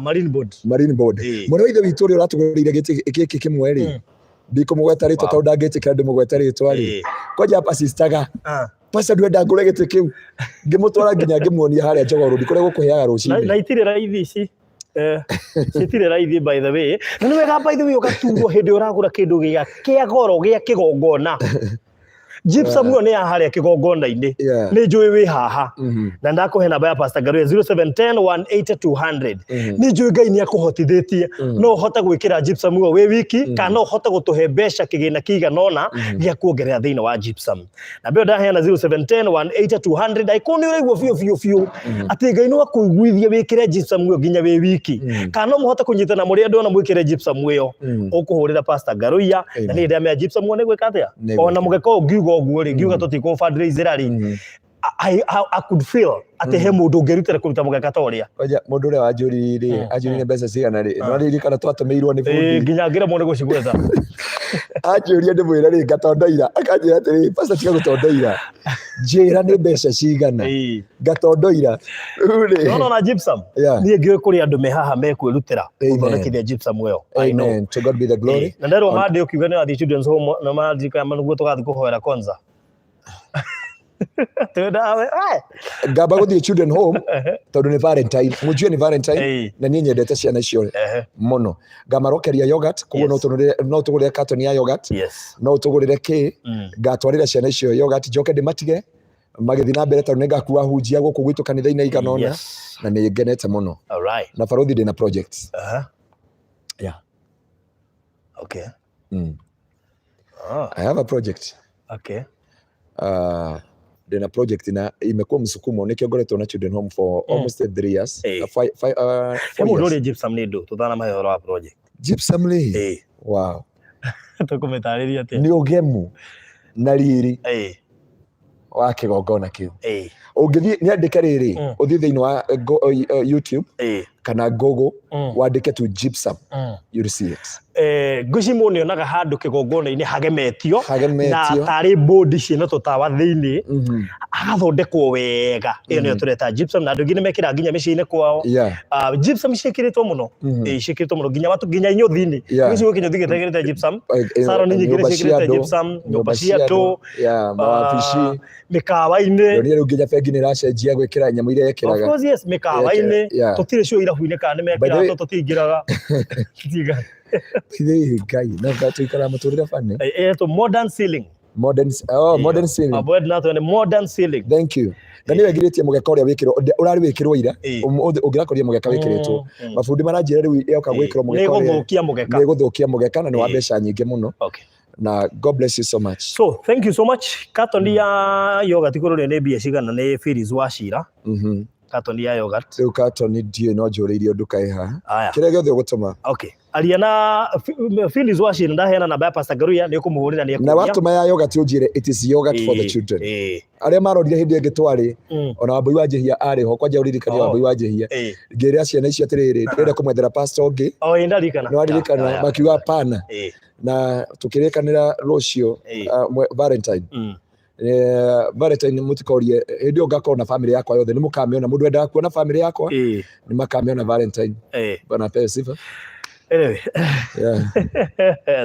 Marine board.
Marine board. Mwana wa ithe witũ ũrĩa ũratũgũrĩire gĩtĩ gĩkĩ kĩmwe rĩ, ndikũmũgweta rĩtwa tondũ ndangĩtĩkĩra ndĩmũgwete rĩtwa rĩ, kwanja pasistaga, "Pastor, ndwenda ngũre gĩtĩ kĩu?" Ngĩmũtwara nginya ngĩmuonia harĩa Jogoo Road kũrĩa gũkũheaga
Na
rũcinĩ.
itirĩ raithi ici. Citirĩ raithi, by the way. Na nĩ wega, by the way, ũgaturwo hĩndĩ ũragũra kĩndũ gĩa kĩa goro gĩa kĩgongona. Gypsum ĩyo nĩ ya harĩa kĩgongona-inĩ. Nĩ njũĩ wĩ haha na ndakũhe namba ya Pastor Ngaruiya, 0710 180 200. Nĩ njũĩ Ngai nĩ akũhotithĩtie, no ũhote gwĩkĩra gypsum ĩyo wĩ wiki, kana no ũhote gũtũhe mbeca kĩgĩna kĩigana ũna gĩa kuongerera thĩinĩ wa gypsum. Namba ĩyo ndaheana, 0710 180 200. Angĩkorwo nĩ ũraigua biũ biũ biũ atĩ Ngai no akũiguithie wĩkĩre gypsum ĩyo nginya wĩ wiki, kana no mũhote kũnyitana mũrĩ andũ ona mwĩkĩre gypsum ĩyo, ũkũhũrĩra Pastor Ngaruiya. Na niĩ ndamenya gypsum ĩyo nĩ gwĩka atĩa.
Nĩ gwĩka.
Ona mũgeka ũngiuga ũguo rĩ, ngiuga tũtikũ fundraiser rĩ, I could feel atĩ he mũndũ ũngĩrutĩra kũruta mũgeka ta ũrĩa.
Kwanja mũndũ ũrĩa wanjũririe rĩ, anjũririe mbeca cigana rĩ, no ririkana twatũmĩirwo nĩ bundi.
Nginya ngĩremwo nĩ gũcigweta.
Anjũria ndĩmwĩre rĩ, ngatondoira, akanjĩra atĩrĩ, "Pastor, tiga gũtondoira, njĩra nĩ mbeca cigana." Ngatondoira rĩu rĩ.
No na gypsum, niĩ ngĩũĩ kũrĩ andũ me haha mekwĩrutĩra
Amen.
gũthondekithia gypsum ĩyo. I know.
Amen. To God be the glory.
Na nderwo mande ũkiuga nĩ wathiĩ children's home na mandirikana nĩguo tũgathiĩ kũhoera kwanza. Twĩnawe.
Ngamba gũthiĩ children home tondũ nĩ Valentine, mũnjue nĩ Valentine, na niĩ nyendete ciana icio mũno. Ngamarokeria yogurt koguo no tũgũrĩre carton ya yogurt, no tũgũrĩre kĩ. Ngatwarĩra ciana icio yogurt, njoke ndĩmatige magĩthiĩ na mbere tondũ nĩngakua hunjia gũkũ gwitũ kanitha-inĩ igana ũna. Na nĩ ngenete mũno.
All right.
Na barũthi ndĩna projects. Yeah. I have a project. Ndĩna project na imekuwa msukumo nĩkĩo ngoretwo na children home for almost 3 years, five, five,
He
four
mũndũ
years.
ũrĩ gypsum nĩ ndũ tũtanamahe ũhoro wa project.
Gypsum rĩ, wow.
Tũkũmĩtarĩria atĩa?
Nĩ ũgemu na riri wa kĩgongona kĩu. Ũngĩthiĩ nĩ andĩke rĩrĩ, ũthiĩ thĩinĩ wa YouTube kana Google, wandĩke tu gypsum, you'll see it.
Ngwĩciria mũndũ nĩonaga handũ kĩgongona-inĩ hagemetio na
Hagemetio.
Tarĩ bodi ciĩna tũtawa thĩinĩ, hagathondekwo wega. Ĩyo nĩyo tũreta gypsum, na andũ aingĩ nĩ mekĩraga nginya mĩciĩ-inĩ kwao. Gypsum ciĩkĩrĩtwo mũno. Ciĩkĩrĩtwo mũno nginya watu nginya inyũthi-inĩ. Gĩcigo kĩnyũthi gĩtekĩrĩte gypsum. Salon nyingĩ nĩ
Nyũmba cia
ciĩkĩrĩte
andũ,
gypsum, nyũmba cia andũ,
mawabici.
Mĩkawa-inĩ.
Ndonire rĩu nginya bengi nĩ ĩracenjia gwĩkĩra nyamũ iria
Of
ĩkĩraga.
course, yes, mĩkawa-inĩ. Tũtirĩ sure irabu-inĩ kana nĩ
By the
mekĩraga,
way-
tondũ tũtingĩraga. Tũtingĩraga.
Ithe Ngai na tũikaraga mũtũrĩre bani.
Ĩtwo modern ceiling.
Modern, oh, modern ceiling.
Avoid nato nĩ modern ceiling.
Thank you. Na nĩ wegirĩtie mũgeka ũrĩa wĩkĩrwo ũrarĩ wĩkĩrwo ira.
Ĩĩ.
Ũmũthĩ ũngĩrakorire mũgeka wĩkĩrĩtwo. Mabundi maranjĩra rĩu yoka gwĩkĩrwo
Nĩ
mũgeka ũrĩa
gũthũkia mũgeka.
nĩ gũthũkia mũgeka na nĩ wa
Ĩĩ.
mbeca nyingĩ mũno.
Okay.
Na God bless you so much.
So, thank you so much. Katoni ya yogurt kũrũrĩa nĩ mbia cigana nĩ Phyllis Wachira. Katoni ya yogurt.
Rĩu katoni ndiũĩ no njũrĩirio nduka ĩ haha.
Aya.
Kĩrĩa gĩothe ũgũtũma.
Okay. Aria na Phyllis Wachira ndaheana namba ya Pastor Ngaruiya nĩ ũkũmũhũrĩra nĩ
Na
ekũria.
watũma ya yogurt ũnjĩre it is yogurt for the children. Arĩa marorire hĩndĩ ĩngĩ twarĩ ona Wambui wa Njihia arĩ ho kwanja ũririkanie
Oh.
Wambui wa Njihia
Ĩĩ.
ngĩra ciana icio atĩrĩrĩ ndĩrenda kũmwethera pastor ũngĩ.
Oh, ĩ ndarikana.
Nĩ waririkana
Ya, ya, ya.
makiuga hapana
Ĩĩ.
na tukĩrĩkanĩra rũciũ
Ĩĩ.
Valentine. Valentine mũtikorie hĩndĩ ĩyo ngakorwo na family yakwa yothe nĩ mũkamĩona mũndũ wendaga kuona family yakwa
Ĩĩ.
nĩ makamĩona Valentine.
Ĩĩ.
Bwana apewe sifa.
Anyway.
Yeah.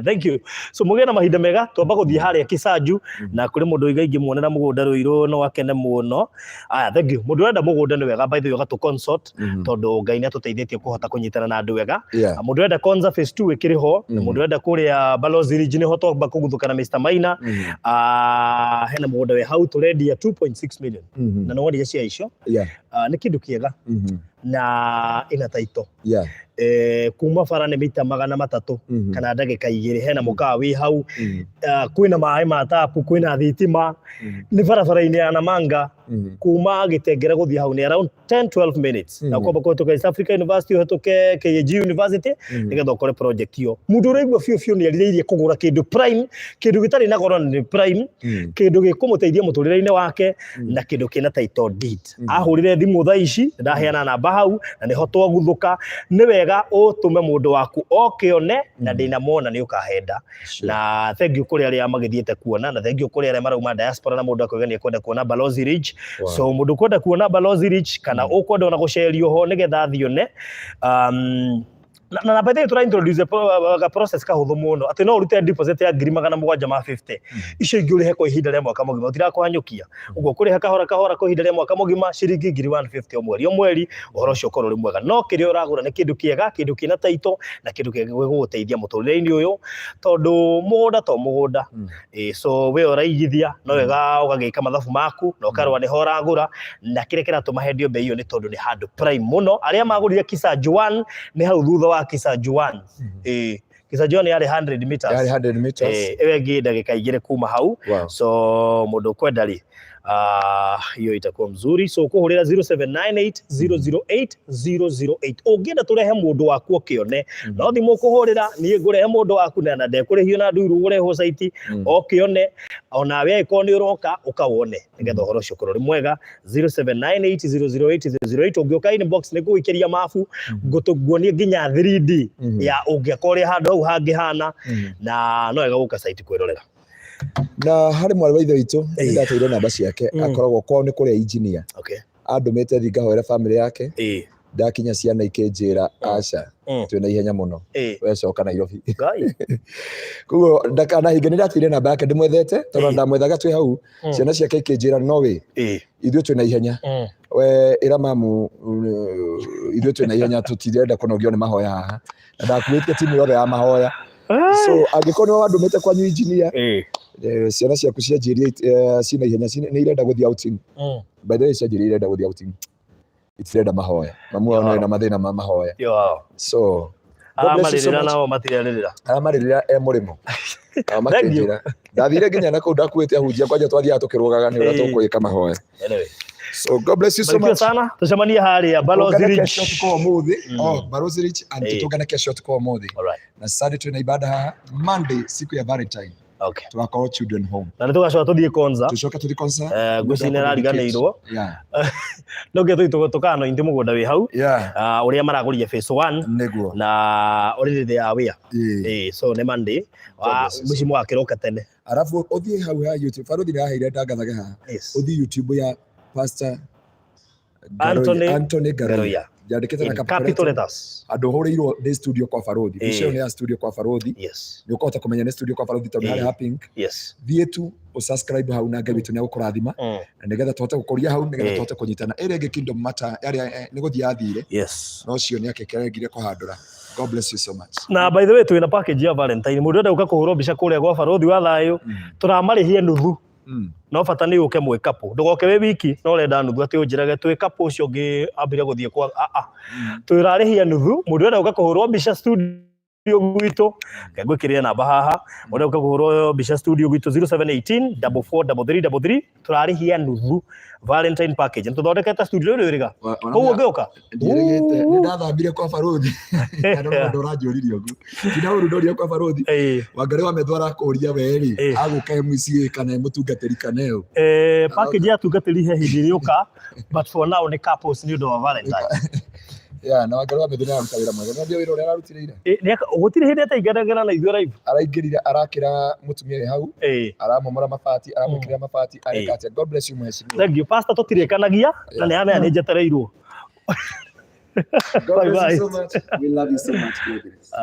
Thank you. So mũgĩe na mahinda mega twamba gũthiĩ harĩa Kisanju na kũrĩ mũndũ ũiga ingĩmuonera mũgũnda Rũirũ no akene mũno. Aya, thank you. Mũndũ ũrenda mũgũnda nĩ wega by the way ũgatũ consult tondũ Ngai nĩ atũteithĩtie kũhota kũnyitana na andũ wega.
Yeah.
Mũndũ ũrenda Konza phase 2 ĩkĩrĩ ho na mũndũ ũrenda kũrĩa Balozi Ridge nĩho twamba kũguthũka na Mr Maina. Ah, hena mũgũnda wĩ hau tũrendia 2.6 million na nĩ wonire cia icio.
Yeah.
Ah, nĩ kĩndũ kĩega na ĩna title.
Yeah.
Kuma bara nĩ mita 300 kana ndagĩka 2 hena mũkawa wĩ hau. Kwĩna maĩ ma tapu, kwĩna thitima, nĩ barabara-inĩ ya Namanga kuma Gĩtengera gũthiĩ hau nĩ around 10-12 minutes. Na kwamba kũhĩtũka East Africa University ũhĩtũke KAG University nĩgetha ũkore project ĩyo. Mũndũ ũraigua biũ biũ nĩ erirĩirie kũgũra kĩndũ prime, kĩndũ gĩtarĩ na goro na nĩ prime, kĩndũ gĩkũmũteithia mũtũrĩre-inĩ wake na kĩndũ kĩna title deed. Ahũrire thimũ thaa ici ndaheana namba hau na nĩho twaguthũka. Nĩ wega ũtũme mũndũ waku oke one na ndĩnamwona nĩ ũkahenda.
Sure.
Na thank you kũrĩ arĩa magĩthiĩte kuona na thank you kũrĩ arĩa marauma diaspora na mũndũ akoiga nĩ ekwenda kuona Balozi Ridge.
Wow.
So mũndũ ũkwenda kuona Balozi Ridge kana ũkwenda ona gũcerio ho nĩgetha athiĩ one. Na by the way tũra introduce a process kahũthũ mũno atĩ no ũrute deposit ya 750,000 icio ingĩ ũrĩhe kwa ihinda rĩa mwaka mũgima ũtirakũhanyũkia ũguo kũrĩha kahora kahora kwa ihinda rĩa mwaka mũgima ciringi 150,000 o mweri o mweri ũhoro ũcio ũkorwo ũrĩ mwega no kĩrĩa ũragũra nĩ kĩndũ kĩega kĩndũ kĩna title na kĩndũ gĩgũgũteithia mũtũrĩre-inĩ ũyũ tondũ mũgũnda to mũgũnda. Ĩĩ, so we ũraigithia no wega ũgagĩka mathabu maku na ũkarora nĩho ũragũra na kĩrĩa kĩratũma hendio bei ĩyo nĩ tondũ nĩ handũ prime mũno arĩa magũrire Kisanju 1 nĩ hau thutha wa Kisanju 1. Ĩĩ, Kisanju 1 yarĩ 100 meters.
Yarĩ 100 meters.
Ĩĩ, ĩyo ĩngĩ ndagĩka 2 kuma hau.
Wow.
So mũndũ ũkwenda rĩ hiyo itakuwa mzuri so kuhurira 0798008008 ũngĩenda tũrehe mũndũ waku ũkĩone no thimũ ũkũhũrĩra niĩ ngũrehe mũndũ waku na ndekũrĩhio na nduru ũrehwo site ũkĩone onawe angĩkorwo nĩ ũroka ũkawone nĩgetha ũhoro ũcio ũkorwo ũrĩ mwega 0798008008 ũngĩũka inbox nĩ ngũgũikĩria mabu nguonie nginya 3D ya ũngĩaka ũrĩa handũ hau hangĩhana na no wega gũka site kwĩrorera.
Na harĩ mwarĩ wa ithe witũ nĩ ndateire namba ciake akoragwo kwao nĩ kũrĩa engineer.
Okay.
Andũmĩte thiĩ ngahoere family yake.
Ĩĩ.
Ndakinya ciana ikĩnjĩra aca twĩna ihenya mũno we coka Nairobi.
Ngai.
Koguo ndakanahinge nĩ ndateire namba yake ndĩmwethete tondũ ndamwethaga twĩ hau ciana ciake ikĩnjĩra no wĩ ithuĩ twĩna ihenya we ĩra mamu ithuĩ twĩna ihenya tũtirenda kũnogio nĩ mahoya haha na ndakuĩtie timu yothe ya mahoya. So angĩkorwo nĩ wandũmĩte kwanyu engineer ciana ciaku cianjĩrie ciĩna ihenya nĩ irenda gũthiĩ outing. By the way cianjĩrie irenda gũthiĩ outing itirenda mahoya mamu wao nĩ na mathĩna ma mahoya. So God bless you so
Aramarĩrĩra
much.
nao matirarĩrĩra.
Aramarĩrĩra e mũrĩmo. Nao
Thank you.
makĩnjĩra ndathire nginya na kũu ndakuĩte ahunjia kwanja twathiaga tũkĩrũgaga nĩ ũrĩa tũkwĩka mahoya.
Anyway.
So God bless you so
Barikiwa
much.
sana tucemanie harĩa Balozi
Tũngane
Ridge.
kesho tuko ũmũthĩ. Oh, Balozi Ridge and tutungane kesho tuko ũmũthĩ.
All right.
Na Sunday twĩna ibada haha. Monday siku ya Valentine.
Okay.
Tugakorwo children home.
Na nĩ tũgacoka tũthiĩ Konza.
Tucoke tũthiĩ Konza.
Ngwĩciria nĩ arariganĩirwo.
Yeah.
No nginya tũthiĩ tũkanointe mũgũnda wĩ hau.
Yeah.
Ũrĩa maragũrire phase 1
Nĩguo.
na already they are aware.
Ĩĩ.
So nĩ Monday.
God bless you.
Mũciĩ mwakĩroka tene.
Arabu ũthiĩ hau ha YouTube. Baruthi nĩ aheire ndangathage haha.
Yes.
Ũthiĩ YouTube ya Pastor
Anthony
Anthony Ngaruiya.
Ngaruiya.
Njandĩkĩte na
In
capital
capital
letter.
letters.
Andũ hũrĩirwo nĩ studio kwa Baruthi. Mbica ĩyo nĩ ya studio kwa Baruthi.
Yes.
Nĩ ũkũhota kũmenya nĩ studio kwa Baruthi tondũ harĩa ha pink.
Yes.
Thiĩ tu ũsubscribe hau na Ngai witũ nĩ egũkũrathima. Na nĩgetha tũhote gũkũria hau nĩgetha tũhote kũnyitana. Ĩrĩa ĩngĩ Kingdom Matter yarĩa nĩ gũthiĩ yathire.
Yes.
No ũcio nĩ akĩrengire kũhandũra. God bless you so much.
Na by the way, twina package ya Valentine. Mundu enda guka kuhurwo mbica kuria gwa barothi wa thayu, turamarihie nuthu. No bata nĩ ũke mwĩ couple, ndũgoke wĩ wiki no ũrenda nuthu atĩ ũnjĩrage twĩ couple, ũcio ũngĩ ambire gũthiĩ kwa a a twĩrarĩhia nuthu. Mũndũ ũrenda gũka kũhũrwo mbica studio gwitũ, reke ngwĩkĩrĩre namba haha. Mũndũ ũrenda gũka kũhũrwo mbica studio gwitũ, 0718 443333, tũrarĩhia nuthu Valentine package. Nĩ tũthondekete studio rĩu rĩga koguo ũngĩũka.
Ndiĩrĩgĩte nĩ ndathambire kwa barothi kana mũndũ ũranjũririe ũguo tina ũru ndorire kwa barothi. Wangari wa Methu arakũria we rĩ, agũka MCA kana mũtungatĩri kana ũ?
Package ya tungatĩri he hĩndĩ ĩrĩũka, but for now nĩ couples nĩ ũndũ wa Valentine.
Yeah, na Wangari wa Methu nĩ araruta wĩra mwega. Nĩ wĩra ũrĩa ararutire ira.
Gũtirĩ hĩndĩ atainganagĩra na ithuĩ live.
Araingĩrire, arakĩra mũtumia wĩ hau, aramomora mabati, aramwĩkĩrĩra mabati, areka atĩa. God bless you, mheshimiwa.
Thank you, pastor. Tũtirĩkanagia na nĩ amenya nĩ njetereirwo.
God
Bye
bless
bye.
you so much. We love you so much. God bless.